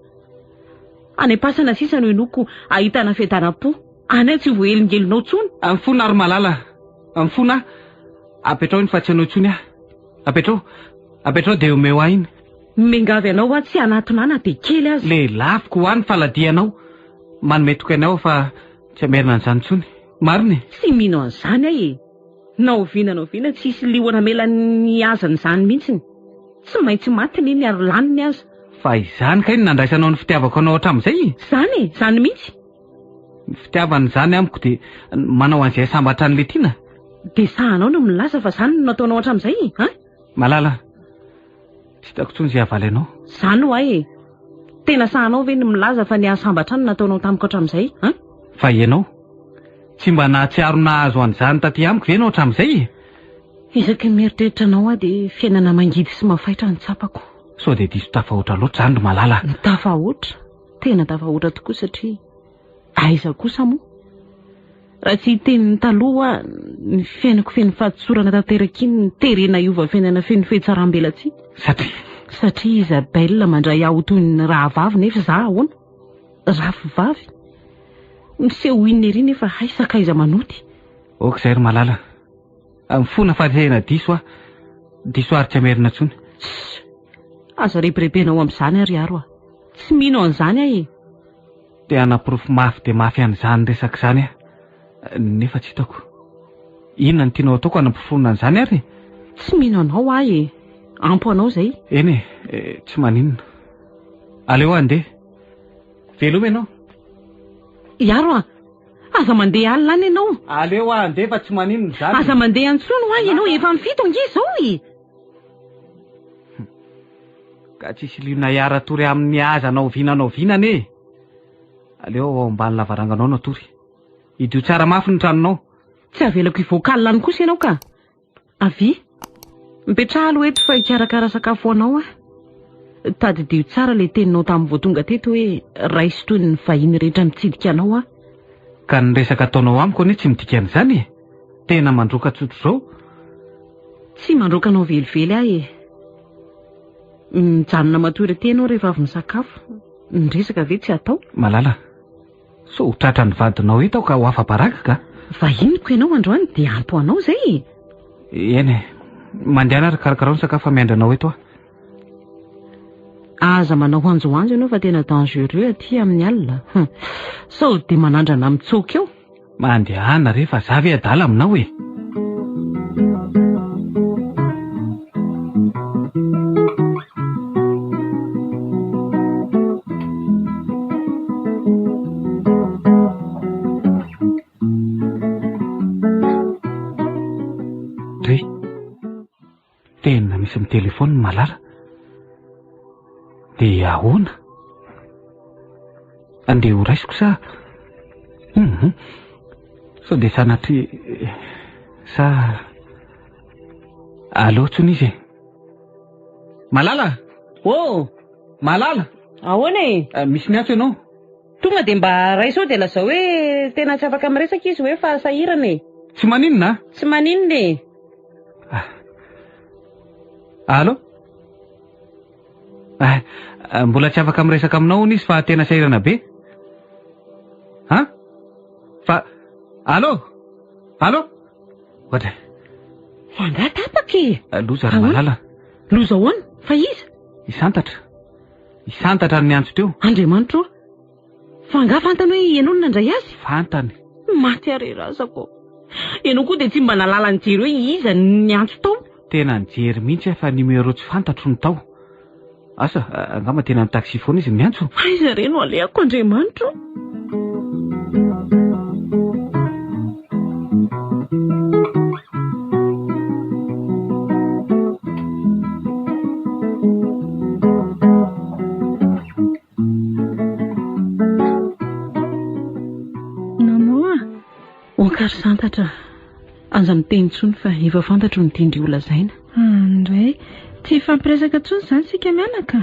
Any am-pasana sisa no henoiko hahitana fiadanam-po. Any aho tsy ho voahelingelinao intsony. Mifona ry Malala a! Mifona aho. Apetraho iny fa tsy anao intsony aho. Apetraho. Apetraho dia omeo ahy iny. Miangavy anao aho tsy hanatona ahy na dia kely aza. Lelafiko ho ahy ny faladianao. Manome toky anao aho fa tsy hamerina an'izany intsony. Marina e! Tsy mino an'izany aho e! Na oviana na oviana tsy hisy liona hamela ny hazany izany mihitsiny. Tsy maintsy matiny iny ary laniny aza. Fa izany kay no nandraisanao ny fitiavako anao hatramin'izay e! Izany e! Izany mihitsy! Ny fitiavana izany amiko dia manao an'izay sambatra an'ilay tiana. Dia sahanao no milaza fa izany no nataonao hatramin'izay e! An? Malala, tsy hitako intsony izay havaly anao. Izany ho'a e! Tena sahanao ve ny milaza fa ny hahasambatra ahy no nataonao tamiko hatramin'izay? An? Fa ianao? Tsy mba nahatsiaro nahazo an'izany taty amiko ve ianao hatramin'izay e? Isaky ny mieritreritra anao aho dia fiainana mangidy sy mafaitra no tsapako. Sao dia diso tafahoatra loatra izany ry Malala a? Tafahoatra? Tena tafahoatra tokoa satria aiza kosa moa? Raha tsy hiteny ny taloha aho, ny fiainako feno fahadisorana tanteraka iny no terena hiova fiainana feno fihatsarambelatsihy. Satria? Satria Isabelle mandray ahy ho toy ny rahavavy nefa izaho ahoana? Rafivavy? Miseho inona ery nefa hay sakaiza manoty. Ok izay ry Malala. Mifona fa tena diso aho. Diso ary tsy hamerina intsony. Tssy! Aza rebirebenao amin'izany aho ry Aro a! Tsy mino an'izany aho e! Te hanaporofo mafy dia mafy an'izany resaka izany aho, nefa tsy hitako. Inona no tianao hataoko hanaporofoana an'izany ary e? Tsy mino anao aho e! Ampo anao izay. Eny e, tsy maninona. Aleo aho handeha. Veloma ianao. Iaro a! Aza mandeha alina any ianao. Aleo aho handeha fa tsy maninona izany e. Aza mandeha intsony hoa ianao, efa amin'ny fito ange izao e! Ka tsisy liona hiara-tory amin'ny aza na oviana na oviana anie e! Aleo ao ambany lavaranganao no hatory. Hidio tsara mafy ny tranonao. Tsy avelako hivoaka alina any kosa ianao ka! Avia. Mipetraha aloha eto fa hikarakara sakafo ho anao aho. Tadidio tsara ilay teninao tamin'ny vao tonga teto hoe raiso toy ny vahiny rehetra mitsidika anao aho. Ka ny resaka ataonao amiko anie tsy midika an'izany e! Tena mandroaka tsotr'izao. Tsy mandroaka anao velively aho e! Mijanona matory aty ianao rehefa avy misakafo. Ny resaka ve tsy atao? Malala, sao ho tratran'ny vadinao eto aho ka ho afa-baraka ka. Vahiniko ianao androany dia ampy ho anao izay e! Eny e, mandehana ary karakarao ny sakafo fa miandry anao eto aho. Aza manao hanjohanjo ianao fa tena dangereux aty amin'ny alina. Sao dia manandrana mitsoaka eo. Mandehana re fa za ve adala aminao e! Dry. Tena misy mi-téléphone Malala. Dia ahoana? Andeha ho raisiko sa? Hum. Sao dia sanatria sa aleo tsony izy e. Malala! Oh! Malala! Ahoana e? Eh, misy miantso ianao. Tonga dia mba raiso ao dia lazao hoe tena tsy afaka miresaka izy hoe fa sahirana e. Tsy maninona? Tsy maninona e. Ah. Allô? Ah, mbola tsy afaka miresaka aminao hono izy fa tena sahirana be. Ha? Fa Allô? Allô? Ohatra. Fa angaha tapaka e? Ah, loza ry malala. Loza ahoana? Fa iza? Isantatra. Isantatra ny niantso teo. Andriamanitro ô. Fa angaha fantany hoe ianao no nandray azy? Fantany. Maty aho re razako. Ianao koa dia tsy mba nahalala nijery hoe iza no niantso tao? Tena nijery mihitsy aho fa numéro tsy fantatro no tao. Asa, angamba tena ny taxi foana izy no niantso. Aiza re no alehako Andriamanitro? Maman a! Oakary santatra, aza miteny intsony fa efa fantatro ny tian-dry ho lazaina. Andray, tsy hifampiresaka intsony izany isika mianaka?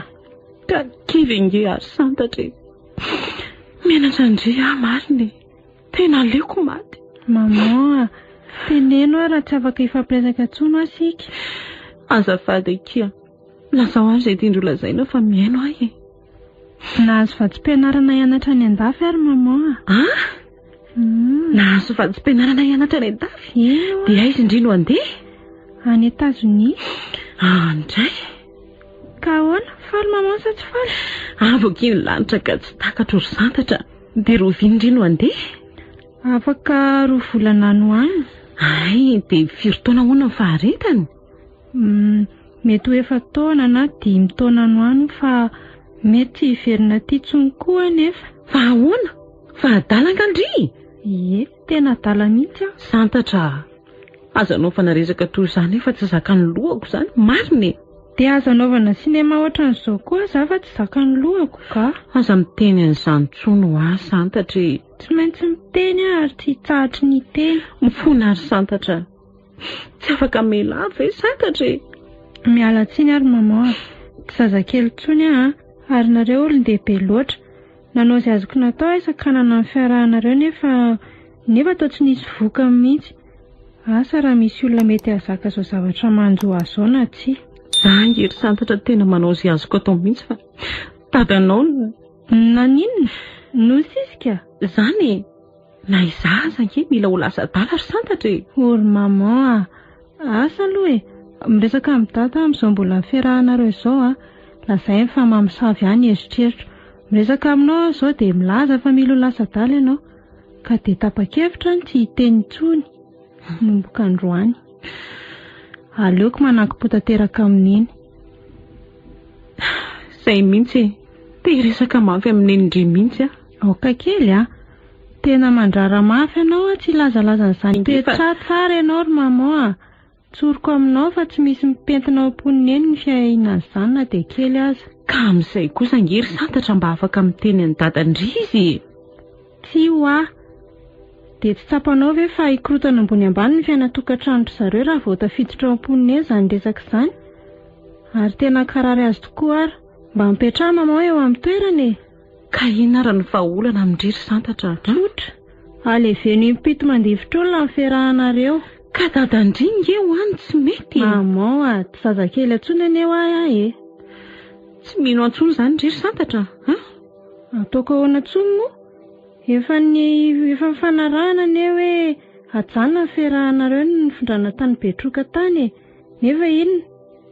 Ka kivy ange ary santatra e! Menatra an-dry aho marina e! Tena aleoko maty. Maman a! Teneno aho raha tsy afaka hifampiresaka intsony hoa isika. Azafady akia. Lazao ary izay tian-dry ho lazaina fa mihaino aho e! Nahazo vatsim-pianarana hianatra any an-dafy ary maman a! Ah! Nahazo vatsim-pianarana hianatra any an-dafy? Eny oa. Dia aiza indry no handeha? Any Etazonia. Any indray? Ka ahoana? Faly maman sa tsy faly? Avo akia ny lanitra ka tsy takatro ry santatra. Dia rahoviana indry no handeha? Afaka roa volana any ho any. Hay, dia firy taona hono ny faharetany? Mety ho efa-taona na dimy taona any ho any fa mety tsy hiverina aty intsony koa anefa. Fa ahoana? Fa adala angaha ndry? Ie, tena adala mihitsy aho. Santatra a! Aza anaovana resaka toy izany fa tsy zakan'ny lohako izany, marina e! Dia aza anaovana sinema ohatran'izao koa za fa tsy zakan'ny lohako ka! Aza miteny an'izany intsony hoa Santatra e! Tsy maintsy miteny aho ary tsy hitsahatry ny hiteny. Mifona ary Santatra a! Tsy afaka mila ahy ve Santatra e? Miala tsiny ary maman a! Tsy zazakely intsony aho an! Ary nareo olon-dehibe loatra. Nanao izay azoko natao aho hisakanana ny fiarahanareo nefa nefa toa tsy nisy vokany mihitsy. Asa raha misy olona mety hahazaka izao zavatra manjo ahy izao na tsia. Za ange ry Santatra tena manao izay azoko atao mihitsy fa dadanao no. Naninona? Nosisika? Zany e! Na izaho aza ange mila ho lasa adala ry Santatra e! O ry maman a! Asa aloha e! Miresaka amin'i Dada aho amin'izao mbola fiarahanareo izao a! Lazainy fa mamosavy ahy ny eritreritro. Miresaka aminao aho izao dia milaza fa mila ho lasa adala ianao. Ka dia tapa-kevitra ny tsy hiteny intsony manomboka androany. Aleoko manankim-po tanteraka amin'i Neny. Izay mihitsy e! Te hiresaka mafy amin'i Neny ndry mihitsy aho. Aoka kely a! Tena mandrara mafy anao aho tsy hilazalaza an'izany Mipetraha tsara ianao ry maman a! Tsoriko aminao fa tsy misy mipentina ao am-pon'i Neny ny fiahiana an'izany na dia kely aza. Ka amin'izay kosa ange ry Santatra mba afaka miteny an'i Dada ndry izy e! Tsia ho'a! Dia tsy tsapanao ve fa hikorotana ambony ambany ny fiainan-tokantranon-dry zareo raha vao tafiditra ao am-pon'i Neny izany resaka izany? Ary tena hankarary azy tokoa ary. Mba mipetraha maman eo amin'ny toerany e! Ka inona ary ny vahaolana amin-dry ry Santatra a? Tsotra. Aleveno impito mandifotr'olona ny fiarahanareo. Ka dadan-dry nge ho any tsy mety e! Maman a! Tsy zazakely intsony anie ho ahy aho e! Tsy mino antsony izany ndry ry Santatra a! Ataoko ahoana intsony moa? Efa ny efa nifanarahana anie hoe hajanona ny fiarahanareo ny nifindrana tany Betroka tany e! Nefa inona?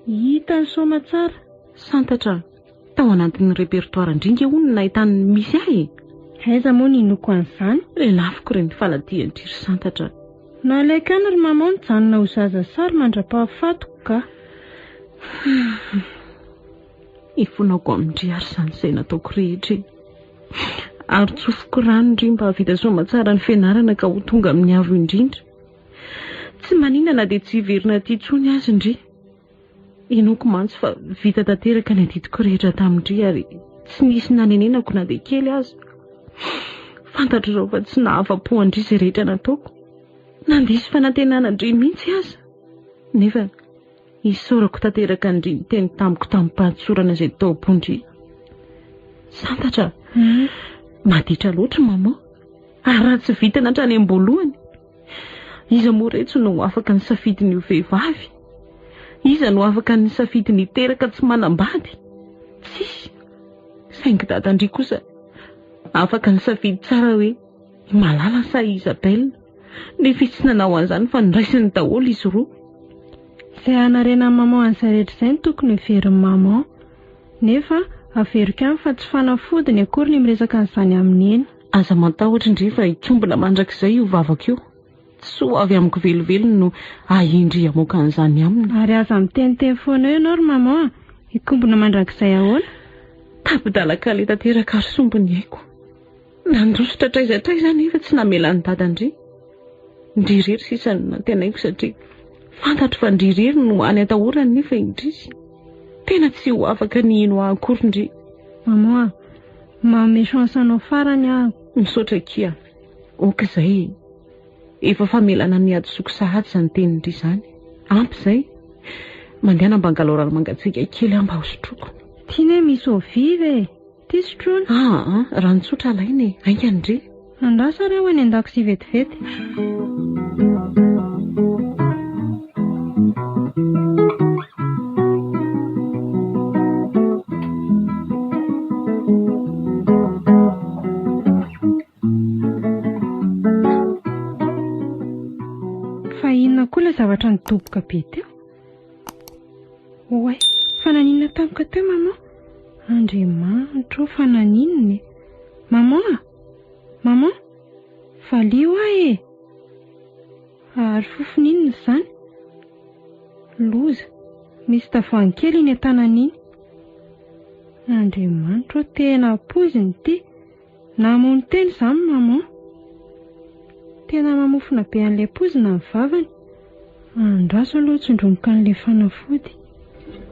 Hita ny soamatsara. Santatra, tao anatin'ny répertoire ndringa hono no nahitany ny misy ahy e! Aiza moa no hinoako an'izany? Lelafiko ireny faladian-dry ry Santatra. Nalaiko ihany ry maman nijanona ho zaza sary mandra-pahafatiko ka. Ifonako amin-dry ary izany izay nataoko rehetra e. Ary tsofiko rano ndry mba hahavita soamatsara ny fianarana ka ho tonga amin'ny avo indrindra. Tsy maninona na dia tsy hiverina aty intsony aza ndry. Inoako mantsy fa vita tanteraka ny adidiko rehetra tamin-dry ary tsy nisy nanenenako na dia kely aza. Fantatro izao fa tsy nahafa-po an-dry izay rehetra nataoko. Nandiso fanantenana an-dry mihitsy aza. Nefa isaorako tanteraka an-dry niteny tamiko tamim-pahatsorana izay tao am-pon-dry. Santatra, maditra loatra i maman. Ary raha tsy vitana hatrany am-boalohany, iza moa retsy no afaka nisafidy ny ho vehivavy? Iza no afaka nisafidy ny hiteraka tsy manambady? Tsisy. Saingy dadan-dry kosa afaka nisafidy tsara hoe i Malala sa i Isabelle. Nefa izy tsy nanao an'izany fa noraisiny daholo izy roa. Izay hanarenan'i maman an'izay rehetra izay no tokony heverin'i maman. Nefa averiko ihany fa tsy fanafodiny akory ny miresaka an'izany amin'i Neny. Aza matahotra ndry fa hikombona mandrakizay io vavako io. Tsy soa avy amiko velively no ahendry hamoaka an'izany aminy. Ary aza miteniteny foana eo ianao ry maman a! Hikombona mandrakizay ahoana? Tapi-dalan-kaleha tanteraka ary sombiny aiko. Nandositra hatraiza hatraiza aho nefa tsy namela an'i dada ndry. Ndry irery sisa no nantenaiko satria fantatro fa ndry irery no hany atahorany nefa indrisy. Tena tsy ho afaka ny hino ahy akory ndry. Maman a! Manome chance anao farany aho. Misaotra akia. Ok izay e. Efa famelana ny hadisoako sahady izany tenin-dry izany. Ampy izay. Mandehana mba angalao rano mangatsiaka kely aho mba hosotroiko. Ty ne misy eau vive e. Ty sotroina. Aa, rano tsotra alaina e. Haingana ndry. Andraso ary aho any an-dakozia vetivety. Fa inona koa ilay zavatra nidoboka be teo? Oay, fa naninona tampoka teo maman? Andriamanitra ô, fa naninona e? Maman a! Maman! Valio aho e! Ary fofona inona izany? Loza! Misy tavoahangy kely iny an-tanana iny. Andriamanitra ô, tena poizina ity! Namono tena izany maman. Tena mamofona be an'ilay poizina ny vavany. Andraso aloha tsindromiko an'ilay fanafody.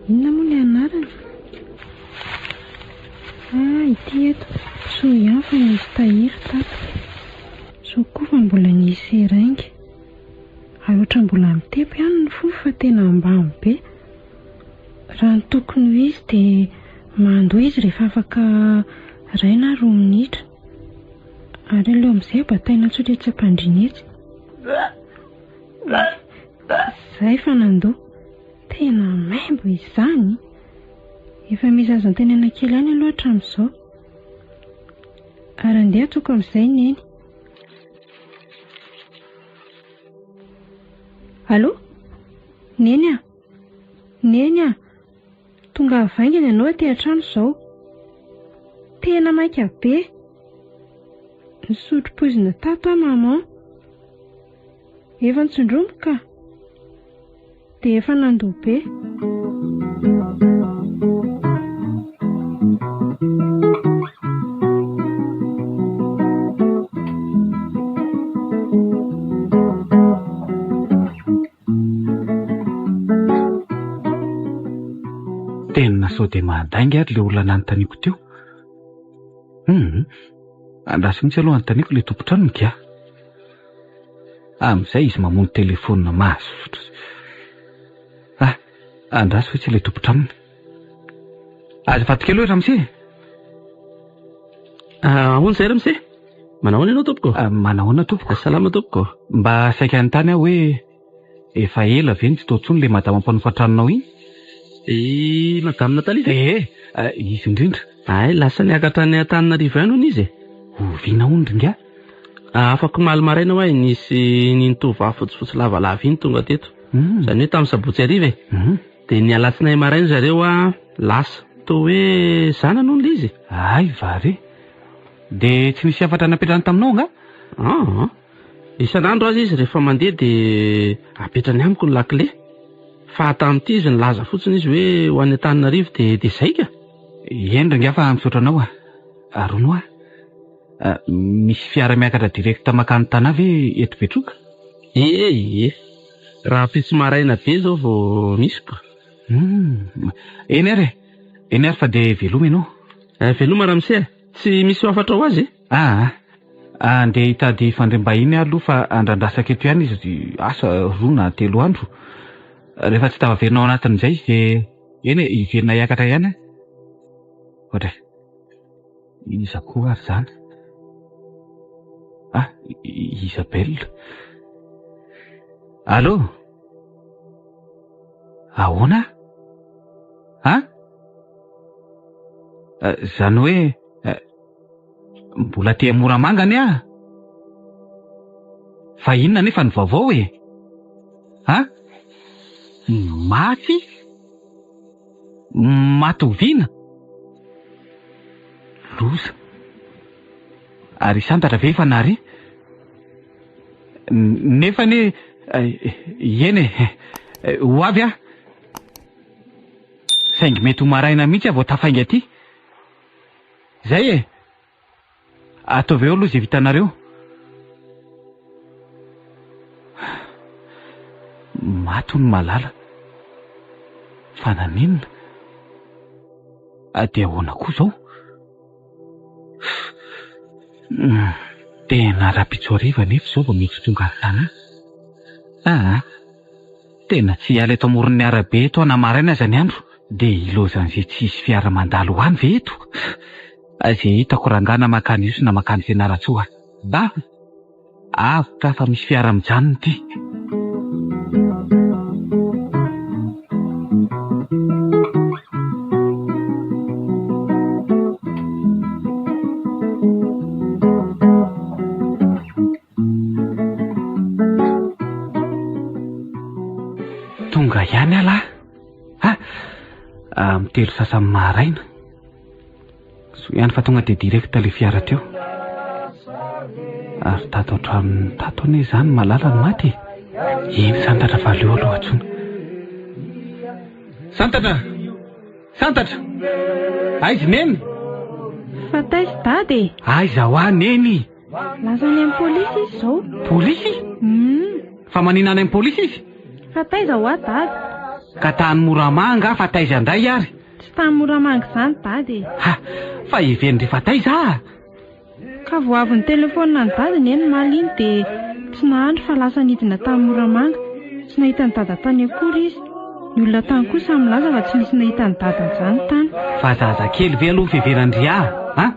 Inona moa ilay anarany? Ah, ity eto. Soa ihany fa nisy tahiry tato. Soa koa fa mbola nisy seringue. Ary ohatran'ny mbola mitepo ihany ny fo fa tena ambany be. Raha ny tokony ho izy dia mandoa izy rehefa afaka iray na roa minitra. Ary aleo amin'izay bataina tsotra etsy am-pandriana etsy. Izay fa nandoa. Tena maimbo izany. Efa misy azo antenaina kely ihany aloha hatramin'izao. Ary andeha atoko amin'izay Neny. Allô? Neny a! Neny a! Tonga haingana ianao aty an-trano izao. Tena maika be. Nisotro poizina tato aho maman. Efa nitsindromiko ka. Dia efa nandoa be. Tena sao dia mahadainga ary ilay olona nanontaniako teo. Hum, andraso mihitsy aloha anontaniako ilay tompon-trano ny ka. Amin'izay izy mamono telefaonina mahasosotra. Ah, andraso ve tsy ilay tompon-tranony. Azafady kely hoe ramose. Ah, ahoana izay ramose? Manao ahoana ianao tompoko? Ah, manao ahoana tompoko? Salama tompoko. Mba saika hanontany aho hoe efa ela ve no tsy tao intsony ilay madama mpanofa tranonao iny? I madame Nathalie ve? Ee. Izy indrindra. Hay, lasa niakatra any Antananarivo ihany hono izy e. Oviana hono ry ingahy? Afaka omaly maraina ho'a nisy iny tovovavy fotsifotsy lavalava iny tonga teto. Izany hoe tamin'ny sabotsy hariva e. Dia ny alatsinainy maraina zareo a, lasa. Toa hoe zanany hono ilay izy e. Hay va re! Dia tsy nisy hafatra napetrany taminao angaha? Aa! Isan'andro aza izy rehefa mandeha dia apetrany amiko ny lakile. Fa tamin'ity izy nilaza fotsiny izy hoe ho any Antananarivo dia dia izay ka. Eny ry ingahy fa misaotra anao a. Ary hono hoa, misy fiara miakatra direct mankany Tana ve eto Betroka? Ie ie. Rahampitso maraina be izao vao misy ka. Hum. Eny ary e. Eny ary fa dia veloma ianao. Veloma ramose a. Tsy misy hafatra ho azy e? Aa. Andeha hitady fandriam-bahiny aho aloha fa andrandrasako eto ihany izy asa roa na telo andro. Rehefa tsy tafaverina ao anatin'izay izy dia eny e, hiverina hiakatra ihany aho. Ohatra e. Iza koa ary izany? Ah, Isabelle. Allô? Ahoana? Ha? Izany hoe mbola aty Moramanga anie aho. Fa inona anefa ny vaovao e? Ha? Maty? Maty oviana? Loza. Ary santatra ve efa nahare? Nefa anie, eny e, ho avy aho. Saingy mety ho maraina mihitsy aho vao tafainga aty. Zay e! Ataovy eo aloha izay vitanareo. Maty hono Malala. Fa naninona? Dia ahoana koa izao? Tena rahampitso hariva anefa izao vao mety ho tonga any Tana. Aa! Tena tsy hiala eto amoron'ny arabe eto aho na maraina aza ny andro. Dia ilaozan'izay tsy hisy fiara mandalo ho any ve eto? Izay hitako rangahy na mankany Ihosy na mankany Fianarantsoa. Ba! Avotra fa misy fiara mijanona ity. Tonga ihany aho lahy. Ha! Amin'ny telo sasany maraina. Soa ihany fa tonga dia direct ilay fiara teo. Ary tato an-tranony tato anie izany Malala no maty e. Eny Santatra fa aleo aloha antsoina. Santatra! Santatra! Aiza Neny? Fa taiza Dada e? Aiza hoa Neny? Lasa any amin'ny polisy izy izao. Polisy? Hum. Fa manina any amin'ny polisy izy? Fa taiza hoa Dada? Ka tany Moramanga fa taiza indray ary? Tsy tany Moramanga izany Dada e. Ha! Fa heverin-dry fa taiza ah? Ka vao avy nitelefaonina an'i Dada Neny omaly iny dia tsy nahandry fa lasa nidina tany Moramanga. Tsy nahita an'i Dada tany akory izy. Ny olona tany koa samy milaza fa tsy nisy nahita an'i Dada izany tany. Fa zazakely ve aloha ny fiheveran-dry ahy a?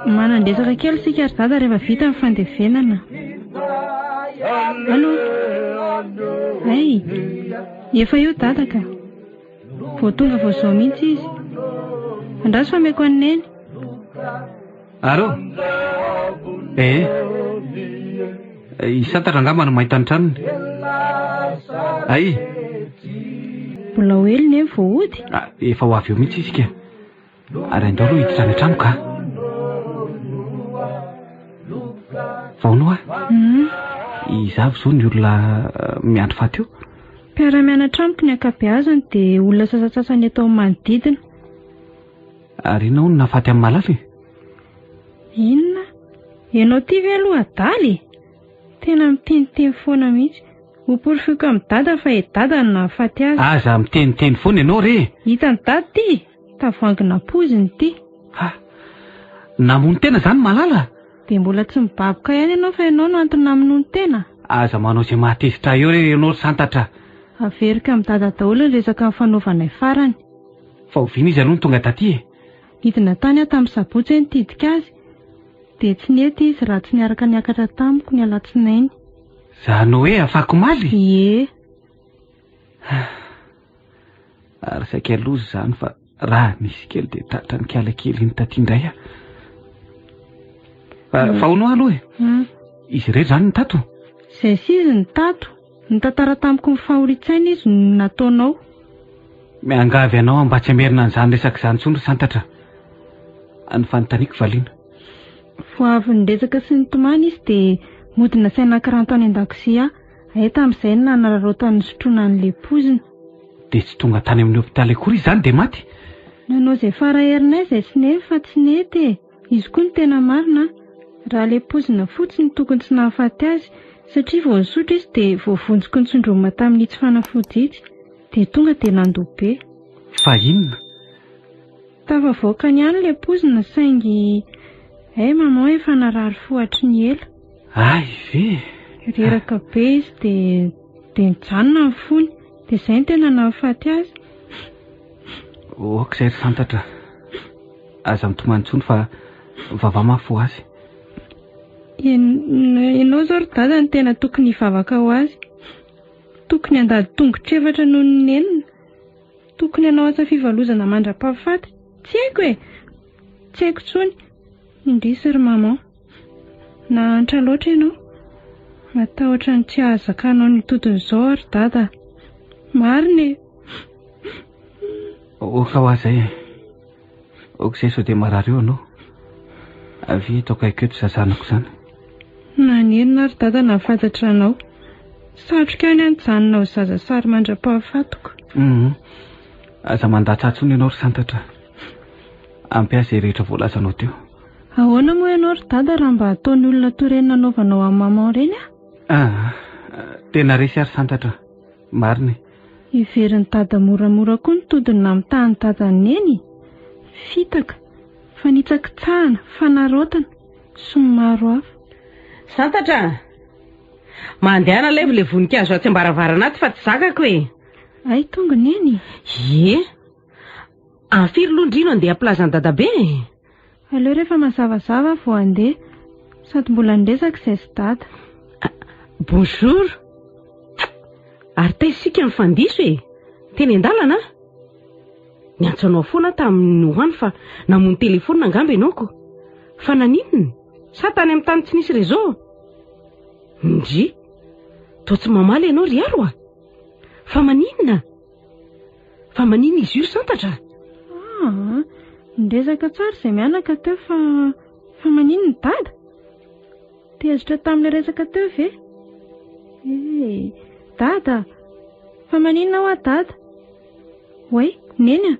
Manan-dresaka kely isika ry Dada rehefa vita ny fandevenana. Allô? Hay! Efa eo Dada ka. Vao tonga vao izao mihitsy izy. Andraso fa ameko an'i Neny. Allô? Eh. I Santatra angamba no mahita ny tranony. Hay! Mbola ho ela Neny vao hody? Ah, efa ho avy eo mihitsy izy ka. Ary andao aloha hiditra any an-trano ka. Vaono ah. Iza avy izao ny olona miandry faty eo? Mpiara-mianatra amiko ny ankabeazany dia olona sasantsasany eto amin'ny manodidina. Ary inona hono nahafaty an'i Malala e? Inona? Ianao ity ve aloha adala e? Tena miteniteny foana mihitsy. Ho porofoiko amin'i Dada fa i Dada no nahafaty azy. Aza miteniteny foana ianao re e! Hitan'i Dada ity? Tavoahangina poizina ity. Ha! Namono tena izany Malala? Dia mbola tsy mibaboka ihany ianao fa ianao no antony namonoany tena? Aza manao izay mahatezitra ahy eo re ianao ry Santatra. Averiko amin'i Dada daholo ny resaka nifanaovanay farany. Fa oviana izy aloha no tonga taty e? Nidina tany aho tamin'ny sabotsy hoe nitidika azy. Dia tsy nety izy raha tsy niaraka niakatra tamiko ny alatsinainy. Izany hoe afakomaly? Ie. Ary saika loza izany fa. Raha nisy kely dia tratran'ny kala kely iny taty indray aho. Fa hono aho aloha e. Izy irery izany no tato? Izay sy izy no tato. Nitantara tamiko ny fahorian-tsaina izy no nataonao. Miangavy anao aho mba tsy hamerina an'izany resaka izany intsony ry Santatra. Ny fanontaniako valiana. Vao avy niresaka sy nitomany izy dia mody nasaina nakiranto any an-dakozia aho. Hay tamin'izay no nanararaotany nisotroana an'ilay poizina. Dia tsy tonga tany amin'ny hopitaly akory izy izany dia maty? Nanao izay fara herinay izay sy neny fa tsy nety e! Izy koa no tena marina an! Raha ilay poizina fotsiny tokony tsy nahafaty azy satria vao nisotro izy dia voavonjiko ny tsindromina tamin'itsy fanafody itsy dia tonga dia nandoa be. Fa inona? Tafavoakany ihany ilay poizina saingy hay maman efa narary fo hatry ny ela. Hay ve? Reraka be izy dia dia nijanona ny fony dia izay no tena nahafaty azy. Ok izay ry Santatra. Aza mitomany intsony fa vavaha mafy ho azy. Ianao izao ry dada no tena tokony hivavaka ho azy. Tokony handady tongotr'efatra noho ny nenina. Tokony hanao asa fivalozana mandra-pahafaty. Tsy haiko e! Tsy haiko intsony. Indrisy ry maman. Nahantra loatra ianao. Matahotra ny tsy hahazakanao ny todin'izao aho ry dada a. Marina e! Oka ho ahy izay e. Aoka izay sao dia marary eo ianao. Avia eto akaiko eto za zanako izany. Nanenina aho ry dada nahafantatra anao. Satriko ihany aho nijanona ho zaza sary mandra-pahafatiko. Hum. Aza mandatsa intsony ianao ry Santatra. Ampy ahy izay rehetra voalazanao teo. Ahoana moa ianao ry dada raha mba ataon'ny olona toy ireny nanaovanao an'i maman ireny aho? Ah, tena resy aho ry Santatra. Marina e. Heverin'i dada moramora koa ny todiny namitahan'i dada an'i neny. Fitaka, fanitsakitsahana, fanaraotana, sy ny maro hafa. Santatra a! Mandehana alaivo ilay voninkazo atsy am-baravarana atsy fa tsy zakako e! Hay tonga neny? Ie! Amin'ny firy aloha ndry no handeha hampilaza an'i dadabe e? Aleo rehefa mazavazava aho vao handeha. Sady mbola niresaka izay sy dada. Bonjour. Ary taiza isika nifandiso e? Teny an-dalana? Niantso anao foana aho tamin'ny ho any fa namono telefaonina angamba ianao ko. Fa naninona? Sa tany amin'ny tany tsy nisy réseau? Ndry. Toa tsy mamaly ianao ry Aro a! Fa maninona? Fa maninona izy io ry Santatra? Aa, niresaka tsara izay mianaka teo fa fa maninona i Dada? Tezitra tamin'ilay resaka teo ve? Eh, Dada, fa maninona hoa Dada? Oay, Neny a,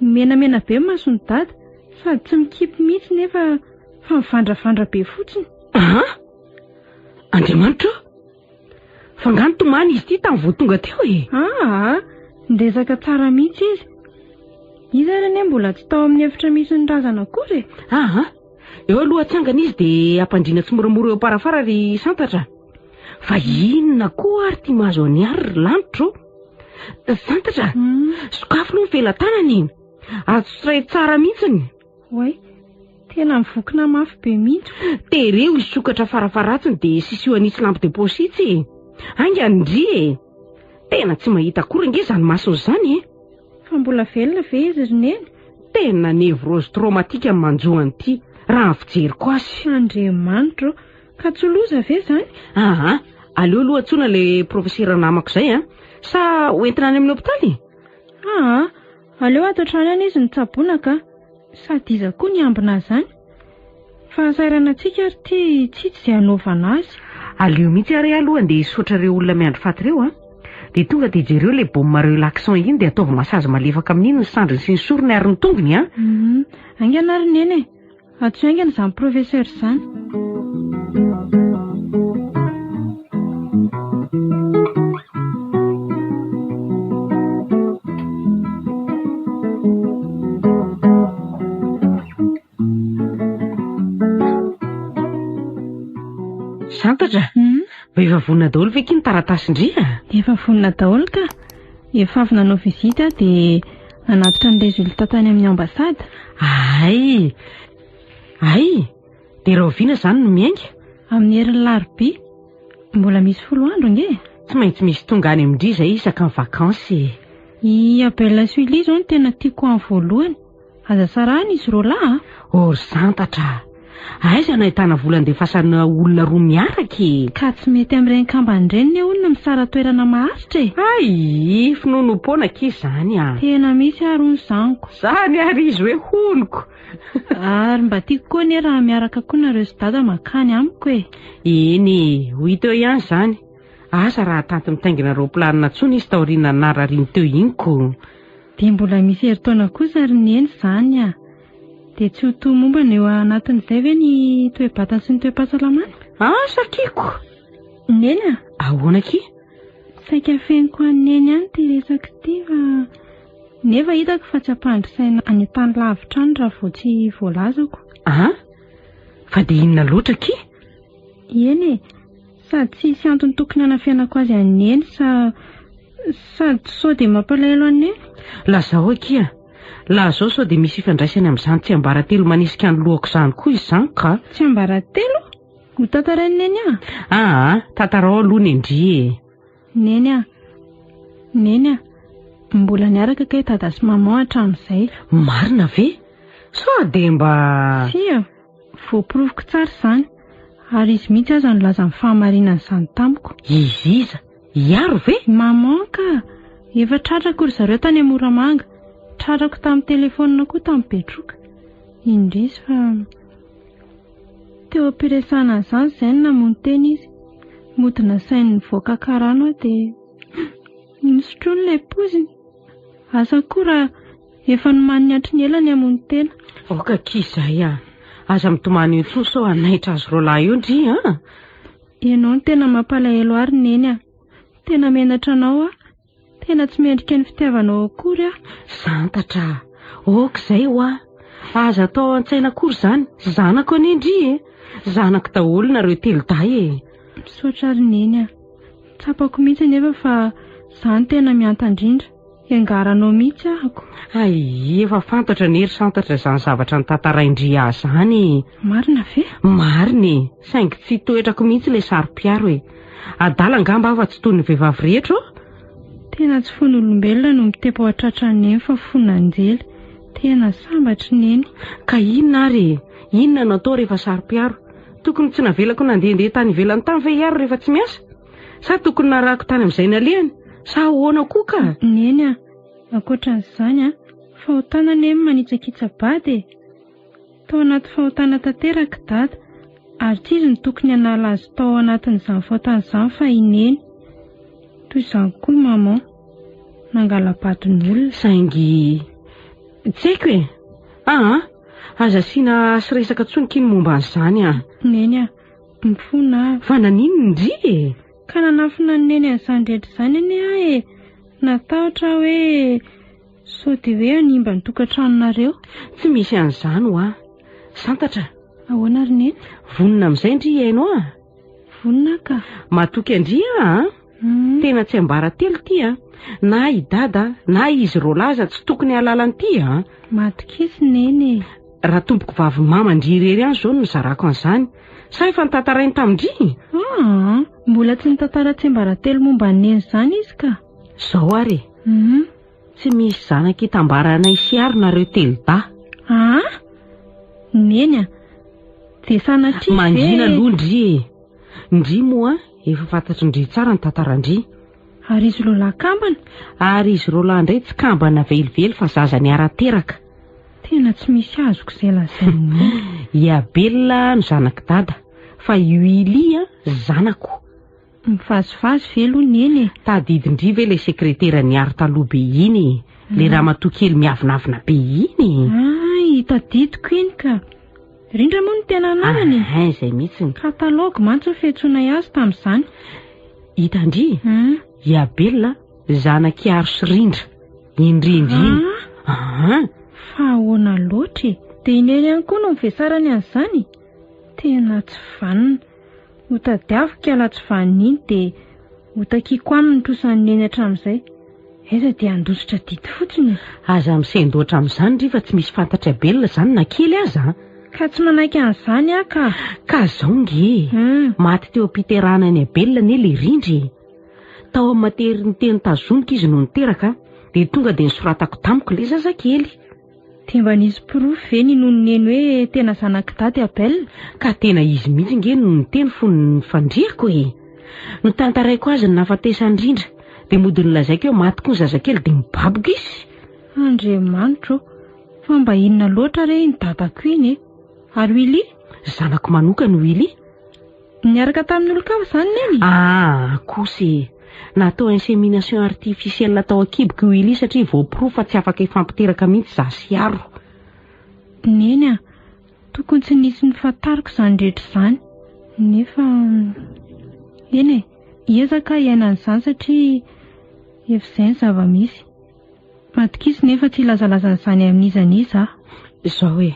menamena be ny mason'i Dada, sady tsy mikipy mihitsy nefa fa mivandravandra be fotsiny. Aha! Andriamanitra ô! Fa nga nitomany izy ity tamin'ny vao tonga teo e? Aa, niresaka tsara mihitsy izy. Izy ary anie mbola tsy tao amin'ny efitra misy ny razana akory e. Aa, eo aloha atsangana izy dia ampandriana tsimoramora eo am-parafara ry Santatra. Fa inona koa ary ity mahazo an'i Ary ry lanitro? Santatra, sokafy aloha ny felatanana e. Azo tsiray tsara mihitsiny. Oay, tena mivokona mafy be mihitsy. Tereo hisokatra farafaharatsiny dia sisio an'itsy lampe de poche itsy e. Haingana ndry e. Tena tsy mahita akory ange izany masony izany e. Fa mbola velona ve izy ry Neny? Tena névrose traumatique ny manjo an'ity, raha ny fijeriko azy. Andriamanitro ô! Ka tsy loza ve izany? Aa, aleo aloha antsoina ilay profesera namako izay an. Sa hoentina any amin'ny hopitaly? Aa, Aleo ato an-trano ihany izy no tsaboina ka! Sady iza koa ny hiambina azy any? Fahasahiranana antsika ary ity tsy hita izay hanaovana azy. Aleo mihitsy ary aloha andeha hisaotra ireo olona miandry faty ireo an! Dia tonga dia jereo ilay baume relaxant iny dia ataovy massage malefaka amin'iny ny sandriny sy ny sorony ary ny tongony an! Hum, haingana ary Neny e! Antsoy haingana izany professeur izany. Santatra, mba efa vonona daholo ve ky ny taratasin-dry a? Efa vonona daholo ka. Efa avy nanao visite aho dia nanatitra ny résultat tany amin'ny ambassade. Hay! Hay! Dia rahoviana izany no miainga? Amin'ny herin'ny larobia. Mbola misy folo andro ange e! Tsy maintsy misy tonga any amin-dry izay isaka ny vakansy e! I Abel sy Willy izao no tena tiako any voalohany. Aza sarahina izy roalahy a! Oh ry santatra a! Aiza no ahitana vola andefasana olona roa miaraka e? Ka tsy mety amin'ireny kambana ireny ne hono ny misara-toerana maharitra e! Hay! Finoanoam-poana akia izany a! Tena misy ary hono zaniko. Izany ary izy hoe honoko! Ary mba tiako koa anie raha miaraka koa nareo sy dada mankany amiko e! Eny e! Ho hita eo ihany izany. Asa raha tanty mitaingina roaplanina intsony izy taoriana narariany teo iny ko! Dia mbola misy herintaona kosa ry Neny izany a! Dia tsy ho tomombana eo anatin'izay ve ny toe-batana sy ny toe-pahasalamana? Asa akia-ko! Neny a! Ahoana akia? Saika afeniko an'i Neny ihany ity resaka ity fa nefa hitako fa tsy hampandry saina any an-tany lavitra any raha vao tsy voalazako. An? Fa dia inona loatra akia? Eny e! Sady tsy hisy antony tokony hanafenako azy an'i Neny sa sady sao dia mampalahelo an'i Neny? Lazao akia! Lazao sao dia misy ifandraisany amin'izany tsiambaratelo manisika ny lohako izany koa izany ka! Tsiambaratelo? Ho tantarain'i Neny ahy? Aa, tantarao aloha Nendry e! Neny a! Neny a! Mbola niaraka kay Dada sy Maman hatramin'izay. Marina ve? Sao dia mba. Tsia! Voaporofoko tsara izany, ary izy mihitsy aza nilaza ny fahamarinan'izany tamiko. Izy iza? I Aro ve? Maman ka! Efa tratrako ry zareo tany Moramanga. Tratrako tamin'ny telefaonina koa tamin'ny Betroka. Indrisy fa teo am-piresahana an'izany izay no namono tena izy. Mody nasainy nivoaka karano aho dia nosotroiny ilay poziny. Asa koa raha Efa nomaniny hatry ny ela ny hamono tena. Aoka akia izay a! Aza mitomany eo intsony sao hanaitra azy roalahy eo ndry a! Ianao no tena mampalahelo ahy ry Neny a! Tena menatra anao aho. Tena tsy mendrika ny fitiavanao akory aho. Santatra a! Aoka izay hoa! Aza atao ao an-tsaina akory izany. Zanako anie ndry e! Zanako daholo nareo telodahy e! Misaotra ry Neny a! Tsapako mihitsy anefa fa izaho no tena mihanta indrindra. Hiangaranao mihitsy ahako. Hay, efa fantatra anie ry Santatra izany zavatra notantarain-dry ahy izany e! Marina ve? Marina e! Saingy tsy toetrako mihitsy ilay saro-piaro e! Adala angamba aho fa tsy toy ny vehivavy rehetra ô! Tena tsy fon'olombelona no mitepo ao an-tratran'i Neny fa fon'anjely. Tena sambatry Neny. Ka inona ary e? Inona no atao rehefa saro-piaro? Tokony tsy navelako nandehandeha tany ivelany tany ve i Aro rehefa tsy miasa? Sa tokony narahako tany amin'izay nalehany? Sa ahoana koa ka? Neny a! Ankoatran'izany a! Fahotana anie ny manitsakitsa-bady e! Tao anaty fahotana tanteraka i Dada, ary tsy izy no tokony hanala azy tao anatin'izany fahotana izany fa i Neny. Toy izany koa i Maman. Nangala-badin'olona. Saingy. Tsy haiko e! Aa! Aza asiana sy resaka intsony akia ny momba an'izany a! Neny a! Mifona aho. Fa naninona ndry e? Ka nanafina an'i Neny an'izany rehetra izany anie aho e! Natahotra aho hoe sao dia hoe hanimba ny tokantranonareo. Tsy misy an'izany hoa. Santatra. Ahoana ry Neny? Vonona amin'izay ndry hihaino ahy? Vonona aho ka. Matoky an-dry aho an! Tena tsiambaratelo ity an! Na i Dada na izy roalahy aza tsy tokony hahalala an'ity an! Matokisa Neny e! Raha tompoko vavy mama ndry irery ihany izao no nizarako an'izany. Sa efa notantarainy tamin-dry? Aa! Mbola tsy nitantara tsiambaratelo momba an'i Neny izany izy ka! Izao ary e! Tsy misy zanaka itambaranay sy Aro nareo telodahy. Aa! Neny a! Dia sanatria ve. Mangina aloha ndry e! Ndry moa efa fantatry ndry tsara ny tantaran-dry. Ary izy roalahy kambana? Ary izy roalahy indray tsy kambana velively fa zaza niara-teraka. Tena tsy misy azoko izay lazain'i Neny. I Abel no zanak'i Dada, fa i Willy zanako. Mivazivazy ve aloha Neny e? Tadidin-dry ve ilay sekretera niaro taloha be iny e? Ilay ramatoa kely miavonavona be iny e? Hay, tadidiko iny ka. Rindra moa no tena anarany e? Ahin, izay mihitsy. Katalogy mantsy ny fiantsoanay azy tamin'izany. Hitan-dry? I Abel, zanak'i Aro sy Rindra. Iny Rindra iny. Aa! Fa ahoana loatra e? Dia i Neny ihany koa no nivesarany an'izany? Tena tsy vanona. Hotadiaviko kiala tsy vanona iny dia hotakiako aminy ny trosan'i Neny hatramin'izay. Aiza dia handositra didy fotsiny e! Aza misendoatra amin'izany ry fa tsy misy fantatr'i Abel izany na kely aza an! Ka tsy manaiky an'izany aho ka! Ka zao nge e! Maty teo am-piterahana an'i Abel anie ilay rindra e! Tao amin'ny maternité notazomiko izy no niteraka an! Dia tonga dia nosoratako tamiko ilay zazakely. Dia mba nisy porofo ve ninoan'i Neny hoe tena zanak'i Dada i Abel? Ka tena izy mihitsy ange no niteny fony nifandriako e! Notantaraiko azy ny nahafatesany indrindra, dia mody nolazaiko hoe maty koa ny zazakely dia nibaboka izy. Andriamanitra ô! Fa mba inona loatra re iny dadako iny e? Ary Willy? Zanako manokana i Willy. Niaraka tamin'ny olon-kafa izany Neny? Aa kosa e! Natao insémination artificielle tao an-kiboko i Willy satria voaporofo fa tsy afaka hifampiteraka mihitsy izaho sy Aro. Neny a! Tokony tsy nisy nofantariko izany rehetra izany. Nefa eny e! Hiezaka aho hiaina an'izany satria efa izay ny zava-misy. Matokisa nefa tsy hilazalaza an'izany amin'iza n'iza aho. Izao e,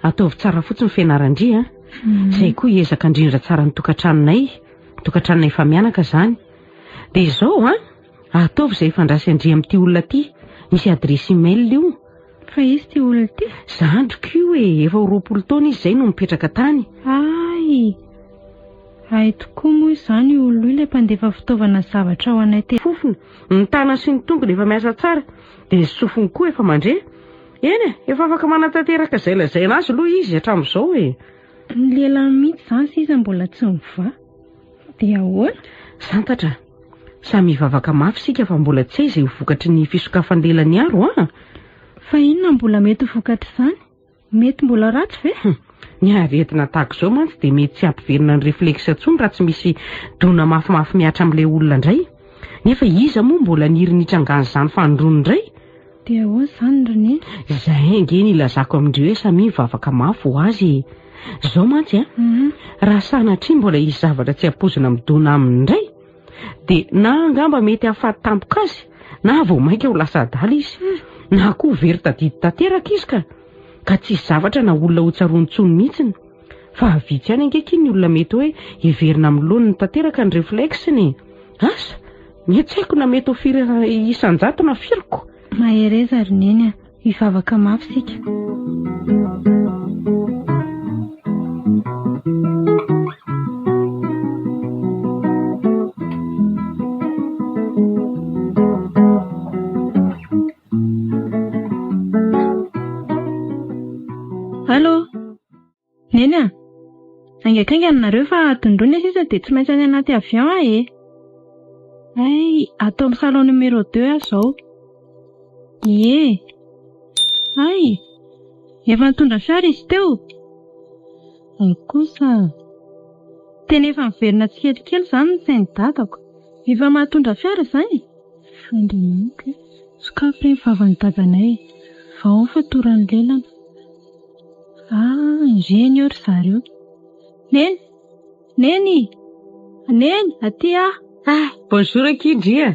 ataovy tsara fotsiny fianaran-dry a. Izay koa hiezaka handrindra tsara ny tokantranonay, ny tokantranonay efa mianaka izany. Dia izao an, ataovy izay ifandraisan-dry amin'ity olona ity, misy adiresy email io. Fa iza ity olona ity? Zandriko io e, efa ho 20 taona izy izay no nipetraka tany. Hay! Hay tokoa moa izany io olona io ilay mpandefa fitaovana zavatra ho anay te. Fofona, ny tanany sy ny tongony efa miasa tsara, dia ny sofiny koa efa mandre. Eny e, efa afaka manatanteraka izay lazaina azy aloha izy hatramin'izao e. Ny lehilahy mihitsy izany sisa mbola tsy mivaha. Dia ahoana? Santatra, samy hivavaka mafy isika fa mbola tsy hay izay ho vokatry ny fisokafan'ny lelan'i Aro an! Fa inona mbola mety ho vokatr'izany? Mety mbola ratsy ve? Hum, ny aretina tahaka izao mantsy dia mety tsy hampiverina ny réflexe intsony raha tsy misy dona mafimafy mihatra amin'ilay olona indray. Nefa iza moa mbola niry ny hitrangan'izany fanindroany indray? Dia ahoana izany ry Neny? Izay ange no ilazako amin-dry hoe samia mivavaka mafy ho azy e! Izao mantsy an, raha sanatria mbola hisy zavatra tsy ampoizina midona aminy indray, dia na angamba mety hahafaty tampoka azy, na vao mainka ho lasa adala izy, na koa ho very tadidy tanteraka izy ka! Ka tsy hisy zavatra na olona ho tsaroany intsony mihitsiny. Fa vitsy ihany ange akia ny olona mety hoe hiverina amin'ny laoniny tanteraka ny reflexe-ny e! Asa! Ny tsy haiko na mety ho firy isan-jato na firiko. Mahereza ry Neny a! Hivavaka mafy isika. Allô? Neny a! Haingankaingana nareo fa adiny roa ny sisa dia tsy maintsy any anaty avion aho e! Hay, ato amin'ny salon numéro deux aho izao. Ie! Hay! Efa nitondra fiara izy teo? Hay kosa! Tena efa miverina tsikelikely izany ny sain'ny dadako. Efa mahatondra fiara izany? Andriamanitra e! Sokafy re ny vavan'ny dadanay e! Vao ny fatoran'ny lelana. Ah, ireny eo ry zareo. Neny! Neny! Neny, aty aho! Ah, bonjour akia ndry a!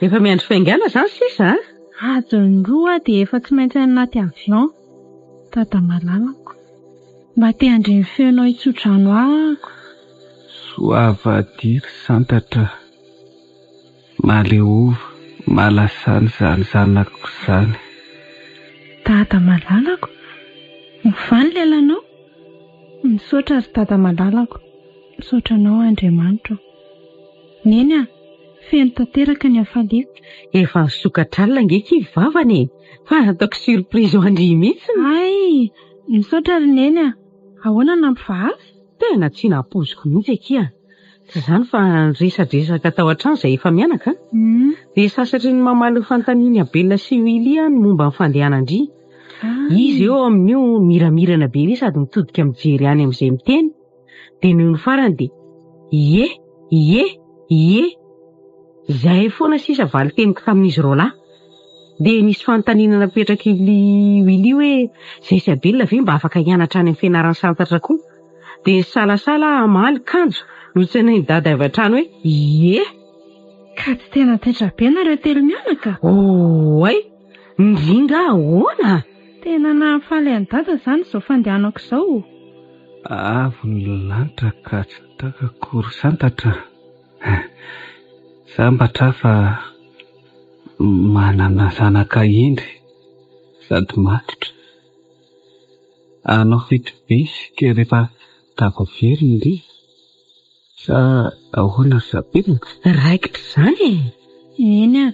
Efa miandry faingàna izany sisa a? Adiny roa aho dia efa tsy maintsy any anaty avion. Dada malalako. Mba te handre ny feonao hitsodrano ahako. Soavadiry santatra. Maleova, malasany izany zanako izany. Dada malalako, mivaly ny lelanao? Misaotra ry dada malalako, misaotra anao Andriamanitra o. Neny a, feno tanteraka ny hafaliako. Efa nisokatra alina ange akia ny vavany e! Fa nataoko surprise ho an-dry mihitsy. Hay! Misaotra ry Neny a! Ahoana nampivaha azy? Tena tsy nampoiziko mihitsy akia. Tsy izany fa niresadresaka tao an-trano izay efa mianaka an! Dia sasatry ny mamaly ny fanontanian'i Abel sy Willy aho ny momba ny fandehanan-dry. Izy eo amin'io miramirana be ery sady mitodika mijery any amin'izay miteny. Dia nony farany dia ie! Ie! Ie! Izay foana sisa valin-teniko tamin'izy roalahy. Dia nisy fanontaniana napetrak'i Willy hoe izay sy Abel ve mba afaka hianatra any amin'ny fianaran'i Santatra koa? Dia nisalasala aho hamaly kanjo notsenain'i Dada avy hatrany hoe ie! Ka tsy tena taitra be nareo telo mianaka? Oay! Ndry nga ahoana? Tena nahafaly an'i Dada izany izao fandehanako izao. Avo ny lanitra ka tsy takako ry Santatra. Sambatra aho fa manana zanaka hendry sady matotra. Hanao fety be isika rehefa tafaverina ndry sa ahoana ry Sabina? Raikitra izany e! Eny a!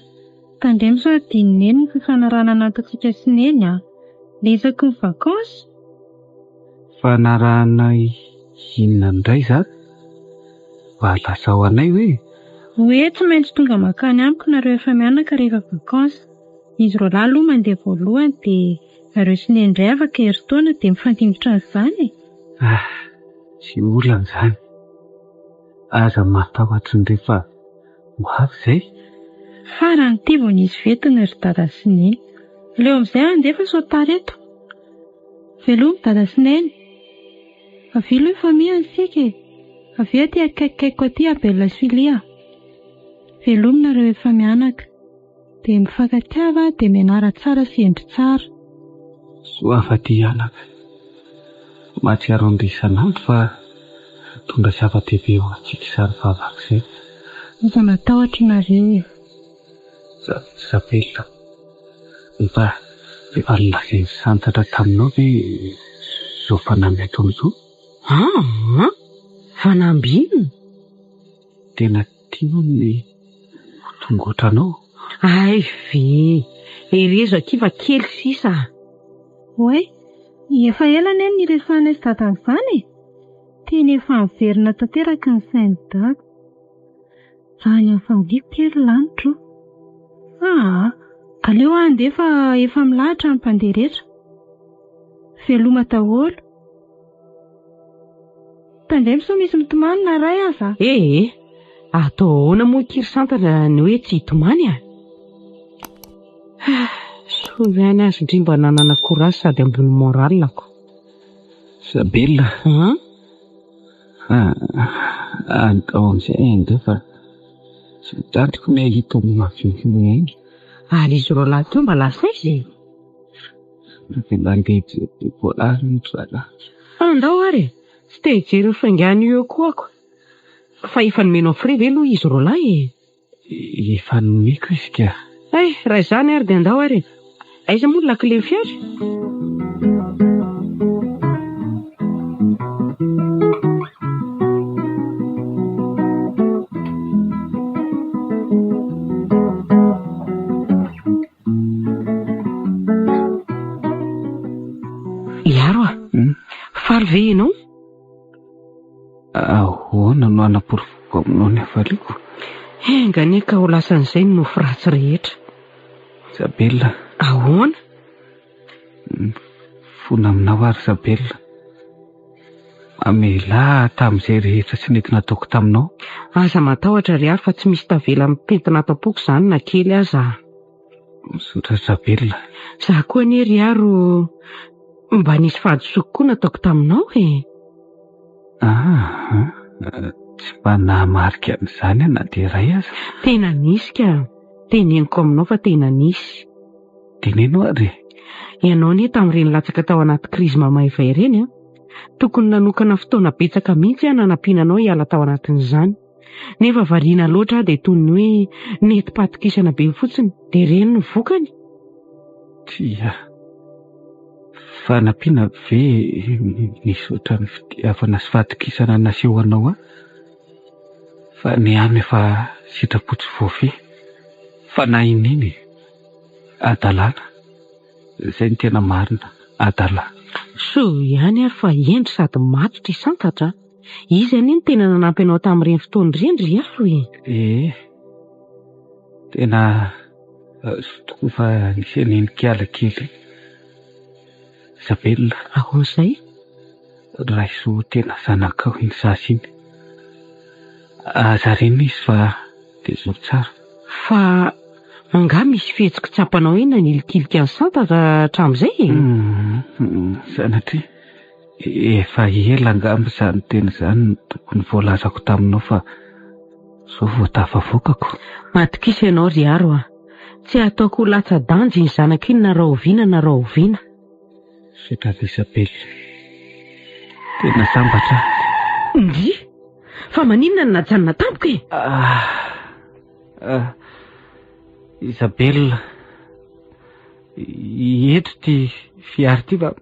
Tandremo sao adinon'i Neny ny fifanarahana nataontsika sy Neny a! Le isaky ny vakansy? Fanarahana inona indray izany? Mba lazao anay hoe? Hoe tsy maintsy tonga mankany amiko nareo efa-mianaka rehefa vakansy. Izy roalahy aloha mandeha voalohany dia nareo sy Neny indray afaka herintaona dia mifandimby izany e! Ah, tsy olana izany. Aza matahotra indray fa ho avy izay. Farany ity vao nisy fetiny ry dada sy neny. Aleo amin'izay handeha fa sao tara eto. Veloma dada sy neny. Avia aloha hifamihana isika e. Avia aty akaikikaikiko aty Abel sy Filia. Veloma nareo efa mianaka. Dia mifankatiava dia mianara tsara sy hendry tsara. Soava aty anaka. Mahatsiaro an-dry isan'andro fa mitondra zava-dehibe ho antsika izany vavaka izay. Aza matahotra nareo e. Isabella, efa efa nolazain'i Santatra taminao ve izao fanamby ataony izao? Aa! Fanamby inona? Tena tianao ny ho tonga ohatranao? Hay ve! Herezo akia fa kely sisa a! Oay! Efa ela anie no niresahanay sy dada an'izany e! Tena efa niverina tanteraka ny sain'i dada. Raha ny hafaliako kely lanitro. Aa! Aleo aho handeha fa efa milahatra ny mpandeha rehetra. Veloma daholo. Tandremo sao misy mitomany na ray aza. Ee, atao ahoana moa akia ry Santatra ny hoe tsy hitomany a? Soa ihany azy ndry mba nanana courage sady ambony moral-ko. Isabella An? Andao amin'izay handeha fa tsy tantiko ny hahita ny avion iny. Ary izy roalahy teo mba lasa aiza e? Mbola handeha hijery decollage ry zalahy. Andao ary e! Tsy te hijery ny faingan'io eo koa ako. Fa efa nomenao frais ve aloha izy roalahy e? Efa nomeko izy ka. Hay, raha izany ary dia andao ary e! Aiza moa ny lakilen'ny fiara? Iaro a! Faly ve ianao? Ahoana no hanaporofoko aminao ny hafaliako? Enga anie ka ho lasan'izay ny nofy ratsy rehetra. Isabella. Ahoana? Mifona aminao aho ry Isabella. Mamelà ahy tamin'izay rehetra tsy nety nataoko taminao. Aza matahotra ry Aro fa tsy misy tavela mipentina ato am-poko izany na kely aza. Misaotra Isabella. Za koa anie ry Aro mba nisy fahadisoako koa nataoko taminao e. Ah, tsy mba nahamarika an'izany aho na dia iray aza. Tena nisy ka. Teneniko aminao fa tena nisy. Teneno ary e! Ianao anie tamin'ireny latsaka tao anaty krizy mamaivay ireny an! Tokony nanokana fotoana betsaka mihitsy aho nanampiana anao hiala tao anatin'izany. Nefa variana loatra aho dia toy ny hoe nentim-pahatokisana be fotsiny dia ireny no vokany. Tsia. Fanampiana ve nisy ohatran'ny fitiavana sy fahatokisana naseho anao ahy? Fa ny ahy no efa sitrapo tsy voafehy. Fanahy iniana e! Hadalana. Izay no tena marina, adala. Soa ihany ary fa hendry sady matotra i Santatra a! Izy anie no tena nanampy anao tamin'ireny fotoana ireny ry Aro e! Ee, tena soa tokoa fa nisy an'iny kiala kely iny. Isabella. Ahoana izay? Raiso ho tena zanakao iny zaza iny. Aza ariana izy fa tezao tsara. Fa angaha misy fihetsika tsapanao iny nanilikilika an'i Santatra hatramin'izay e? Sanatria, efa ela angamba izany teny izany no tokony voalazako taminao fa izao vao tafavoakako. Matokisa ianao ry Aro a! Tsy hataoko ho latsa-danja iny zanako iny na rahoviana na rahoviana. Misaotra ry Isabella. Tena sambatra aho. Ndry! Fa maninona no najanona tampoka e? Ah, ah, Isabella, eto ity fiara ity fa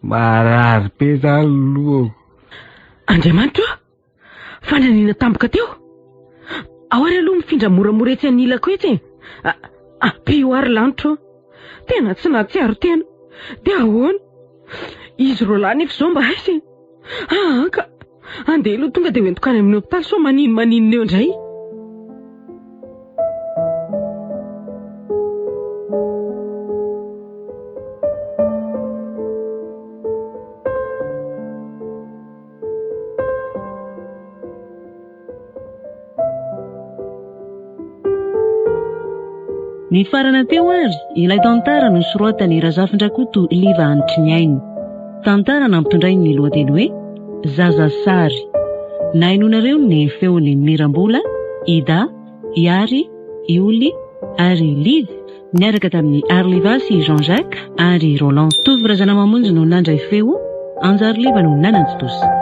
marary be zany lohako. Andriamanitra ô! Fa nanina tampoka teo? Ao ary aloha mifindra moramora etsy anilako etsy e! Ampio aho ry lanitra ô! Tena tsy nahatsiaro tena. Dia ahoana? Izy roalahy nefa izao mba aiza e? Aa ka! Andeha aloha tonga dia hoentiko any amin'ny hopitaly sao maninomaninona eo indray. Nifarana teo ary ilay tantara nosoratan'i Razafindrakoto Liva Hanitriniaina. Tantara nampitondrainy ny lohateny hoe Zaza Sary. Nahenoanareo ny feon'i Mirambola, Ida, Iary, Ioly ary Liva niaraka tamin'i Arliva sy Jean Jacques ary Roland. Tovo Razanamamonjy no nandray feo, Anjary Liva no nanantontosa.